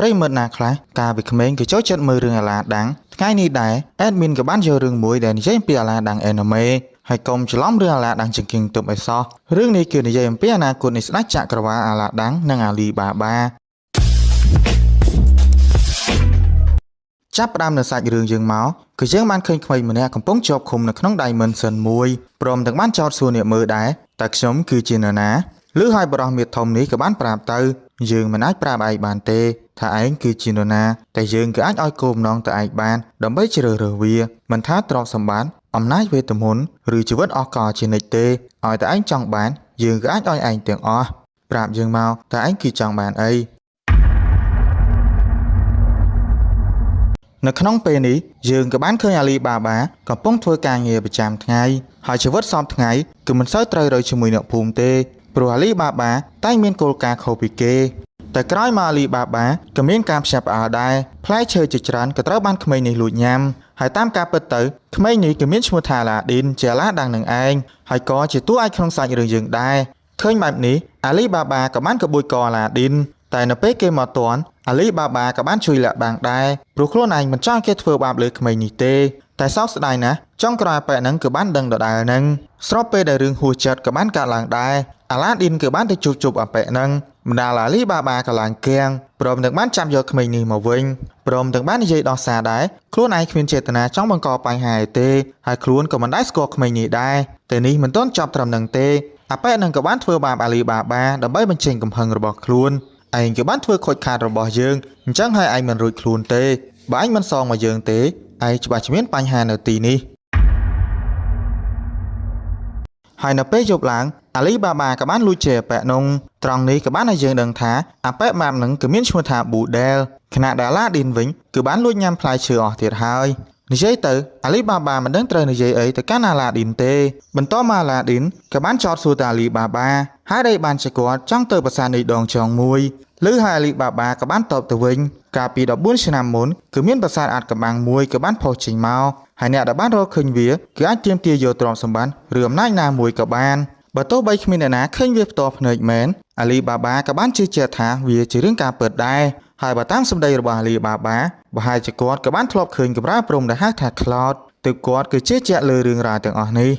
ប្រិយមិត្តណាខ្លះកាលពីក្មេងក៏ចូលចិត្តមើលរឿងអាឡាដាំងថ្ងៃនេះដែរ admin ក៏បានយករឿងមួយដែលនិយាយអំពីអាឡាដាំង anime ហើយកុំច្រឡំរឿងអាឡាដាំងចង្គៀងទុំអីសោះរឿងនេះគឺនិយាយអំពីអនាគតនៃស្ដេចចក្រវាឡអាឡាដាំងនិងអាលីបាបាចាប់ផ្ដើមនៅសាច់រឿងយើងមកគឺយើងបានឃើញក្មេងម្នាក់កំពុងជាប់ឃុំនៅក្នុង Dimension មួយព្រមទាំងបានចោទសួរអ្នកមើលដែរតើខ្ញុំគឺជានរណាឬហើយបរិះមាសធំនេះក៏បានប្រាប់ទៅយើងមិនអាចប្រាប់ឯងបានទេថាឯងគឺជានរណាតែយើងក៏អាចឲ្យគោលបំណងទៅឯងបានដើម្បីជ្រើសរើសវាមិនថាទ្រព្យសម្បត្តិអំណាចវេទមន្តឬជីវិតអស់កលជានិច្ចទេឲ្យតែឯងចង់បានយើងក៏អាចឲ្យឯងទាំងអស់ប្រាប់យើងមកតើឯងគឺចង់បានអី នៅក្នុងពេលនេះយើងក៏បានឃើញអាលីបាបាកំពុងធ្វើការងារប្រចាំថ្ងៃហើយជីវិតសពថ្ងៃគឺមិនសូវត្រូវរ៉ូវជាមួយអ្នកភូមិទេព្រោះអាលីបាបាតែងមានគោលការណ៍ខុសពីគេតែក្រោយមកអាលីបាបាក៏មានការភ្ញាក់ផ្អើលដែរផ្លែឈើជាច្រើនក៏ត្រូវបានក្មេងនេះលួចញ៉ាំហើយតាមការពិតទៅក្មេងនេះក៏មានឈ្មោះថាឡាឌីនជាអាឡាដាងនឹងឯងហើយក៏ជាតួឯកក្នុងសាច់រឿងយើងដែរឃើញបែបនេះអាលីបាបាក៏បានកបួចកអាឡាឌីនតែនៅពេលគេមកទាន់អាលីបាបាក៏បានជួយលាក់បាំងដែរព្រោះខ្លួនឯងមិនចង់ឲ្យគេធ្វើបាបលើក្មេងនេះទេតែសោកស្ដាយណាស់ចុងក្រោយអាប៉ែហ្នឹងគឺបានដឹងដដែលហ្នឹងស្របពេលដែលរឿងហួសចិត្តក៏បានកើតឡើងដែរអាឡាឌីនគឺបានទៅជួបជប់អាប៉ែហ្នឹងបណ្ដាលអាលីបាបាក៏ឡើងគៀងព្រមទាំងបានចាប់យកក្មេងនេះមកវិញព្រមទាំងបាននិយាយដោះសារដែរខ្លួនឯងគ្មានចេតនាចង់បង្កបញ្ហាអីទេហើយខ្លួនក៏មិនដែលស្គាល់ក្មេងនេះដែរតែនេះមិនទាន់ចប់ត្រឹមហ្នឹងទេអាប៉ែហ្នឹងក៏បានធ្វើបាបអាលីបាបាដើម្បីបញ្ចេញកំហឹងរបស់ខ្លួនឯងក៏បានធ្វើខូចខាតរបស់យើងអញ្ចឹងហើយឯងមិនរួចខ្លួនទេបើឯងមិនសងមកយើងទេឯងច្បាស់ជាមានបញ្ហានៅទីនេះហើយនៅពេលយប់ឡើងអាលីបាបាក៏បានលួចជេរអាប៉ែនោះត្រង់នេះក៏បានឲ្យយើងដឹងថាអាប៉ែម៉ាប់នឹងគឺមានឈ្មោះថាប៊ូដែលខណៈដែលអាឡាឌីនវិញគឺបានលួចញ៉ាំផ្លែឈើអស់ទៀតហើយនិយាយទៅអាលីបាបាមិនដឹងត្រូវនិយាយអីទៅកាន់អាឡាឌីនទេបន្តមកអាឡាឌីនក៏បានចោទសួរទៅអាលីបាបាហើយដែលបានជាគាត់ចង់ទៅប្រាសាទនៃដងចងមួយឬហើយអាលីបាបាក៏បានតបទៅវិញកាលពី14ឆ្នាំមុនគឺមានប្រាសាទអាតកំបាំងមួយក៏បានផុសចេញមកហើយអ្នកដែលបានរកឃើញវាគឺអាចទាមទារយកទ្រព្យសម្បត្តិឬអំណាចណាមួយក៏បានបើទោះបីគ្មានអ្នកណាឃើញវាផ្ទាល់ភ្នែកមែនអាលីបាបាក៏បានជឿជាក់ថាវាជារឿងការពិតដែរហើយបើតាមសម្ដីរបស់អាលីបាបាប្រហែលជាគាត់ក៏បានធ្លាប់ឃើញកម្រាលព្រំដែលហៅថា Cloud ទើបគាត់គឺជឿជាក់លើរឿងរ៉ាវទាំងអស់នេះ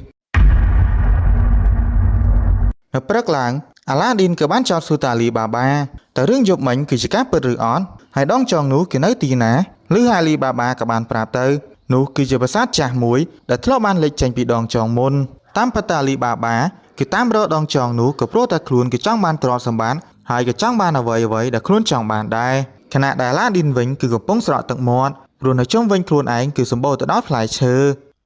នៅព្រឹកឡើងអាឡាឌីនក៏បានចោទសួរតាលីបាបាតើរឿងយប់មិញគឺជាការពិតឬអត់ហើយដងចងនោះគេនៅទីណាឬអាលីបាបាក៏បានប្រាប់ទៅនោះគឺជាប្រាសាទចាស់មួយដែលធ្លាប់បានលេចចេញពីដងចងមុនតាមពិតតាលីបាបាគេតាមរកដងចងនោះក៏ព្រោះតែខ្លួនគេចង់បានទ្រព្យសម្បត្តិហើយក៏ចង់បានអ្វីអ្វីដែលខ្លួនចង់បានដែរខណៈដែលអាឡាឌីនវិញគឺកំពុងស្រក់ទឹកមាត់ព្រោះនៅជុំវិញខ្លួនឯងគឺសម្បូរទៅដោយផ្លែឈើ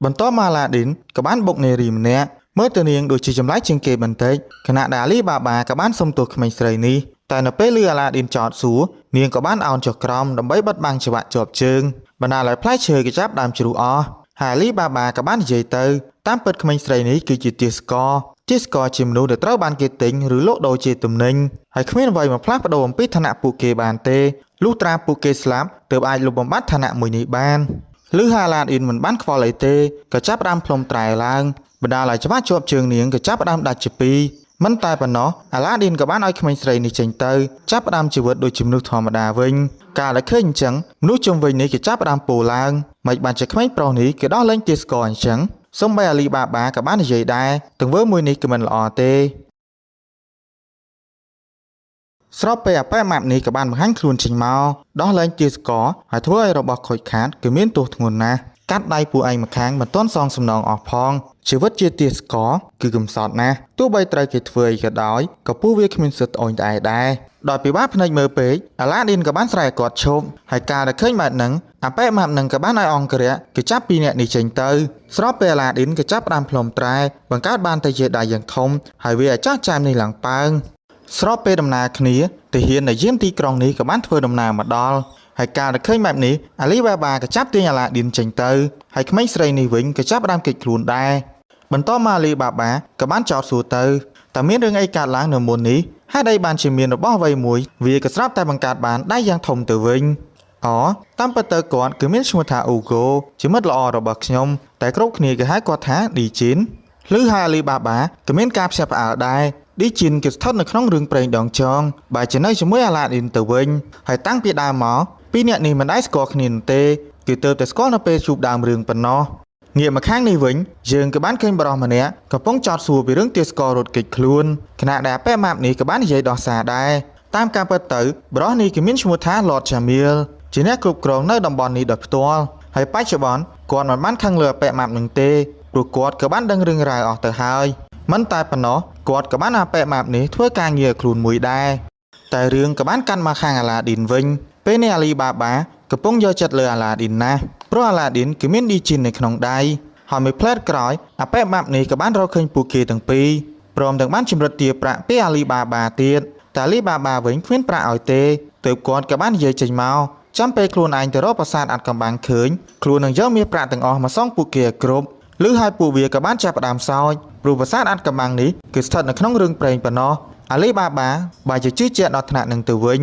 បន្ទាប់មកអាឡាឌីនក៏បានបុកនារីម្នាក់មើលទៅនាងដូចជាចម្លែកជាងគេបន្តិចខណៈដែលអាលីបាបាក៏បានសុំទោសក្មេងស្រីនេះតែនៅពេលលឺអាឡាឌីនចោទសួរនាងក៏បានអោនចុះក្រោមដើម្បីបិទបាំងច្រវាក់ជាប់ជើងបណ្ដាលឲ្យផ្លែឈើគេចាប់ដើមជ្រុះអស់ហើយអាលីបាបាក៏បាននិយាយទៅតាមពិតក្មេងស្រីនេះគឺជាទាសករទាសករជាមនុស្សដែលត្រូវបានគេទិញឬលក់ដូរជាទំនិញហើយគ្មានអ្វីមកផ្លាស់ប្ដូរអំពីឋានៈពួកគេបានទេលុះត្រាពួកគេស្លាប់ទើបអាចលុបបំបាត់ឋានៈមួយនេះបានឬហាឡាឌីនមិនបានខ្វល់អីទេក៏ចាប់ផ្ដើមផ្លុំត្រែឡើងបណ្ដាលឲ្យច្បាស់ជាប់ជើងនាងក៏ចាប់ផ្ដើមដាច់ជាពីរមិនតែប៉ុណ្ណោះអាឡាឌីនក៏បានឲ្យក្មេងស្រីនេះចេញទៅចាប់ផ្ដើមជីវិតដូចជាមនុស្សធម្មតាវិញកាលដែលឃើញអញ្ចឹងមនុស្សជុំវិញនេះគេចាប់ផ្ដើមពោលឡើងមិនបានជាក្មេងប្រុសនេះគេដោះលែងទាសករអញ្ចឹងសូម្បីអាលីបាបាក៏បាននិយាយដែរទង្វើមួយនេះគឺមិនល្អទេស្របពេលអាប៉ែម៉ាប់នេះក៏បានបង្ហាញខ្លួនចេញមកដោះលែងទាសករហើយធ្វើឲ្យរបស់ខូចខាតគឺមានទោសធ្ងន់ណាស់កាត់ដៃពួកឯងម្ខាងមិនទាន់សងសំណងអស់ផងជីវិតជាទាសករគឺកំសត់ណាស់ទោះបីត្រូវគេធ្វើអីក៏ដោយក៏ពួកវាគ្មានសិទ្ធិត្អូញត្អែដែរដោយពិបាកភ្នែកមើលពេកអាឡាឌីនក៏បានស្រែកឲ្យគាត់ឈប់ហើយការដែលឃើញបែបហ្នឹងអាប៉ែម៉ាប់នឹងក៏បានឲ្យអង្គរៈគេចាប់ពីរនាក់នេះចេញទៅស្របពេលអាឡាឌីនក៏ចាប់ផ្ដើមផ្លុំត្រែបង្កើតបានទៅជាដៃយ៉ាងធំហើយវាឲ្យចាស់ចាមនេះឡើងប៉ើងស្របពេលដំណើរគ្នាទាហានដែលយាមទីក្រុងនេះក៏បានធ្វើដំណើរមកដល់ហើយការដែលឃើញបែបនេះអាលីបាបាក៏ចាប់ទាញអាឡាឌីនចេញទៅហើយក្មេងស្រីនេះវិញក៏ចាប់ផ្ដើមគេចខ្លួនដែរបន្តមកអាលីបាបាក៏បានចោទសួរទៅតើមានរឿងអីកើតឡើងនៅមុននេះហេតុអីបានជាមានរបស់អ្វីមួយវាក៏ស្រាប់តែបង្កើតបានដៃយ៉ាងធំទៅវិញអូតាមពិតទៅគាត់គឺមានឈ្មោះថាអ៊ូហ្គោជាមិត្តល្អរបស់ខ្ញុំតែគ្រប់គ្នាគេហៅគាត់ថាឌីជីនឬហើយអាលីបាបាក៏មានការភ្ញាក់ផ្អើលដែរ ឌីជីនគេស្ថិតនៅក្នុងរឿងព្រេងដងចងបែរជានៅជាមួយអាឡាឌីនទៅវិញហើយតាំងពីដើមមកពីរអ្នកនេះមិនដែលស្គាល់គ្នានោះទេគេទើបតែស្គាល់នៅពេលជួបដើមរឿងប៉ុណ្ណោះងាកមកខាងនេះវិញយើងក៏បានឃើញប្រុសម្នាក់កំពុងចោទសួរពីរឿងទាសកររត់គេចខ្លួនខណៈដែលអាប៉ែម៉ាប់នេះក៏បាននិយាយដោះសារដែរតាមការពិតទៅប្រុសនេះគេមានឈ្មោះថា Lord Jamil ជាអ្នកគ្រប់គ្រងនៅតំបន់នេះដោយផ្ទាល់ហើយបច្ចុប្បន្នគាត់មិនបានខឹងលើអាប៉ែម៉ាប់នឹងទេព្រោះគាត់ក៏បានដឹងរឿងរ៉ាវអស់ទៅហើយមិនតែប៉ុណ្ណោះគាត់ក៏បានអាប៉ែម៉ាប់នេះធ្វើការងារឲ្យខ្លួនមួយដែរតែរឿងក៏បានកាន់មកខាងអាឡាឌីនវិញពេលនេះអាលីបាបាកំពុងយកចិត្តលើអាឡាឌីនណាស់ព្រោះអាឡាឌីនគឺមានឌីជីននៅក្នុងដៃហើយមួយផ្លែតក្រោយអាប៉ែម៉ាប់នេះក៏បានរកឃើញពួកគេទាំងពីរព្រមទាំងបានជំរិតទារប្រាក់ពីអាលីបាបាទៀតតែអាលីបាបាវិញគ្មានប្រាក់ឲ្យទេទើបគាត់ក៏បាននិយាយចេញមកចាំពេលខ្លួនឯងទៅរកប្រាសាទអាត់កំបាំងឃើញខ្លួននឹងយកមាសប្រាក់ទាំងអស់មកសងពួកគេឲ្យគ្រប់ឬហើយពួកវាក៏បានចាប់ផ្ដើមសោចព្រោះប្រាសាទអាត់កំបាំងនេះគឺស្ថិតនៅក្នុងរឿងព្រេងប៉ុណ្ណោះអាលីបាបាបែរជាជឿជាក់ដល់ថ្នាក់នឹងទៅវិញ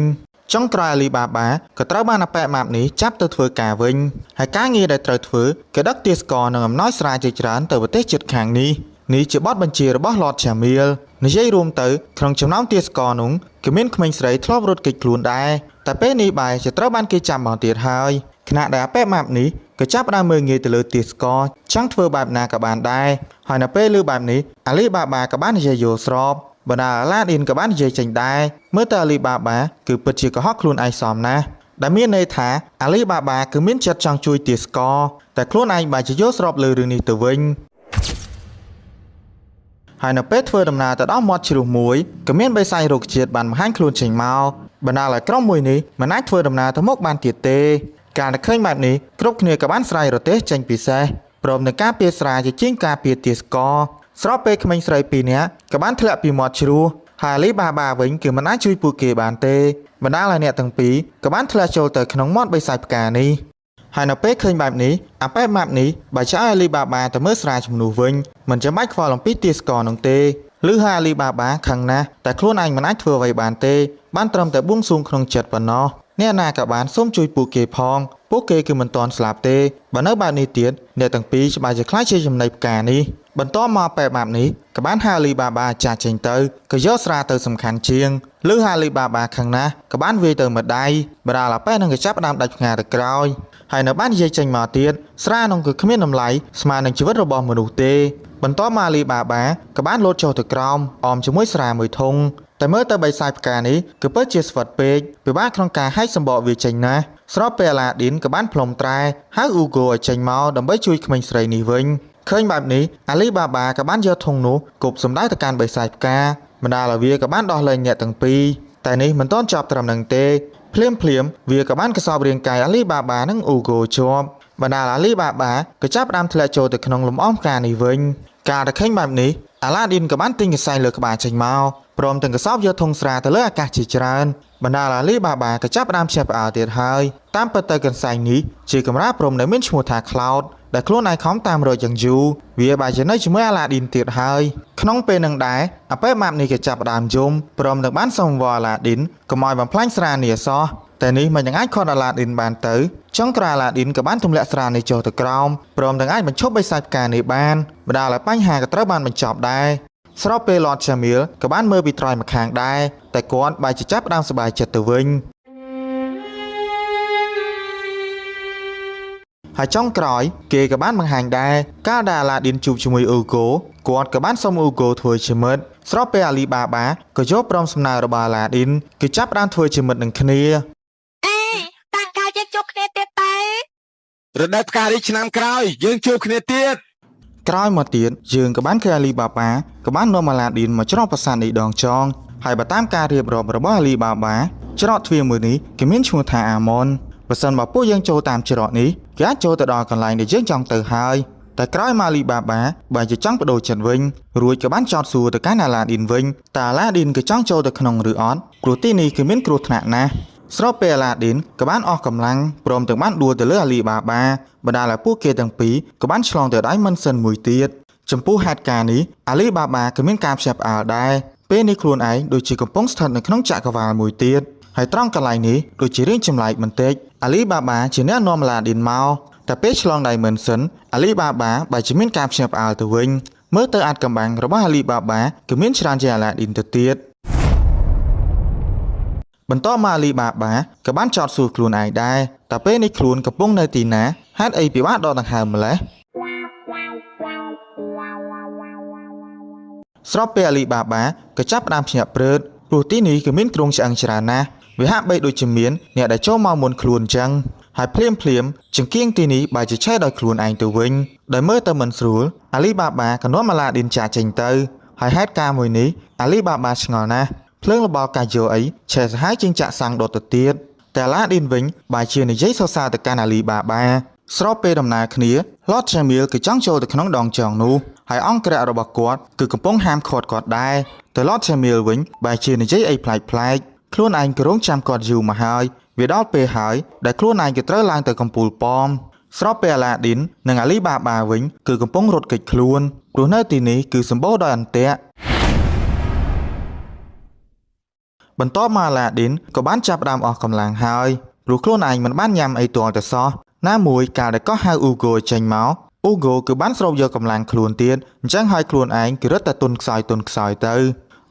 ចុងក្រោយអាលីបាបាក៏ត្រូវបានអាប៉ែម៉ាប់នេះចាប់ទៅធ្វើការវិញហើយការងារដែលត្រូវធ្វើគឺដឹកទាសករនិងអំណោយស្រាជាច្រើនទៅប្រទេសជិតខាងនេះនេះជាបទបញ្ជារបស់ Lord Jamil និយាយរួមទៅក្នុងចំណោមទាសករនោះក៏មានក្មេងស្រីធ្លាប់រត់គេចខ្លួនដែរតែពេលនេះបែរជាត្រូវបានគេចាប់មកទៀតហើយខណៈដែលអាប៉ែម៉ាប់នេះក៏ចាប់ផ្ដើមមើលងាយទៅលើទាសករចង់ធ្វើបែបណាក៏បានដែរហើយនៅពេលឮបែបនេះអាលីបាបាក៏បាននិយាយយល់ស្របបណ្ដាអាឡាឌីនក៏បាននិយាយចេញដែរមើលទៅអាលីបាបាគឺពិតជាកុហកខ្លួនឯងសមណាស់ដែលមានន័យថាអាលីបាបាគឺមានចិត្តចង់ជួយទាសករតែខ្លួនឯងបែរជាយល់ស្របលើរឿងនេះទៅវិញហើយនៅពេលធ្វើដំណើរទៅដល់មាត់ជ្រោះមួយក៏មានបិសាចរុក្ខជាតិបានបង្ហាញខ្លួនចេញមកបណ្ដាលឲ្យក្រុមមួយនេះមិនអាចធ្វើដំណើរទៅមុខបានទៀតទេការដែលឃើញបែបនេះគ្រប់គ្នាក៏បានស្រាយរទេះចេញពិសេសព្រមនឹងការពារស្រាជាជាងការពារទាសករស្របពេលក្មេងស្រីពីរនាក់ក៏បានធ្លាក់ពីមាត់ជ្រោះហើយអាលីបាបាវិញគឺមិនអាចជួយពួកគេបានទេបណ្ដាលឲ្យអ្នកទាំងពីរក៏បានធ្លាក់ចូលទៅក្នុងមាត់បិសាចផ្កានេះហើយនៅពេលឃើញបែបនេះអាប៉ែម៉ាប់នេះបើចៅអាលីបាបាទៅមើលស្រាជំនួសវិញមិនចាំបាច់ខ្វល់អំពីទាសករនោះទេឬហើយអាលីបាបាខឹងណាស់តែខ្លួនឯងមិនអាចធ្វើអ្វីបានទេបានត្រឹមតែបួងសួងក្នុងចិត្តប៉ុណ្ណោះអ្នកណាក៏បានសូមជួយពួកគេផងពួកគេគឺមិនទាន់ស្លាប់ទេបើនៅបែបនេះទៀតអ្នកទាំងពីរច្បាស់ជាខ្លាចជាចំណីផ្កានេះបន្ទាប់មកប៉ែម៉ាប់នេះក៏បានហៅអាលីបាបាចាស់ចេញទៅក៏យកស្រាទៅសំខាន់ជាងឬហាលីបាបាខឹងណាស់ក៏បានវាយទៅម្ដាយបដាឡាប៉ែនឹងក៏ចាប់ផ្ដើមដាច់ផ្ងាទៅក្រោយហើយនៅបាននិយាយចេញមកទៀតស្រានោះគឺគ្មានតម្លៃស្មើនឹងជីវិតរបស់មនុស្សទេបន្ទាប់មកអាលីបាបាក៏បានលោតចុះទៅក្រោមអមជាមួយស្រាមួយធុងតែមើលទៅបិសាចផ្កានេះគឺពិតជាស្វិតពេកពិបាកក្នុងការហែកសម្បកវាចេញណាស់ស្របពេលអាឡាឌីនក៏បានផ្លុំត្រែហៅអ៊ូហ្គោឲ្យចេញមកដើម្បីជួយក្មេងស្រីនេះវិញឃើញបែបនេះអាលីបាបាក៏បានយកធុងនោះគប់សម្ដៅទៅកាន់បិសាចផ្កាបណ្ដាលឲ្យវាក៏បានដោះលែងអ្នកទាំងពីរតែនេះមិនទាន់ចប់ត្រឹមនឹងទេភ្លាមភ្លាមវាក៏បានកសោបរាងកាយអាលីបាបានិងអ៊ូហ្គោជាប់បណ្ដាលអាលីបាបាក៏ចាប់ផ្ដើមធ្លាក់ចូលទៅក្នុងលំអងផ្កានេះវិញការដែលឃើញបែបនេះអាឡាឌីនក៏បានទិញកន្សែងលើក្បាលចេញមកព្រមទាំងកសោបយកធុងស្រាទៅលើអាកាសជាច្រើនបណ្ដាលអាលីបាបាក៏ចាប់ផ្ដើមភ្ញាក់ផ្អើលទៀតហើយតាមពិតទៅកន្សែងនេះជាកម្រាលព្រំដែលមានឈ្មោះថា Cloud ដែលខ្លួនឯងខំតាមរកយ៉ាងយូរវាបែរជានៅជាមួយអាឡាឌីនទៀតហើយក្នុងពេលនឹងដែរអាប៉ែម៉ាប់នេះក៏ចាប់ផ្ដើមយំព្រមទាំងបានសុំវល់អាឡាឌីនកុំឲ្យបំផ្លាញស្រានេះអសោះតែនេះមិននឹងអាចខត់អាឡាឌីនបានទៅចុងក្រោយអាឡាឌីនក៏បានទម្លាក់ស្រានេះចុះទៅក្រោមព្រមទាំងអាចបញ្ឈប់បិសាចផ្កានេះបានបណ្ដាលឲ្យបញ្ហាក៏ត្រូវបានបញ្ចប់ដែរស្របពេល Lord Jamil ក៏បានមើលពីត្រើយម្ខាងដែរតែគាត់បែរជាចាប់ផ្ដើមសប្បាយចិត្តទៅវិញហើយចុងក្រោយគេក៏បានបង្ហាញដែរកាលដែលអាឡាឌីនជួបជាមួយអ៊ូហ្គោគាត់ក៏បានសុំអ៊ូហ្គោធ្វើជាមិត្តស្របពេលអាលីបាបាក៏យកព្រមសំណើរបស់អាឡាឌីនគឺចាប់ផ្ដើមធ្វើជាមិត្តនឹងគ្នា អេតាកាលយើងជួបគ្នាទៀតទៅ រដូវផ្ការីកឆ្នាំក្រោយយើងជួបគ្នាទៀត ក្រោយមកទៀតយើងក៏បានឃើញអាលីបាបាក៏បាននាំអាឡាឌីនមកច្រកប្រាសាទនៃដងចងហើយបើតាមការរៀបរាប់របស់អាលីបាបាច្រកទ្វារមួយនេះគេមានឈ្មោះថាអាម៉ុនបើសិនបើពួកយើងចូលតាមច្រកនេះគេអាចចូលទៅដល់កន្លែងដែលយើងចង់ទៅហើយតែក្រោយមកអាលីបាបាបែរជាចង់បដូរចិត្តវិញរួចក៏បានចោទសួរទៅកាន់អាឡាឌីនវិញតើអាឡាឌីនក៏ចង់ចូលទៅក្នុងឬអត់ព្រោះទីនេះគឺមានគ្រោះថ្នាក់ណាស់ស្របពេលអាឡាឌីនក៏បានអស់កម្លាំងព្រមទាំងបានដួលទៅលើអាលីបាបាបណ្ដាលឲ្យពួកគេទាំងពីរក៏បានឆ្លងទៅ Dimension មួយទៀតចំពោះហេតុការណ៍នេះអាលីបាបាក៏មានការភ្ញាក់ផ្អើលដែរពេលនេះខ្លួនឯងដូចជាកំពុងស្ថិតនៅក្នុងចក្រវាលមួយទៀតហើយត្រង់កន្លែងនេះដូចជារឿងចម្លែកបន្តិចអាលីបាបាជាអ្នកនាំអាឡាឌីនមកតែពេលឆ្លង Dimension អាលីបាបាបែរជាមានការភ្ញាក់ផ្អើលទៅវិញ មើលទៅអាចកំបាំងរបស់អាលីបាបាគឺមានច្រើនជាងអាឡាឌីនទៅទៀត បន្ទាប់មកអាលីបាបាក៏បានចោទសួរខ្លួនឯងដែរតើពេលនេះខ្លួនកំពុងនៅទីណាហេតុអីពិបាកដកដង្ហើមម្ល៉េះស្របពេលអាលីបាបាក៏ចាប់ផ្ដើមភ្ញាក់ព្រឺតព្រោះទីនេះគឺមានគ្រោងឆ្អឹងច្រើនណាស់វាហាក់បីដូចជាមានអ្នកដែលចូលមកមុនខ្លួនអញ្ចឹងហើយភ្លាមភ្លាមចង្គៀងទីនេះបែរជាឆេះដោយខ្លួនឯងទៅវិញដោយមើលទៅមិនស្រួលអាលីបាបាក៏នាំអាឡាឌីនចាកចេញទៅហើយហេតុការណ៍មួយនេះអាលីបាបាឆ្ងល់ណាស់ ភ្លើងរបល់កាយោអីឆេះសាហាវជាងចាក់សាំងដុតទៅទៀតតែអាឡាឌីនវិញបែរជានិយាយសរសើរទៅកាន់អាលីបាបាស្របពេលដំណើរគ្នាឡតឆាមៀលគឺចង់ចូលទៅក្នុងដងចងនោះហើយអង្គរៈរបស់គាត់គឺកំពុងហាមឃាត់គាត់ដែរតែឡតឆាមៀលវិញបែរជានិយាយអីប្លែកៗខ្លួនឯងក៏រងចាំគាត់យូរមកហើយវាដល់ពេលហើយដែលខ្លួនឯងក៏ត្រូវឡើងទៅកំពូលប៉មស្របពេលអាឡាឌីននិងអាលីបាបាវិញគឺកំពុងរត់គេចខ្លួនព្រោះនៅទីនេះគឺសម្បូរដោយអន្ទាក់ បន្ទាប់មកអាឡាឌីនក៏បានចាប់ផ្ដើមអស់កម្លាំងហើយព្រោះខ្លួនឯងមិនបានញ៉ាំអីទាល់តែសោះណាមួយកាលដែលកោះហៅអ៊ូហ្គោចេញមកអ៊ូហ្គោគឺបានស្រូបយកកម្លាំងខ្លួនទៀតអញ្ចឹងហើយខ្លួនឯងគឺរឹតតែទន់ខ្សោយទន់ខ្សោយទៅ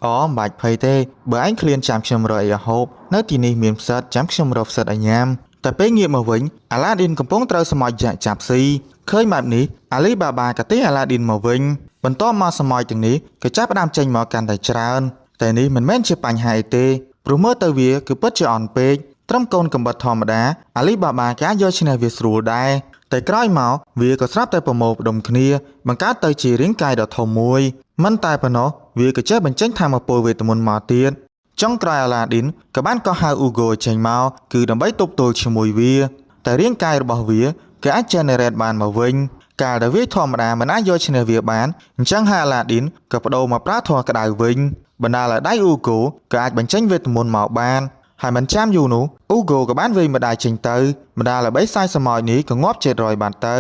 អូមិនបាច់ភ័យទេបើឯងឃ្លានចាំខ្ញុំរកអីឲ្យហូបនៅទីនេះមានផ្សិតចាំខ្ញុំរកផ្សិតឲ្យញ៉ាំតែពេលងាកមកវិញអាឡាឌីនកំពុងត្រូវសមោចយ៉ាក់ចាប់ស៊ីឃើញបែបនេះអាលីបាបាក៏ទេអាឡាឌីនមកវិញបន្ទាប់មកសមោចទាំងនេះក៏ចាប់ផ្ដើមចេញមកកាន់តែច្រើន តែនេះមិនមែនជាបញ្ហាអីទេព្រោះមើលទៅវាគឺពិតជាអន់ពេកត្រឹមកូនកំបិតធម្មតាអាលីបាបាគេអាចយកឈ្នះវាស្រួលដែរតែក្រោយមកវាក៏ស្រាប់តែប្រមូលផ្ដុំគ្នាបង្កើតទៅជារាងកាយដ៏ធំមួយមិនតែប៉ុណ្ណោះវាក៏ចេះបញ្ចេញធម៌ពលវេទមន្តមកទៀតចុងក្រោយអាឡាឌីនក៏បានកោះហៅអ៊ូហ្គោចេញមកគឺដើម្បីទប់ទល់ជាមួយវាតែរាងកាយរបស់វាគេអាច generate បានមកវិញកាលដែលវាធម្មតាមិនអាចយកឈ្នះវាបានអញ្ចឹងហើយអាឡាឌីនក៏បដូរមកប្រើធម៌ក្តៅវិញ បណ្ដាលឲ្យដៃអ៊ូហ្គោក៏អាចបញ្ចេញវេទមន្តមកបានហើយមិនចាំយូរនោះអ៊ូហ្គោក៏បានវាយម្ដាយចេញទៅបណ្ដាលឲ្យបីសាយសមោចនេះក៏ងាប់ជិតរយបានទៅ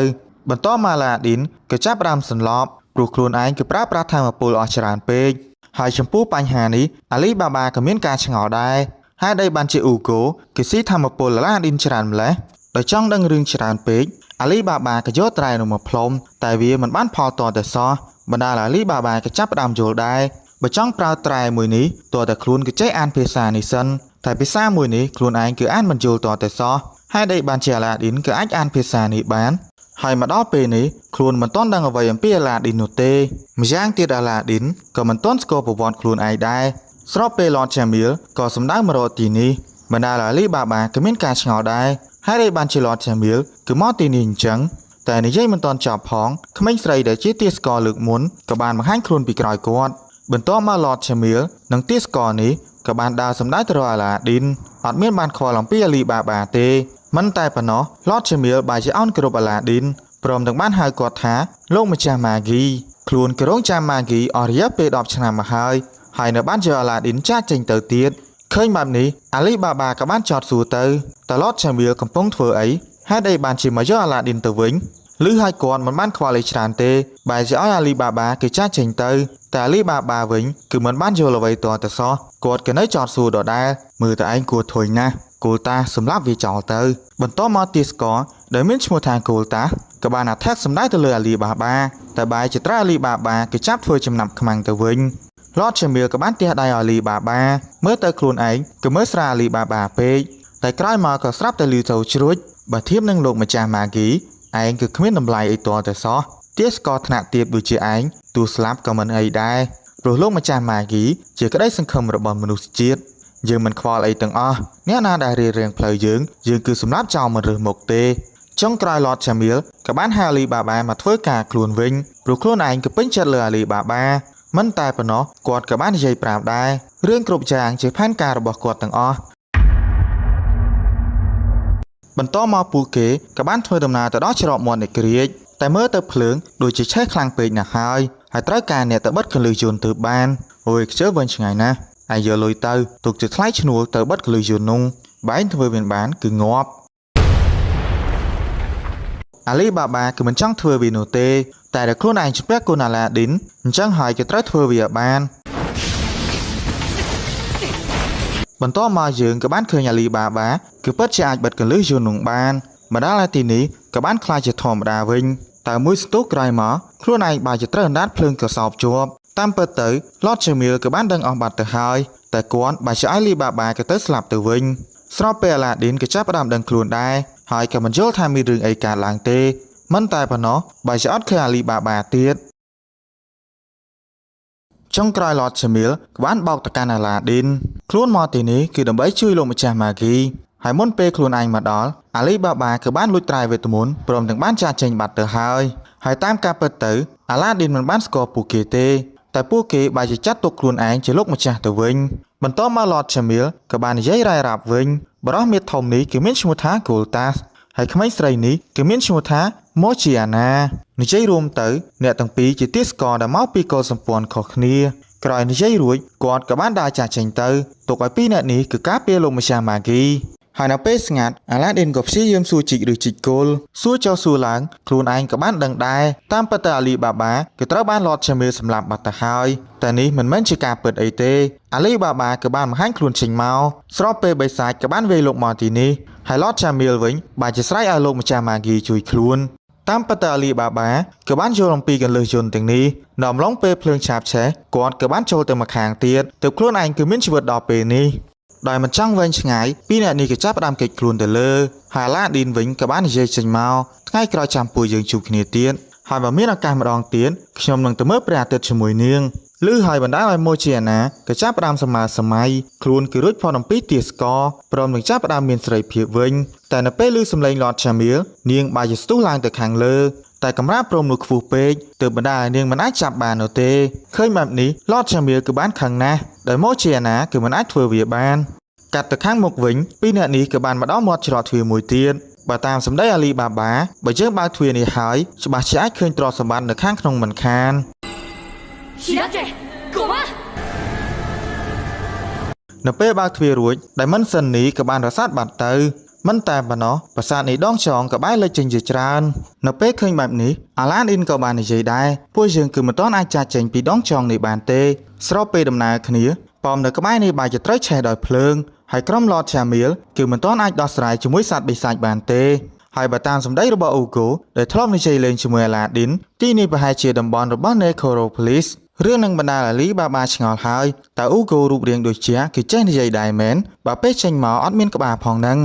បន្តមកអាឡាឌីនក៏ចាប់ផ្ដើមសន្លប់ព្រោះខ្លួនឯងគឺប្រើប្រាស់ធម៌ពលអស់ច្រើនពេកហើយចំពោះបញ្ហានេះអាលីបាបាក៏មានការឆ្ងល់ដែរហេតុអីបានជាអ៊ូហ្គោគេស៊ីធម៌ពលអាឡាឌីនច្រើនម្ល៉េះដោយចង់ដឹងរឿងច្រើនពេកអាលីបាបាក៏យកត្រែនោះមកផ្លុំតែវាមិនបានផលតតែសោះបណ្ដាលឲ្យអាលីបាបាក៏ចាប់ផ្ដើមយល់ដែរ បើចង់ប្រើត្រែមួយនេះទាល់តែខ្លួនគឺចេះអានភាសានេះសិនតែភាសាមួយនេះខ្លួនឯងគឺអានមិនយល់ទាល់តែសោះហេតុអីបានជាអាឡាឌីនគឺអាចអានភាសានេះបានហើយមកដល់ពេលនេះខ្លួនមិនទាន់ដឹងអ្វីអំពីអាឡាឌីននោះទេម្យ៉ាងទៀតអាឡាឌីនក៏មិនទាន់ស្គាល់ប្រវត្តិខ្លួនឯងដែរស្របពេលឡតឆាមៀលក៏សម្ដៅមករកទីនេះបណ្ដាលឲ្យអាលីបាបាក៏មានការឆ្ងល់ដែរហេតុអីបានជាឡតឆាមៀលគឺមកទីនេះអញ្ចឹងតែនិយាយមិនទាន់ចប់ផងក្មេងស្រីដែលជាទាសករលើកមុនក៏បានបង្ហាញខ្លួនពីក្រោយគាត់ បន្ទាប់មកឡតឆាមៀលនិងទាសករនេះក៏បានដើរសម្ដៅទៅរកអាឡាឌីនអត់មានបានខ្វល់អំពីអាលីបាបាទេមិនតែប៉ុណ្ណោះឡតឆាមៀលបែរជាអោនគ្រប់អាឡាឌីនព្រមទាំងបានហៅគាត់ថាលោកម្ចាស់ម៉ាហ្គីខ្លួនក៏រងចាំម៉ាហ្គីអស់រយៈពេល10ឆ្នាំមកហើយហើយនៅបានយកអាឡាឌីនចាកចេញទៅទៀតឃើញបែបនេះអាលីបាបាក៏បានចោទសួរទៅតើឡតឆាមៀលកំពុងធ្វើអីហេតុអីបានជាមកយកអាឡាឌីនទៅវិញ ឬហើយគាត់មិនបានខ្វល់អីច្រើនទេបែរជាឲ្យអាលីបាបាគេចាស់ចេញទៅតែអាលីបាបាវិញគឺមិនបានយល់អ្វីទាល់តែសោះគាត់ក៏នៅចោទសួរដដែលមើលតែឯងគួរធុញណាស់គោលតាសម្លាប់វាចោលទៅបន្ទាប់មកទាសករដែលមានឈ្មោះថាគោលតាក៏បានអាថេកសម្ដៅទៅលើអាលីបាបាតែបែរជាត្រូវអាលីបាបាគេចាប់ធ្វើចំណាប់ខ្មាំងទៅវិញឡតឆាមៀលក៏បានទះដៃឲ្យអាលីបាបាមើលទៅខ្លួនឯងក៏មើលស្រាលអាលីបាបាពេកតែក្រោយមកក៏ស្រាប់តែឮទៅជ្រួចបើធៀបនឹងលោកម្ចាស់ម៉ាហ្គី ឯងគឺគ្មានតម្លៃអីទាល់តែសោះទាសករថ្នាក់ទាបដូចជាឯងទោះស្លាប់ក៏មិនអីដែរព្រោះលោកម្ចាស់ម៉ាហ្គីជាក្តីសង្ឃឹមរបស់មនុស្សជាតិយើងមិនខ្វល់អីទាំងអស់អ្នកណាដែលរារាំងផ្លូវយើងយើងគឺសម្លាប់ចោលមិនរើសមុខទេចុងក្រោយឡតឆាមៀលក៏បានហៅអាលីបាបាមកធ្វើការខ្លួនវិញព្រោះខ្លួនឯងក៏ពេញចិត្តលើអាលីបាបាមិនតែប៉ុណ្ណោះគាត់ក៏បាននិយាយប្រាប់ដែររឿងគ្រប់យ៉ាងជាផែនការរបស់គាត់ទាំងអស់ បន្តមកពួកគេក៏បានធ្វើដំណើរទៅដល់ច្រកមាត់នៃក្រៀកតែមើលទៅភ្លើងដូចជាឆេះខ្លាំងពេកណាស់ហើយហើយត្រូវការអ្នកទៅបិទកលឹះយន្តទៅបានអូយខ្ជិលវិញឆ្ងាយណាស់ឯងយកលុយទៅទុកជាថ្លៃឈ្នួលទៅបិទកលឹះយន្តនោះបែងធ្វើមានបានគឺងាប់អាលីបាបាគឺមិនចង់ធ្វើវានោះទេតែដែលខ្លួនឯងជំពាក់គុណអាឡាឌីនអញ្ចឹងហើយគេត្រូវធ្វើវាឲ្យបាន បន្ទាប់មកយើងក៏បានឃើញអាលីបាបាគឺពិតជាអាចបិទកលឹះយន្តនោះបានមកដល់ទីនេះក៏បានក្លាយជាធម្មតាវិញ តែមួយសន្ទុះក្រោយមកខ្លួនឯងបែរជាត្រូវអណ្ដាតភ្លើងក្រសោបជាប់តាមពិតទៅ Lord Jamil ក៏បានដឹងអស់បាត់ទៅហើយតែគាត់បែរជាឲ្យអាលីបាបាក៏ទៅស្លាប់ទៅវិញស្របពេលអាឡាឌីនក៏ចាប់ផ្ដើមដឹងខ្លួនដែរហើយក៏មិនយល់ថាមានរឿងអីកើតឡើងទេមិនតែប៉ុណ្ណោះបែរជាអត់ឃើញអាលីបាបាទៀតចុងក្រោយ Lord Jamil ក៏បានបោកទៅកាន់អាឡាឌីនខ្លួនមកទីនេះគឺដើម្បីជួយលោកម្ចាស់ម៉ាគីហើយមុនពេលខ្លួនឯងមកដល់អាលីបាបាក៏បានលួចត្រែវេទមន្តព្រមទាំងបានចាកចេញបាត់ទៅហើយហើយតាមការពិតទៅអាឡាឌីនមិនបានស្គាល់ពួកគេទេតែពួកគេបែរជាចាត់ទុកខ្លួនឯងជាលោកម្ចាស់ទៅវិញបន្ទាប់មក Lord Jamil ក៏បាននិយាយរ៉ាយរាបវិញបរិះមាសធំនេះគឺមានឈ្មោះថា Goltas ហើយក្មេងស្រីនេះគឺមានឈ្មោះថា Mochiana និយាយរួមទៅអ្នកទាំងពីរជាទាសករដែលមកពីកុលសម្ព័ន្ធខុសគ្នាក្រោយនិយាយរួចគាត់ក៏បានដើរចាកចេញទៅទុកឲ្យពីរអ្នកនេះគឺការពារលោកម្ចាស់ម៉ាគីហើយនៅពេលស្ងាត់អាឡាឌីនក៏ព្យាយាមសួរជីកឬជីកគល់សួរចុះសួរឡើងខ្លួនឯងក៏បានដឹងដែរតាមពិតទៅអាលីបាបាក៏ត្រូវបាន Lord Jamil សម្លាប់បាត់ទៅហើយតែនេះមិនមែនជាការពិតអីទេអាលីបាបាក៏បានបង្ហាញខ្លួនចេញមកស្របពេលបិសាចក៏បានវាយលោកមកទីនេះហើយ Lord Jamil វិញបែរជាស្រែកឲ្យលោកម្ចាស់ម៉ាគីជួយខ្លួនតាមពិតទៅអាលីបាបាក៏បានយល់អំពីកលឹះយន្តទាំងនេះនៅអំឡុងពេលភ្លើងឆាបឆេះគាត់ក៏បានចូលទៅម្ខាងទៀតទើបខ្លួនឯងគឺមានជីវិតដល់ពេលនេះដោយមិនចង់វែងឆ្ងាយពីរអ្នកនេះក៏ចាប់ផ្ដើមគេចខ្លួនទៅលើហើយអាឡាឌីនវិញក៏បាននិយាយចេញមកថ្ងៃក្រោយចាំពួកយើងជួបគ្នាទៀតហើយបើមានឱកាសម្ដងទៀតខ្ញុំនឹងទៅមើលព្រះអាទិត្យជាមួយនាងឬហើយបណ្ដាលឲ្យម៉ូជាអាណាក៏ចាប់ផ្ដើមសមាសម័យខ្លួនគឺរួចផុតអំពីទាសករព្រមនឹងចាប់ផ្ដើមមានសេរីភាពវិញតែនៅពេលឮសំឡេង Lord Jamil នាងបែរជាស្ទុះឡើងទៅខាងលើតែកម្រាលព្រំនោះខ្ពស់ពេកទើបបណ្ដាលឲ្យនាងមិនអាចចាប់បាននោះទេឃើញបែបនេះ Lord Jamil គឺបានខឹងណាស់ដោយម៉ូជាអាណាគឺមិនអាចធ្វើវាបានកាត់ទៅខាងមុខវិញពីរអ្នកនេះក៏បានមកដល់មាត់ច្រកទ្វារមួយទៀតបើតាមសម្ដីអាលីបាបាបើយើងបើកទ្វារនេះហើយច្បាស់ជាអាចឃើញទ្រព្យសម្បត្តិនៅខាងក្នុងមិនខាន 開けゴマ នៅពេលបើកទ្វាររួចដែលមិនសិននេះក៏បានរសាត់បាត់ទៅមិនតែប៉ុណ្ណោះប្រាសាទនេះដងចងក៏បែរលេចចេញជាច្រើននៅពេលឃើញបែបនេះអាឡាឌីនក៏បាននិយាយដែរពួកយើងគឺមិនទាន់អាចចាកចេញពីដងចងនេះបានទេស្របពេលដំណើរគ្នាប៉មនៅក្បែរនេះបែរជាត្រូវឆេះដោយភ្លើងហើយក្រុម Lord Jamil គឺមិនទាន់អាចដោះស្រាយជាមួយសត្វបិសាចបានទេហើយបើតាមសម្ដីរបស់អូកូដែលធ្លាប់និយាយលេងជាមួយអាឡាឌីនទីនេះប្រហែលជាតំបន់របស់ Necropolis រឿងនឹងបណ្ដាលអាលីបាបាឆ្ងល់ហើយតើអ៊ូហ្គោរូបរាងដូចជាគេចេះនិយាយដែរមែនបើពេលចេញមកអត់មានក្បាលផងហ្នឹង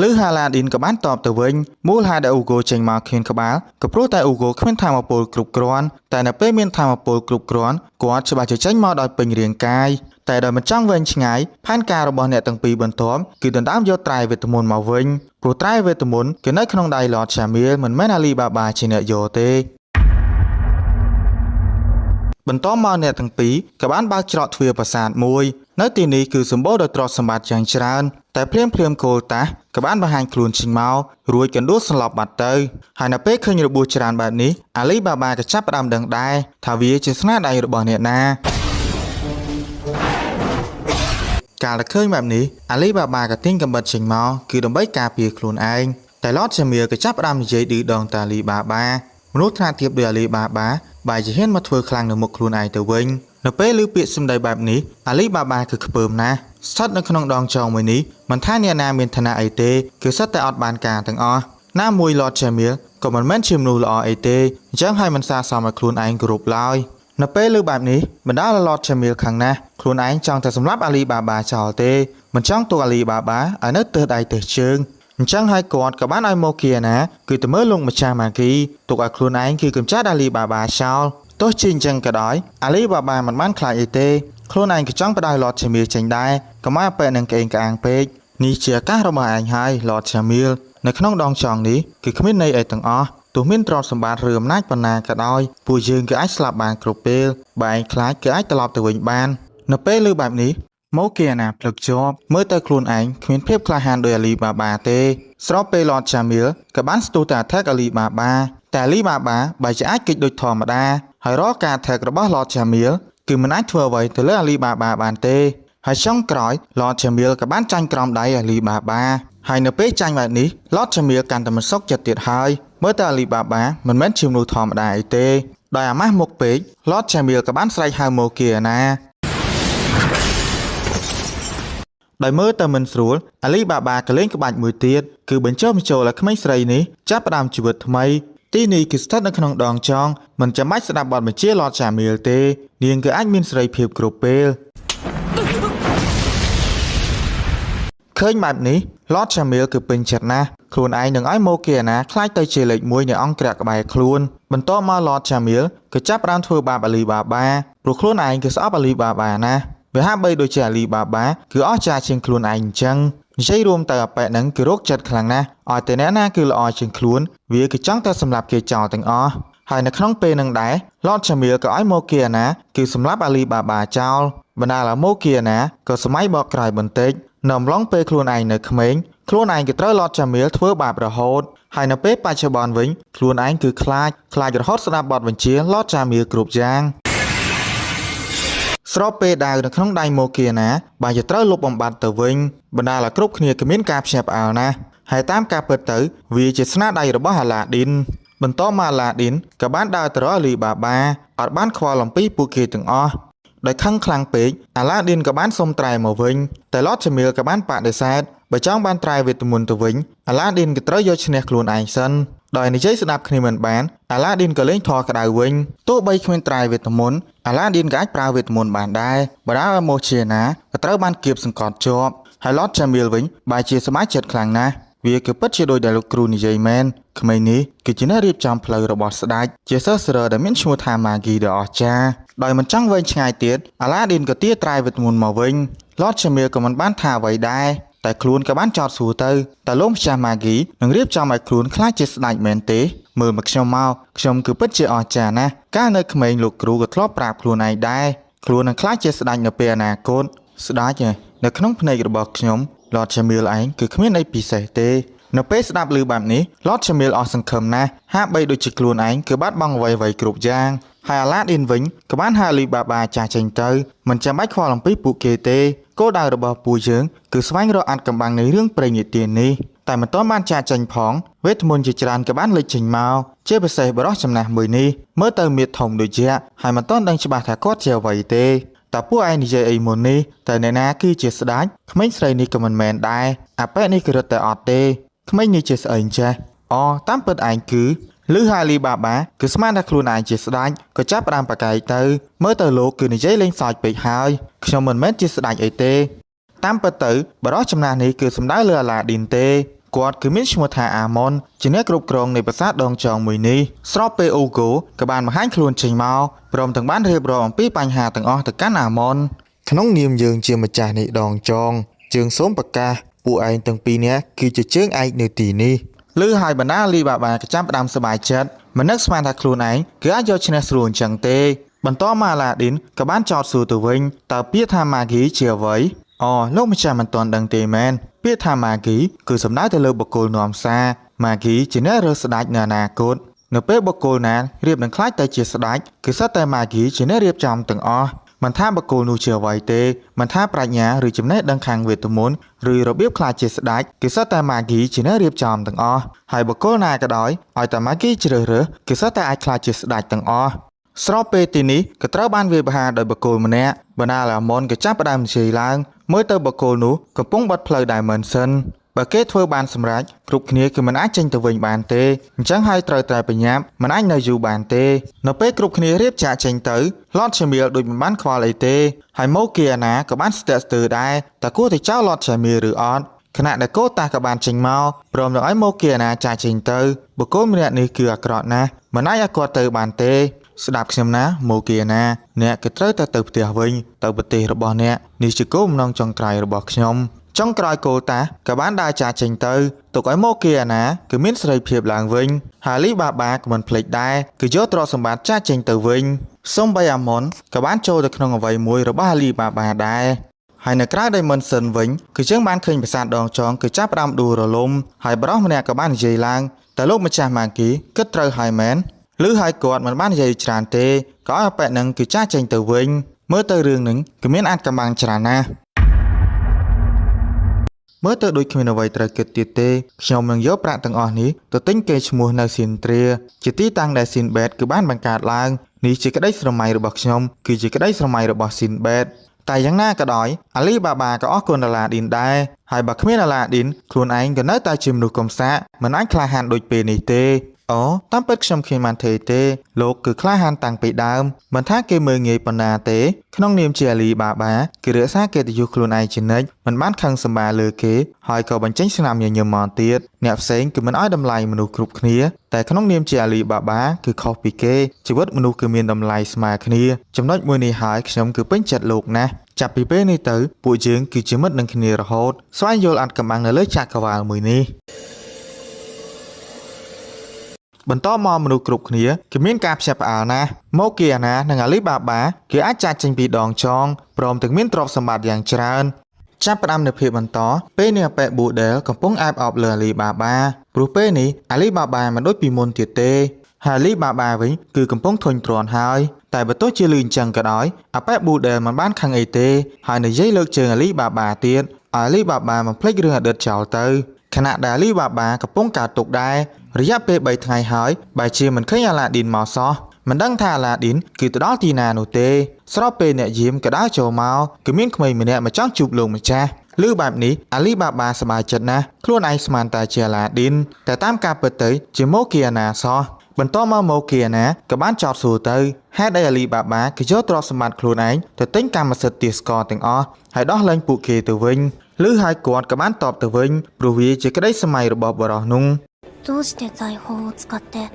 ឬហាឡាឌីនក៏បានតបទៅវិញមូលហេតុដែលអ៊ូហ្គោចេញមកគ្មានក្បាលក៏ព្រោះតែអ៊ូហ្គោគ្មានថាមពលគ្រប់គ្រាន់តែនៅពេលមានថាមពលគ្រប់គ្រាន់គាត់ច្បាស់ជាចេញមកដោយពេញរាងកាយតែដោយមិនចង់វែងឆ្ងាយផែនការរបស់អ្នកទាំងពីរបន្ទាប់គឺដណ្ដើមយកត្រែវេទមន្តមកវិញព្រោះត្រែវេទមន្តគឺនៅក្នុងដៃ Lord Jamil មិនមែនអាលីបាបាជាអ្នកយកទេ បន្ទាប់មកអ្នកទាំងពីរក៏បានបើកច្រកទ្វារប្រាសាទមួយនៅទីនេះគឺសម្បូរដោយទ្រព្យសម្បត្តិយ៉ាងច្រើនតែភ្លាមភ្លាមគោលតាសក៏បានបង្ហាញខ្លួនចេញមករួចកណ្ដួលសន្លប់បាត់ទៅហើយនៅពេលឃើញរបួសច្រើនបែបនេះអាលីបាបាក៏ចាប់ផ្ដើមដឹងដែរថាវាជាស្នាដៃរបស់អ្នកណាកាលតែឃើញបែបនេះអាលីបាបាក៏ទាញកាំបិតចេញមកគឺដើម្បីការពារខ្លួនឯងតែ Lord Jamil ក៏ចាប់ផ្ដើមនិយាយឌឺដងតាអាលីបាបាមនុស្សថ្នាក់ទាបដោយអាលីបាបាបែរជាហ៊ានមកធ្វើខ្លាំងនៅមុខខ្លួនឯងទៅវិញនៅពេលឮពាក្យសម្ដីបែបនេះអាលីបាបាគឺខ្ពើមណាស់ស្ថិតនៅក្នុងដងចងមួយនេះមិនថាអ្នកណាមានឋានៈអីទេគឺសុទ្ធតែអត់បានការទាំងអស់ណាមួយ Lord Jamil ក៏មិនមែនជាមនុស្សល្អអីទេអញ្ចឹងហើយមិនសាសមឲ្យខ្លួនឯងគោរពឡើយនៅពេលឮបែបនេះបណ្ដាល Lord Jamil ខាងណាស់ខ្លួនឯងចង់តែសម្លាប់អាលីបាបាចោលទេមិនចង់ទុកអាលីបាបាឲ្យនៅទើសដៃទើសជើងអញ្ចឹងហើយគាត់ក៏បានឲ្យម៉ូគីអាណាគឺទៅមើលលោកម្ចាស់ម៉ាគីទុកឲ្យខ្លួនឯងគឺកំចាត់អាលីបាបាចោលទោះជាអញ្ចឹងក៏ដោយអាលីបាបាមិនបានខ្លាចអីទេខ្លួនឯងក៏ចង់បដៅ Lord Jamil ចេញដែរកុំឲ្យអប៉ែនឹងក្អេងក្អាងពេកនេះជាឱកាសរបស់ឯងហើយ Lord Jamil នៅក្នុងដងចង់នេះគឺគ្មានន័យអីទាំងអស់ទោះមានទ្រព្យសម្បត្តិឬអំណាចប៉ុណ្ណាក៏ដោយពួកយើងគឺអាចស្លាប់បានគ្រប់ពេលបើឯងខ្លាចគឺអាចត្រឡប់ទៅវិញបាននៅពេលឮបែបនេះមកគេអាណាភ្លឹកជាប់មើលទៅខ្លួនឯងគ្មានភាពក្លាហានដោយអាលីបាបាទេស្របពេល Lord Jamil ក៏បានស្ទុះតែ attack អាលីបាបាតែអាលីបាបាបែរជាអាចគេចដូចធម្មតាហើយរាល់ការ attack របស់ Lord Jamil គឺមិនអាចធ្វើអ្វីទៅលើអាលីបាបាបានទេហើយចុងក្រោយ Lord Jamil ក៏បានចាញ់ក្រោមដៃអាលីបាបាហើយនៅពេលចាញ់បែបនេះ Lord Jamil កាន់តែមិនសុខចិត្តទៀតហើយមើលទៅអាលីបាបាមិនមែនជាមនុស្សធម្មតាអីទេដោយអាម៉ាស់មុខពេក Lord Jamil ក៏បានស្រែកហៅមកគេអាណាដោយមើលទៅមិនស្រួលអាលីបាបាក៏លេងក្បាច់មួយទៀតគឺបញ្ចុះបញ្ចូលឲ្យក្មេងស្រីនេះចាប់ផ្ដើមជីវិតថ្មី ទីនេះគឺស្ថិតនៅក្នុងដងចងមិនចាំបាច់ស្ដាប់បទបញ្ជា Lord Jamil ទេនាងគឺអាចមានសេរីភាពគ្រប់ពេលឃើញបែបនេះ Lord Jamil គឺពេញចិត្តណាស់ខ្លួនឯងនឹងឲ្យម៉ូគីអាណាក្លាយទៅជាលេខ1នៃអង្គរៈក្បែរខ្លួនបន្ទាប់មក Lord Jamil ក៏ចាប់ផ្ដើមធ្វើបាបអាលីបាបាព្រោះខ្លួនឯងគឺស្អប់អាលីបាបាណាស់វាហាក់បីដូចជាអាលីបាបាគឺអស្ចារ្យជាងខ្លួនឯងអញ្ចឹងនិយាយរួមទៅអាប៉ែហ្នឹងគឺរោគចិត្តខ្លាំងណាស់ឲ្យតែអ្នកណាគឺល្អជាងខ្លួនវាគឺចង់តែសម្លាប់គេចោលទាំងអស់ហើយនៅក្នុងពេលហ្នឹងដែរ Lord Jamil ក៏ឲ្យម៉ូគីអាណាគឺសម្លាប់អាលីបាបាចោលបណ្ដាលឲ្យម៉ូគីអាណាក៏សម័យបកក្រោយបន្តិចនៅអំឡុងពេលខ្លួនឯងនៅក្មេងខ្លួនឯងក៏ត្រូវ Lord Jamil ធ្វើបាបរហូតហើយនៅពេលបច្ចុប្បន្នវិញខ្លួនឯងគឺខ្លាចខ្លាចរហូតស្ដាប់បទបញ្ជា Lord Jamil គ្រប់យ៉ាង ស្របពេលដាវនៅក្នុងដៃម៉ូគីណាបើជាត្រូវលុបបំបាត់ទៅវិញបណ្ដាលឲ្យគ្រប់គ្នាគ្មានការភ្ញាក់ផ្អើលណាស់ហើយតាមការពិតទៅវាជាស្នាដៃរបស់អាឡាឌីនបន្តមកអាឡាឌីនក៏បានដើរទៅរកអាលីបាបាអត់បានខ្វល់អំពីពួកគេទាំងអស់ដោយខឹងខ្លាំងពេកអាឡាឌីនក៏បានសុំត្រែមកវិញតែឡតជាមៀលក៏បានបដិសេធបើចង់បានត្រែវេទមន្តទៅវិញអាឡាឌីនក៏ត្រូវយកឈ្នះខ្លួនឯងសិនដោយនិយាយស្ដាប់គ្នាមិនបានអាឡាឌីនក៏លេងធေါ်ក្តៅវិញទោះបីគ្មានត្រែវេទមន្តអាឡាឌីនក៏អាចប្រើវេទមន្តបានដែរបើដល់ឲ្យម៉ូជាណាក៏ត្រូវបានគៀបសង្កត់ជាប់ហើយឡតជាមៀលវិញបែរជាសប្បាយចិត្តខ្លាំងណាស់វាគឺពិតជាដូចដែលលោកគ្រូនិយាយមែនក្មេងនេះគឺជាអ្នករៀបចំផ្លូវរបស់ស្ដេចជាសិស្សរើដែលមានឈ្មោះថាម៉ាហ្គីដ៏អស្ចារ្យដោយមិនចង់វែងឆ្ងាយទៀតអាឡាឌីនក៏ទាត្រែវេទមន្តមកវិញឡតជាមៀលក៏មិនបានថាអ្វីដែរតែខ្លួនក៏បានចោទសួរទៅតើលោកម្ចាស់ម៉ាហ្គីនឹងរៀបចំឲ្យខ្លួនក្លាយជាស្ដេចមែនទេមើលមកខ្ញុំមកខ្ញុំគឺពិតជាអស្ចារ្យណាស់កាលនៅក្មេងលោកគ្រូក៏ធ្លាប់ប្រាប់ខ្លួនឯងដែរខ្លួននឹងក្លាយជាស្ដេចនៅពេលអនាគតស្ដេចហ៎នៅក្នុងភ្នែករបស់ខ្ញុំ Lord Jamil ឯងគឺគ្មានអីពិសេសទេនៅពេលស្ដាប់ឮបែបនេះ Lord Jamil អស់សង្ឃឹមណាស់ហាក់បីដូចជាខ្លួនឯងគឺបាត់បង់អ្វីៗគ្រប់យ៉ាងហើយអាឡាឌីនវិញក៏បានហៅអាលីបាបាចាស់ចេញទៅមិនចាំបាច់ខ្វល់អំពីពួកគេទេគោលដៅរបស់ពួកយើងគឺស្វែងរកអាថ៌កំបាំងនៃរឿងព្រេងនិទាននេះតែមិនទាន់បានចាកចេញផងវេទមន្តជាច្រើនក៏បានលេចចេញមកជាពិសេសបរិះចំណាស់មួយនេះមើលទៅមៀតធំដូចយក្សហើយមិនទាន់ដឹងច្បាស់ថាគាត់ជាអ្វីទេតើពួកឯងនិយាយអីមុននេះតែអ្នកណាគឺជាស្ដេចក្មេងស្រីនេះក៏មិនមែនដែរអាប៉ែនេះគឺរត់តែអត់ទេក្មេងនេះជាស្អីចេះអូតាមពិតឯងគឺឮហាលីបាបាគឺស្មានថាខ្លួនឯងជាស្ដេចក៏ចាប់ផ្ដើមប្រកែកទៅមើលទៅលោកគឺនិយាយលេងសើចពេកហើយខ្ញុំមិនមែនជាស្ដេចអីទេតាមពិតទៅបរិះចំណាស់នេះគឺសំដៅលើអាឡាឌីនទេគាត់គឺមានឈ្មោះថាអាម៉ុនជាអ្នកគ្រប់គ្រងនៃប្រាសាទដងចងមួយនេះស្របពេលអូហ្គោក៏បានបង្ហាញខ្លួនចេញមកព្រមទាំងបានរៀបរាប់អំពីបញ្ហាទាំងអស់ទៅកាន់អាម៉ុនក្នុងនាមយើងជាម្ចាស់នៃដងចងជើងសូមប្រកាសពួកឯងទាំងពីរនាក់គឺជាជើងឯកនៅទីនេះឮហើយបណ្ដាលីបាបាក៏ចាប់ផ្ដើមសប្បាយចិត្តមិននឹកស្មានថាខ្លួនឯងគឺអាចយកឈ្នះស្រួលអញ្ចឹងទេបន្តមកអាឡាឌីនក៏បានចោទសួរទៅវិញតើពាក្យថាម៉ាហ្គីជាអ្វីអូលោកម្ចាស់មិនទាន់ដឹងទេមែនពាក្យថាម៉ាហ្គីគឺសំដៅទៅលើបុគ្គលនាំសារម៉ាហ្គីជាអ្នករើសស្ដេចនៅអនាគតនៅពេលបុគ្គលណារៀបនឹងក្លាយទៅជាស្ដេចគឺសុទ្ធតែម៉ាហ្គីជាអ្នករៀបចំទាំងអស់មិនថាបុគ្គលនោះជាអ្វីទេមិនថាប្រាជ្ញាឬចំណេះដឹងខាងវេទមន្តឬរបៀបក្លាយជាស្ដេចគឺសុទ្ធតែម៉ាហ្គីជាអ្នករៀបចំទាំងអស់ហើយបុគ្គលណាក៏ដោយឲ្យតែម៉ាហ្គីជ្រើសរើសគឺសុទ្ធតែអាចក្លាយជាស្ដេចទាំងអស់ស្របពេលទីនេះក៏ត្រូវបានវាយប្រហារដោយបុគ្គលម្នាក់បណ្ដាលអាម៉ុនក៏ចាប់ផ្ដើមនិយាយឡើងមើលទៅបុគ្គលនោះកំពុងបត់ផ្លូវ Dimension បើគេធ្វើបានសម្រេចគ្រប់គ្នាគឺមិនអាចចេញទៅវិញបានទេអញ្ចឹងហើយត្រូវតែប្រញាប់មិនអាចនៅយូរបានទេនៅពេលគ្រប់គ្នារៀបចាកចេញទៅឡតឆាមៀលដូចមិនបានខ្វល់អីទេហើយម៉ូគីអាណាក៏បានស្ទាក់ស្ទើរដែរតើគួរតែចោលឡតឆាមៀលឬអត់ខណៈដែលកូតាក៏បានចេញមកព្រមនឹងឲ្យម៉ូគីអាណាចាកចេញទៅបុគ្គលម្នាក់នេះគឺអាក្រក់ណាស់មិនអាចឲ្យគាត់ទៅបានទេស្ដាប់ខ្ញុំណាម៉ូគីអាណាអ្នកក៏ត្រូវតែទៅផ្ទះវិញទៅប្រទេសរបស់អ្នកនេះជាគោលបំណងចុងក្រោយរបស់ខ្ញុំចុងក្រោយគោលតាក៏បានដើរចាកចេញទៅទុកឲ្យម៉ូគីអាណាគឺមានសេរីភាពឡើងវិញហាលីបាបាក៏មិនភ្លេចដែរគឺយកទ្រព្យសម្បត្តិចាកចេញទៅវិញសូម្បីអាម៉ុនក៏បានចូលទៅក្នុងអ្វីមួយរបស់ហាលីបាបាដែរហើយនៅក្រៅ Dimension វិញគឺយើងបានឃើញប្រាសាទដងចងគឺចាប់ផ្ដើមដួលរលំហើយប្រុសម្នាក់ក៏បាននិយាយឡើងតែលោកម្ចាស់ម៉ាគីគិតត្រូវហើយមែនឬហើយគាត់មិនបាននិយាយច្រើនទេក៏ឲ្យអាប៉ែនឹងគឺចាកចេញទៅវិញមើលទៅរឿងនឹងគឺមានអាចកំបាំងច្រើនណាស់មើលទៅដូចគ្មានអ្វីត្រូវគិតទៀតទេខ្ញុំនឹងយកប្រាក់ទាំងអស់នេះទៅទិញកេរ្តិ៍ឈ្មោះនៅស៊ីនទ្រាជាទីតាំងដែលស៊ីនបេតគឺបានបង្កើតឡើងនេះជាក្តីស្រមៃរបស់ខ្ញុំគឺជាក្តីស្រមៃរបស់ស៊ីនបេតតែយ៉ាងណាក៏ដោយអាលីបាបាក៏អរគុណអាឡាឌីនដែរហើយបើគ្មានអាឡាឌីនខ្លួនឯងក៏នៅតែជាមនុស្សកំសាកមិនអាចក្លាហានដូចពេលនេះទេ អូតាមពិតខ្ញុំគ្មានបានធ្វើទេលោកគឺក្លាហានតាំងពីដើមមិនថាគេមើលងាយប៉ុណ្ណាទេក្នុងនាមជាអាលីបាបាគឺរក្សាកិត្តិយសខ្លួនឯងជានិច្ចមិនបានខឹងសម្បាលើគេហើយក៏បញ្ចេញស្នាមញញឹមមកទៀតអ្នកផ្សេងគឺមិនឲ្យតម្លៃមនុស្សគ្រប់គ្នាតែក្នុងនាមជាអាលីបាបាគឺខុសពីគេជីវិតមនុស្សគឺមានតម្លៃស្មើគ្នាចំណុចមួយនេះហើយខ្ញុំគឺពេញចិត្តលោកណាស់ចាប់ពីពេលនេះទៅពួកយើងគឺជាមិត្តនឹងគ្នារហូតស្វែងយល់អាថ៌កំបាំងនៅលើចក្រវាលមួយនេះ បន្តមកមនុស្សគ្រប់គ្នាគឺមានការភ្ញាក់ផ្អើលណាស់មកគីអាណានិងអាលីបាបាគេអាចចាក់ចេញពីដងចងព្រមទាំងមានទ្រព្យសម្បត្តិយ៉ាងច្រើនចាប់ផ្ដើមនៅភាពបន្តពេលនេះអាប៉ែប៊ូដែលកំពុងអែបអបលើអាលីបាបាព្រោះពេលនេះអាលីបាបាមិនដូចពីមុនទៀតទេហើយអាលីបាបាវិញគឺកំពុងធុញទ្រាន់ហើយតែបើទោះជាលឺអញ្ចឹងក៏ដោយអាប៉ែប៊ូដែលមិនបានខឹងអីទេហើយនិយាយលើកជើងអាលីបាបាទៀតអាលីបាបាមិនភ្លេចរឿងអតីតចោលទៅខណៈដែលអាលីបាបាកំពុងកើតទុកដែររយៈពេល3ថ្ងៃហើយបែរជាមិនឃើញអាឡាឌីនមកសោះមិនដឹងថាអាឡាឌីនគឺទៅដល់ទីណានោះទេស្របពេលអ្នកយាមក៏ដើរចូលមកគឺមានក្មេងម្នាក់មកចង់ជួបលោកម្ចាស់ឮបែបនេះអាលីបាបាសប្បាយចិត្តណាស់ខ្លួនឯងស្មានតែជាអាឡាឌីនតែតាមការពិតទៅជាម៉ូគីអាណាសោះបន្តមកម៉ូគីអាណាក៏បានចោទសួរទៅហេតុអីអាលីបាបាគេយកទ្រព្យសម្បត្តិខ្លួនឯងទៅទិញកម្មសិទ្ធិទាសករទាំងអស់ហើយដោះលែងពួកគេទៅវិញឮហើយគាត់ក៏បានតបទៅវិញព្រោះវាជាក្តីសម័យរបស់បុរសនោះ どうして財宝を使って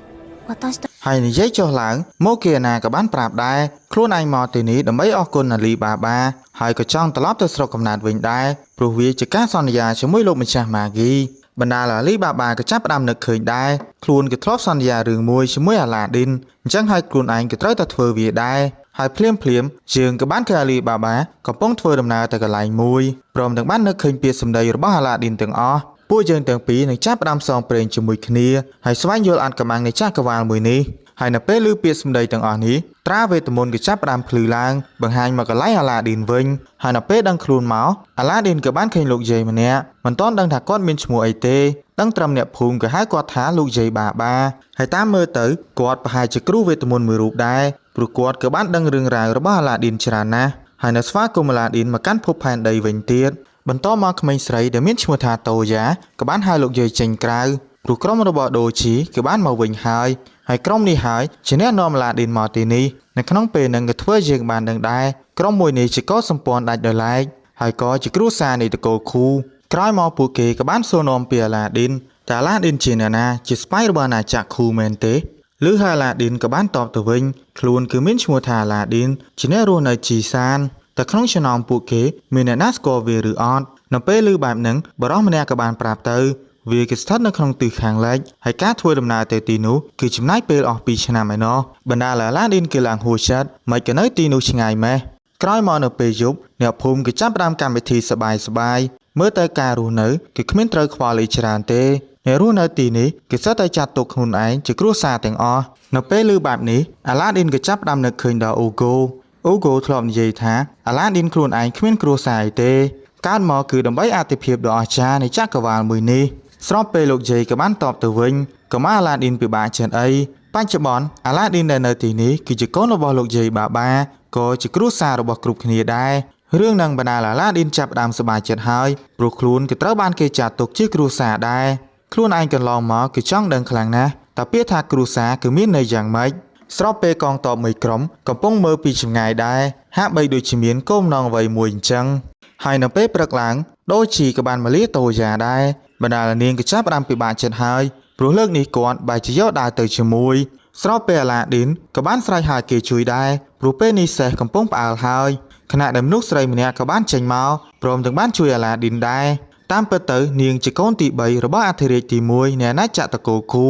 私た ហើយនិយាយចុះឡើងមកគីអាណាក៏បានប្រាប់ដែរខ្លួនឯងមកទីនេះដើម្បីអរគុណអាលីបាបាហើយក៏ចង់ត្រឡប់ទៅស្រុកកំណើតវិញដែរព្រោះវាជាការសន្យាជាមួយលោកម្ចាស់ម៉ាហ្គីបណ្ដាលអាលីបាបាក៏ចាប់ផ្ដើមនឹកឃើញដែរខ្លួនក៏ធ្លាប់សន្យារឿងមួយជាមួយអាឡាឌីនអញ្ចឹងហើយខ្លួនឯងក៏ត្រូវតែធ្វើវាដែរហើយភ្លាមភ្លាមជើងក៏បានឃើញអាលីបាបាកំពុងធ្វើដំណើរទៅកន្លែងមួយព្រមទាំងបាននឹកឃើញពាក្យសម្ដីរបស់អាឡាឌីនទាំងអស់ពួកយើងទាំងពីរនឹងចាប់ផ្ដើមផ្សងព្រេងជាមួយគ្នាហើយស្វែងយល់អាថ៌កំបាំងនៃចក្រវាលមួយនេះហើយនៅពេលឮពាក្យសម្ដីទាំងអស់នេះត្រាវេទមន្តក៏ចាប់ផ្ដើមភ្លឺឡើងបង្ហាញមកកន្លែងអាឡាឌីនវិញហើយនៅពេលដឹងខ្លួនមកអាឡាឌីនក៏បានឃើញលោកយាយម្នាក់មិនទាន់ដឹងថាគាត់មានឈ្មោះអីទេដឹងត្រឹមអ្នកភូមិក៏ហៅគាត់ថាលោកយាយបាបាហើយតាមមើលទៅគាត់ប្រហែលជាគ្រូវេទមន្តមួយរូបដែរព្រោះគាត់ក៏បានដឹងរឿងរ៉ាវរបស់អាឡាឌីនច្រើនណាស់ហើយនៅស្វាគមន៍អាឡាឌីនមកកាន់ភពផែនដីវិញទៀតបន្តមកក្មេងស្រីដែលមានឈ្មោះថាតូយ៉ាក៏បានហៅលោកយាយចេញក្រៅព្រោះក្រុមរបស់ដូជីក៏បានមកវិញហើយហើយក្រុមនេះហើយជាអ្នកនាំអាឡាឌីនមកទីនេះនៅក្នុងពេលហ្នឹងក៏ធ្វើយើងបានដឹងដែរក្រុមមួយនេះជាកុលសម្ព័ន្ធដាច់ដោយឡែកហើយក៏ជាគ្រួសារនៃតកូលខូក្រោយមកពួកគេក៏បានសួរនាំពីអាឡាឌីនតើអាឡាឌីនជាអ្នកណាជាស្ប៉ៃរបស់អាណាចក្រខូមែនទេឬហើយអាឡាឌីនក៏បានតបទៅវិញខ្លួនគឺមានឈ្មោះថាអាឡាឌីនជាអ្នករស់នៅជីសានតែក្នុងចំណោមពួកគេមានអ្នកណាស្គាល់វាឬអត់នៅពេលឮបែបហ្នឹងបុរសម្នាក់ក៏បានប្រាប់ទៅវាគឺស្ថិតនៅក្នុងទិសខាងលិចហើយការធ្វើដំណើរទៅទីនោះគឺចំណាយពេលអស់2ឆ្នាំឯណោះបណ្ដាលអាឡាឌីនគឺឡើងហួសចិត្តមិនក៏នៅទីនោះឆ្ងាយម៉េះក្រោយមកនៅពេលយប់អ្នកភូមិគឺចាប់ផ្ដើមកម្មវិធីសប្បាយសប្បាយមើលទៅការរស់នៅគឺគ្មានត្រូវខ្វល់អីច្រើនទេអ្នករស់នៅទីនេះគឺសុទ្ធតែចាត់ទុកខ្លួនឯងជាគ្រួសារទាំងអស់នៅពេលឮបែបនេះអាឡាឌីនក៏ចាប់ផ្ដើមនឹកឃើញដល់អូហ្គោអូហ្គោធ្លាប់និយាយថាអាឡាឌីនខ្លួនឯងគ្មានគ្រួសារអីទេកើតមកគឺដើម្បីអាទិភាពដ៏អស្ចារ្យនៃចក្រវាលមួយនេះស្របពេលលោកយាយក៏បានតបទៅវិញកុំឲ្យអាឡាឌីនពិបាកចិត្តអីបច្ចុប្បន្នអាឡាឌីនដែលនៅទីនេះគឺជាកូនរបស់លោកយាយបាបាក៏ជាគ្រួសាររបស់គ្រប់គ្នាដែររឿងនឹងបណ្ដាលអាឡាឌីនចាប់ផ្ដើមសប្បាយចិត្តហើយព្រោះខ្លួនក៏ត្រូវបានគេចាត់ទុកជាគ្រួសារដែរខ្លួនឯងកន្លងមកគឺចង់ដឹងខ្លាំងណាស់តើពាក្យថាគ្រួសារគឺមានន័យយ៉ាងម៉េចស្របពេលកងទ័ពមួយក្រុមកំពុងមើលពីចម្ងាយដែរហាក់បីដូចជាមានគោលបំណងអ្វីមួយអញ្ចឹងហើយនៅពេលព្រឹកឡើងដូជីក៏បានមកលាតូយ៉ាដែរបណ្ដាលនាងក៏ចាប់ផ្ដើមពិបាកចិត្តហើយព្រោះលើកនេះគាត់បែរជាយកដាវទៅជាមួយស្របពេលអាឡាឌីនក៏បានស្រែកហៅគេជួយដែរព្រោះពេលនេះសេះកំពុងផ្អើលហើយខណៈដែលមនុស្សស្រីម្នាក់ក៏បានចេញមកព្រមទាំងបានជួយអាឡាឌីនដែរតាមពិតទៅនាងជាកូនទី3របស់អធិរាជទី1នៃអាណាចក្រតកូលគូ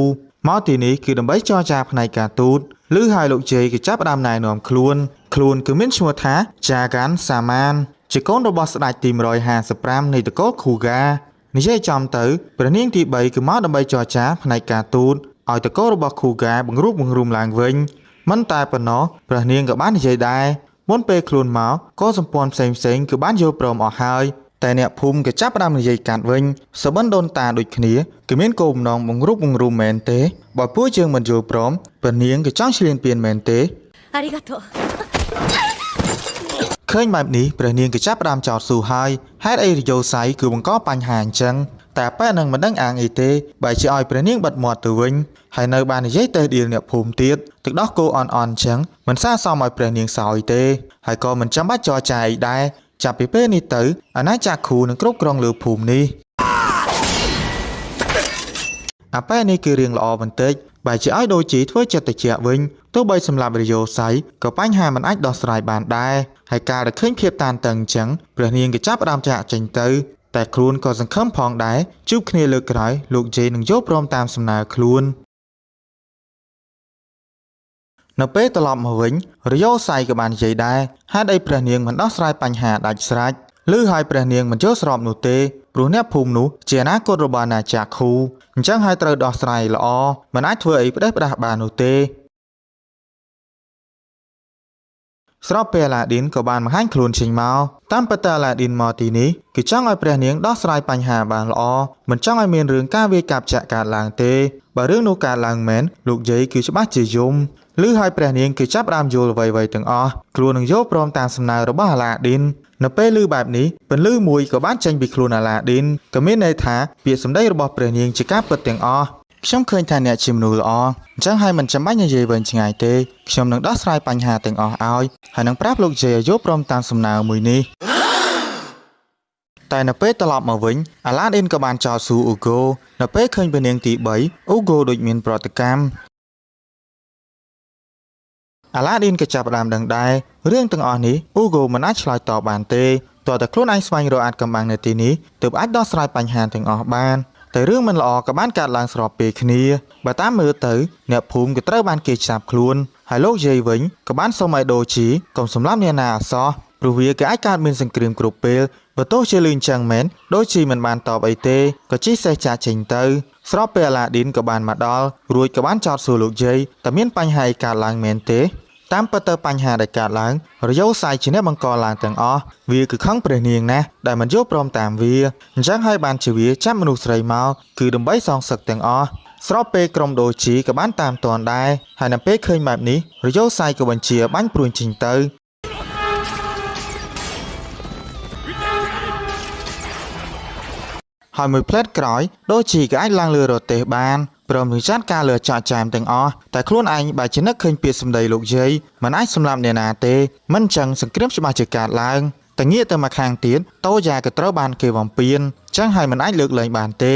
មកទីនេះគឺដើម្បីចរចាផ្នែកការទូតឬហើយលោកជ័យក៏ចាប់ផ្ដើមណែនាំខ្លួនខ្លួនគឺមានឈ្មោះថាចាហ្គានសាម៉ានជាកូនរបស់ស្ដេចទី155នៃតកូលខូហ្គានិយាយចំទៅព្រះនាងទី3គឺមកដើម្បីចរចាផ្នែកការទូតឲ្យតកូលរបស់ខូហ្គាបង្រួបបង្រួមឡើងវិញមិនតែប៉ុណ្ណោះព្រះនាងក៏បាននិយាយដែរមុនពេលខ្លួនមកក៏សម្ព័ន្ធផ្សេងៗគឺបានយល់ព្រមអស់ហើយតែអ្នកភូមិក៏ចាប់ផ្ដើមនិយាយកាត់វិញសបិនដូនតាដូចគ្នាគឺមានគោលបំណងបង្រួបបង្រួមមែនទេបើពួកយើងមិនយល់ព្រមព្រះនាងក៏ចង់ឈ្លានពានមែនទេ ありがとう ឃើញបែបនេះព្រះនាងក៏ចាប់ផ្ដើមចោទសួរហើយហេតុអីរយោសៃគឺបង្កបញ្ហាអញ្ចឹង តែប៉ែនឹងមិនដឹងអាងអីទេបែរជាឲ្យព្រះនាងបិទមាត់ទៅវិញហើយនៅបាននិយាយតេះដៀលអ្នកភូមិទៀតទឹកដោះគោអន់អន់អញ្ចឹងមិនស័ក្តិសមឲ្យព្រះនាងសោយទេហើយក៏មិនចាំបាច់ចរចាអីដែរចាប់ពីពេលនេះទៅអាណាចក្រគ្រូនឹងគ្រប់គ្រងលើភូមិនេះ អាប៉ែនេះគឺរឿងល្អបន្តិចបែរជាឲ្យដូជីធ្វើចិត្តតិចវិញទោះបីសម្រាប់រយោស័យក៏បញ្ហាមិនអាចដោះស្រាយបានដែរហើយការដែលឃើញភាពតានតឹងអញ្ចឹងព្រះនាងក៏ចាប់ផ្ដើមចាក់ចេញទៅតែខ្លួនក៏សង្ឃឹមផងដែរជួបគ្នាលើកក្រោយលោកជេនឹងយល់ព្រមតាមសំណើខ្លួននៅពេលត្រឡប់មកវិញរយោស័យក៏បាននិយាយដែរហេតុអីព្រះនាងមិនដោះស្រាយបញ្ហាដាច់ស្រេចឬហើយព្រះនាងមិនយល់ស្របនោះទេព្រោះអ្នកភូមិនោះជាអនាគតរបស់អាណាចក្រខូអញ្ចឹងហើយត្រូវដោះស្រាយល្អមិនអាចធ្វើអីផ្ដេសផ្ដាសបាននោះទេស្របពេលអាឡាឌីនក៏បានបង្ហាញខ្លួនចេញមកតាមពិតអាឡាឌីនមកទីនេះគឺចង់ឲ្យព្រះនាងដោះស្រាយបញ្ហាបានល្អមិនចង់ឲ្យមានរឿងការវាយកាប់ចាក់កើតឡើងទេបើរឿងនោះកើតឡើងមែនលោកយាយគឺច្បាស់ជាយំឬហើយព្រះនាងគឺចាប់ផ្ដើមយល់អ្វីៗទាំងអស់ខ្លួននឹងយល់ព្រមតាមសំណើរបស់អាឡាឌីននៅពេលឮបែបនេះពន្លឺមួយក៏បានចេញពីខ្លួនអាឡាឌីនក៏មានន័យថាពាក្យសម្ដីរបស់ព្រះនាងជាការពិតទាំងអស់ខ្ញុំឃើញថាអ្នកជាមនុស្សល្អអញ្ចឹងហើយមិនចាំបាច់និយាយវែងឆ្ងាយទេខ្ញុំនឹងដោះស្រាយបញ្ហាទាំងអស់ឲ្យហើយនឹងប្រាប់លោកយាយឲ្យយល់ព្រមតាមសំណើមួយនេះ តែនៅពេលត្រឡប់មកវិញអាឡាឌីនក៏បានចោទសួរអ៊ូហ្គោនៅពេលឃើញព្រះនាងទី3អ៊ូហ្គោដូចមានប្រតិកម្មអាឡាឌីនក៏ចាប់ផ្ដើមដឹងដែររឿងទាំងអស់នេះអ៊ូហ្គោមិនអាចឆ្លើយតបបានទេទាល់តែខ្លួនឯងស្វែងរកអាចកំបាំងនៅទីនេះទើបអាចដោះស្រាយបញ្ហាទាំងអស់បានតែរឿងមិនល្អក៏បានកើតឡើងស្របពេលគ្នាបើតាមមើលទៅអ្នកភូមិក៏ត្រូវបានគេចាប់ខ្លួនហើយលោកយាយវិញក៏បានសុំឲ្យដូជីកុំសម្លាប់អ្នកណាអសោះព្រោះវាក៏អាចកើតមានសង្គ្រាមគ្រប់ពេលបើទោះជាលឺអញ្ចឹងមែនដូចជាមិនបានតបអីទេក៏ជិះសេះចាកចេញទៅស្របពេលអាឡាឌីនក៏បានមកដល់រួចក៏បានចោទសួរលោកយាយតើមានបញ្ហាអីកើតឡើងមែនទេតាមពិតទៅបញ្ហាដែលកើតឡើងរយោសាយជាអ្នកបង្កឡើងទាំងអស់វាគឺខឹងព្រះនាងណាស់ដែលមិនយល់ព្រមតាមវាអញ្ចឹងហើយបានជាវាចាប់មនុស្សស្រីមកគឺដើម្បីសងសឹកទាំងអស់ស្របពេលក្រុមដូជីក៏បានតាមទាន់ដែរហើយនៅពេលឃើញបែបនេះរយោសាយក៏បញ្ជាបាញ់ព្រួញចេញទៅ ហើយមួយផ្លែតក្រោយដូចជាក៏អាចឡើងលើរទេះបានព្រមនឹងចាត់ការលើចាក់ចែមទាំងអស់តែខ្លួនឯងបែរជានឹកឃើញពាក្យសម្ដីលោកយាយមិនអាចសម្លាប់អ្នកណាទេមិនចឹងសង្គ្រាមច្បាស់ជាកើតឡើងតែងាកទៅមកខាងទៀតតូយ៉ាក៏ត្រូវបានគេបំពេញចឹងហើយមិនអាចលើកលែងបានទេ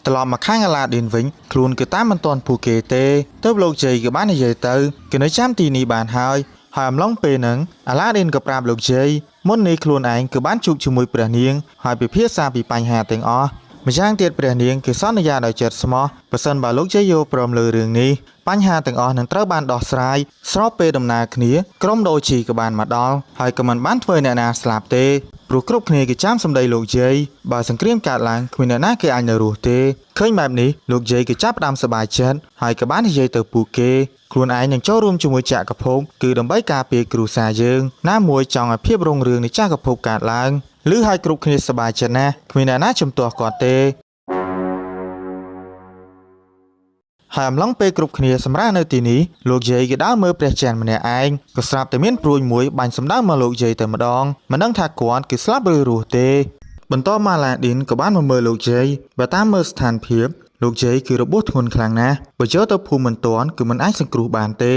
ត្រឡប់មកខាងអាឡាឌីនវិញខ្លួនគឺតាមមិនទាន់ពួកគេទេទើបលោកជ័យក៏បាននិយាយទៅគេនៅចាំទីនេះបានហើយហើយអំឡុងពេលហ្នឹងអាឡាឌីនក៏ប្រាប់លោកជ័យមុននេះខ្លួនឯងគឺបានជួបជាមួយព្រះនាងហើយពិភាក្សាពីបញ្ហាទាំងអស់ម្យ៉ាងទៀតព្រះនាងគឺសន្យាដោយចិត្តស្មោះប្រសិនបើលោកជ័យយល់ព្រមលើរឿងនេះបញ្ហាទាំងអស់នឹងត្រូវបានដោះស្រាយស្របពេលដំណើរគ្នាក្រុមដូជីក៏បានមកដល់ហើយក៏មិនបានធ្វើអ្នកណាស្លាប់ទេព្រោះគ្រប់គ្នាគេចាំសម្ដីលោកយាយបើសង្គ្រាមកើតឡើងគ្មានអ្នកណាគេអាចនៅរស់ទេឃើញបែបនេះលោកយាយក៏ចាប់ផ្ដើមសប្បាយចិត្តហើយក៏បាននិយាយទៅពួកគេខ្លួនឯងនឹងចូលរួមជាមួយចក្រភពគឺដើម្បីការពារគ្រួសារយើងណាមួយចង់ឲ្យភាពរុងរឿងនៃចក្រភពកើតឡើងឬឲ្យគ្រប់គ្នាសប្បាយចិត្តណាស់គ្មានអ្នកណាជំទាស់គាត់ទេ ហើយអំឡុងពេលគ្រប់គ្នាសម្រាប់នៅទីនេះលោកយាយក៏ដើរមើលព្រះច័ន្ទម្នាក់ឯងក៏ស្រាប់តែមានព្រួញមួយបាញ់សម្ដៅមកលោកយាយតែម្ដងមិនដឹងថាគាត់គឺស្លាប់ឬរស់ទេបន្តមកឡាឌីនក៏បានមកមើលលោកយាយបើតាមមើលស្ថានភាពលោកយាយគឺរបួសធ្ងន់ខ្លាំងណាស់បើចូលទៅភូមិមិនទាន់គឺមិនអាចសង្គ្រោះបានទេ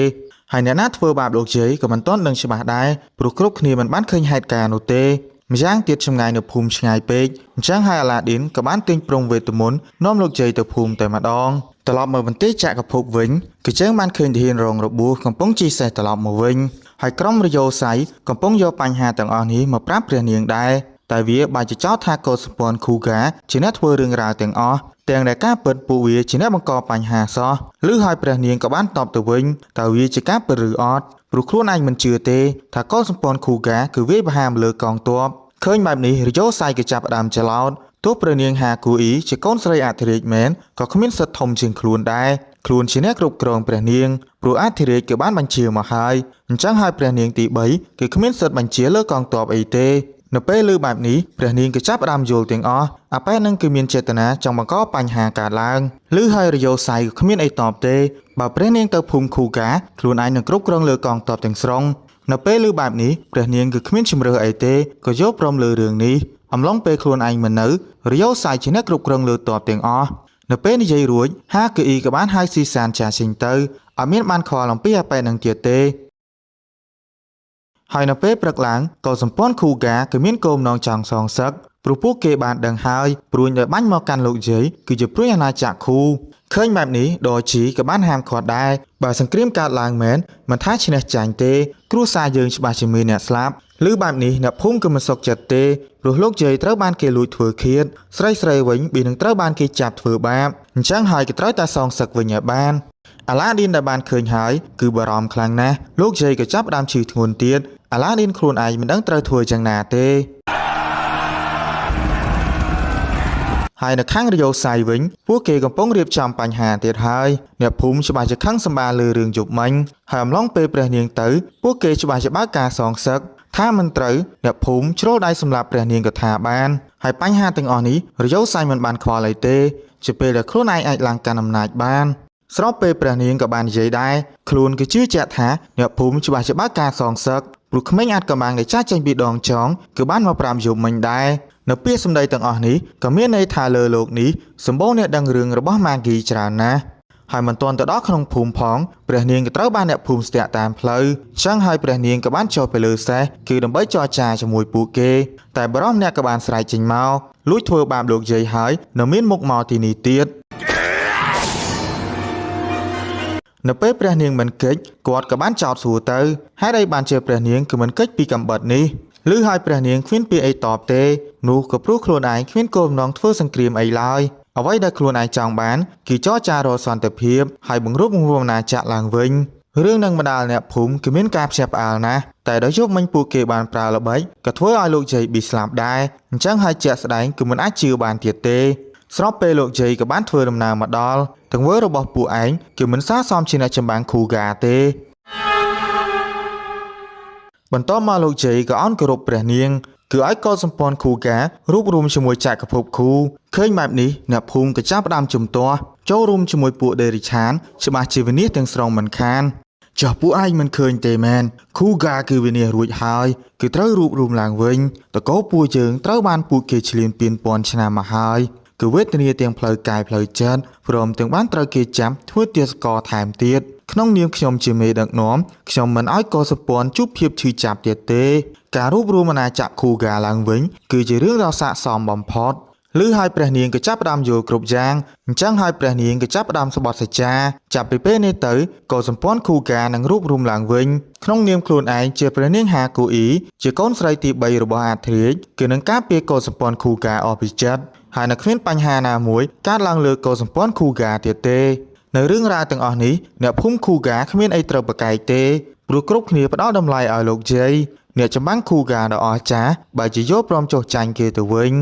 ហើយអ្នកណាធ្វើបាបលោកយាយក៏មិនទាន់ដឹងច្បាស់ដែរព្រោះគ្រប់គ្នាមិនបានឃើញហេតុការណ៍នោះទេម្យ៉ាងទៀតចម្ងាយនៅភូមិឆ្ងាយពេកអញ្ចឹងហើយអាឡាឌីនក៏បានទាញព្រំវេទមន្តនាំលោកយាយទៅភូមិតែម្ដងត្រឡប់មកបន្ទាយចក្រភពវិញគឺជើងបានឃើញទាហានរងរបួសកំពុងជិះសេះត្រឡប់មកវិញហើយក្រុមរយោសៃកំពុងយកបញ្ហាទាំងអស់នេះមកប្រាប់ព្រះនាងដែរតែវាបានចោទថាកោសម្ព័ន្ធខូហ្គាជាអ្នកធ្វើរឿងរ៉ាវទាំងអស់ទាំងដែលការពិតពួកវាជាអ្នកបង្កបញ្ហាសោះឬហើយព្រះនាងក៏បានតបទៅវិញតើវាជាការពិតឬអត់ព្រោះខ្លួនឯងមិនជឿទេថាកុលសម្ព័ន្ធខូហ្គាគឺវាយប្រហារមកលើកងទ័ពឃើញបែបនេះរយោសៃក៏ចាប់ផ្ដើមច្រឡោតទោះព្រះនាងហាគូអ៊ីជាកូនស្រីអធិរាជមែនក៏គ្មានសិទ្ធិធំជាងខ្លួនដែរខ្លួនជាអ្នកគ្រប់គ្រងព្រះនាងព្រោះអធិរាជគឺបានបញ្ជាមកហើយអញ្ចឹងហើយព្រះនាងទី3គឺគ្មានសិទ្ធិបញ្ជាលើកងទ័ពអីទេនៅពេលឮបែបនេះព្រះនាងក៏ចាប់ផ្ដើមយល់ទាំងអស់អាប៉ែនឹងគឺមានចេតនាចង់បង្កបញ្ហាកើតឡើងឬហើយរយោសៃក៏គ្មានអីតបទេបើព្រះនាងទៅភូមិខូកាខ្លួនឯងនឹងគ្រប់គ្រងលើកងទ័ពទាំងស្រុង នៅពេលឮបែបនេះព្រះនាងគឺគ្មានជំរឿអីទេក៏យល់ព្រមលើរឿងនេះអំឡុងពេលខ្លួនឯងមិននៅរយោសាយជាអ្នកគ្រប់គ្រងលើតបទាំងអស់នៅពេលនិយាយរួចហាគីអ៊ីក៏បានហៅស៊ីសានចាចេញទៅអត់មានបានខ្វល់អំពីអាប៉ែនឹងទៀតទេហើយនៅពេលព្រឹកឡើងក៏សម្ព័ន្ធខូហ្គាគឺមានគោលបំណងចង់សងសឹកព្រោះពួកគេបានដឹងហើយព្រួញដែលបាញ់មកកាន់លោកយាយគឺជាព្រួញអាណាចក្រខូឃើញបែបនេះដជីក៏បានហាមឃាត់ដែរបើសង្គ្រាមកើតឡើងមែនមិនថាឈ្នះចាញ់ទេគ្រួសារយើងច្បាស់ជាមានអ្នកស្លាប់ឬបែបនេះអ្នកភូមិក៏មិនសុខចិត្តទេព្រោះលោកយាយត្រូវបានគេលួចធ្វើឃាតស្រីស្រីវិញប៊ីនឹងត្រូវបានគេចាប់ធ្វើបាបអញ្ចឹងហើយក៏ត្រូវតែសងសឹកវិញឲ្យបានអាឡាឌីនដែលបានឃើញហើយគឺបារម្ភខ្លាំងណាស់លោកយាយក៏ចាប់ផ្ដើមឈឺធ្ងន់ទៀតអាឡាឌីនខ្លួនឯងមិនដឹងត្រូវធ្វើយ៉ាងណាទេ ហើយនៅខាងរយោសៃវិញពួកគេកំពុងរៀបចំបញ្ហាទៀតហើយអ្នកភូមិច្បាស់ជាខឹងសម្បារលើរឿងយប់មិញហើយអំឡុងពេលព្រះនាងទៅពួកគេច្បាស់ជាបើកការសងសឹកថាមិនត្រូវអ្នកភូមិជ្រុលដៃសម្លាប់ព្រះនាងក៏ថាបានហើយបញ្ហាទាំងអស់នេះរយោសៃមិនបានខ្វល់អីទេជាពេលដែលខ្លួនឯងអាចឡើងកាន់អំណាចបានស្របពេលព្រះនាងក៏បាននិយាយដែរខ្លួនគឺជឿជាក់ថាអ្នកភូមិច្បាស់ជាបើកការសងសឹកព្រោះក្មេងអាចកំបាំងដែលចាស់ចេញពីដងចងគឺបានមកប្រាប់យប់មិញដែរនៅពាក្យសម្ដីទាំងអស់នេះក៏មានន័យថាលើលោកនេះសម្បូរអ្នកដឹងរឿងរបស់ម៉ាហ្គីច្រើនណាស់ហើយមិនទាន់ទៅដល់ក្នុងភូមិផងព្រះនាងក៏ត្រូវបានអ្នកភូមិស្ទាក់តាមផ្លូវចឹងហើយព្រះនាងក៏បានចុះទៅលើសេះគឺដើម្បីចរចាជាមួយពួកគេតែបរិមអ្នកក៏បានស្រែកចេញមកលួចធ្វើបាបលោកយាយហើយនៅមានមុខមកទីនេះទៀត នៅពេលព្រះនាងមិនគេចគាត់ក៏បានចោទសួរទៅហេតុអីបានជាព្រះនាងគឺមិនគេចពីកំបិតនេះឬហើយព្រះនាងគ្មានពាក្យអីតបទេនោះក៏ព្រោះខ្លួនឯងគ្មានគោលបំណងធ្វើសង្គ្រាមអីឡើយអ្វីដែលខ្លួនឯងចង់បានគឺចរចារកសន្តិភាពហើយបង្រួបបង្រួមអាណាចក្រឡើងវិញរឿងនឹងបណ្ដាលអ្នកភូមិគឺមានការភ្ញាក់ផ្អើលណាស់តែដល់យប់មិញពួកគេបានប្រើល្បិចក៏ធ្វើឲ្យលោកជ័យប៊ីស្លាប់ដែរអញ្ចឹងហើយជាក់ស្ដែងគឺមិនអាចជឿបានទៀតទេ ស្របពេលលោកជ័យក៏បានធ្វើដំណើរមកដល់ទង្វើរបស់ពួកឯងគឺមិនស័ក្តិសមជាអ្នកចម្បាំងខូហ្គាទេបន្ទាប់មកលោកជ័យក៏អោនគោរពព្រះនាងគឺឲ្យកុលសម្ព័ន្ធខូហ្គារួបរួមជាមួយចក្រភពខូឃើញបែបនេះអ្នកភូមិក៏ចាប់ផ្ដើមជំទាស់ចូលរួមជាមួយពួកដេរិឆានច្បាស់ជាវិនាសទាំងស្រុងមិនខានចុះពួកឯងមិនឃើញទេមែនខូហ្គាគឺវិនាសរួចហើយគឺត្រូវរួបរួមឡើងវិញតកោពួកយើងត្រូវបានពួកគេឈ្លានពានពាន់ឆ្នាំមកហើយ គឺវេទនាទាំងផ្លូវកាយផ្លូវចិត្តព្រមទាំងបានត្រូវគេចាប់ធ្វើទាសករថែមទៀតក្នុងនាមខ្ញុំជាមេដឹកនាំខ្ញុំមិនឲ្យកុសពន្ធជួបភាពឈឺចាប់ទៀតទេការរួបរួមអាណាចក្រខូហ្គាឡើងវិញគឺជារឿងដ៏ស័ក្តិសមបំផុតឬហើយព្រះនាងក៏ចាប់ផ្ដើមយល់គ្រប់យ៉ាងអញ្ចឹងហើយព្រះនាងក៏ចាប់ផ្ដើមស្បត់សច្ចាចាប់ពីពេលនេះទៅក៏សម្ព័ន្ធខូហ្គានឹងរួបរួមឡើងវិញក្នុងនាមខ្លួនឯងជាព្រះនាងហាគូអ៊ីជាកូនស្រីទី3របស់អាធ្រាជគឺនឹងការពារកុលសម្ព័ន្ធខូហ្គាអស់ពីចិត្ត ហើយនៅគ្មានបញ្ហាណាមួយកើតឡើងលើកុលសម្ព័ន្ធខូហ្គាទៀតទេនៅរឿងរ៉ាវទាំងអស់នេះអ្នកភូមិខូហ្គាគ្មានអីត្រូវប្រកែកទេព្រោះគ្រប់គ្នាផ្ដល់តម្លៃឲ្យលោកជ័យអ្នកចម្បាំងខូហ្គាដ៏អស្ចារ្យបែរជាយល់ព្រមចុះចាញ់គេទៅវិញ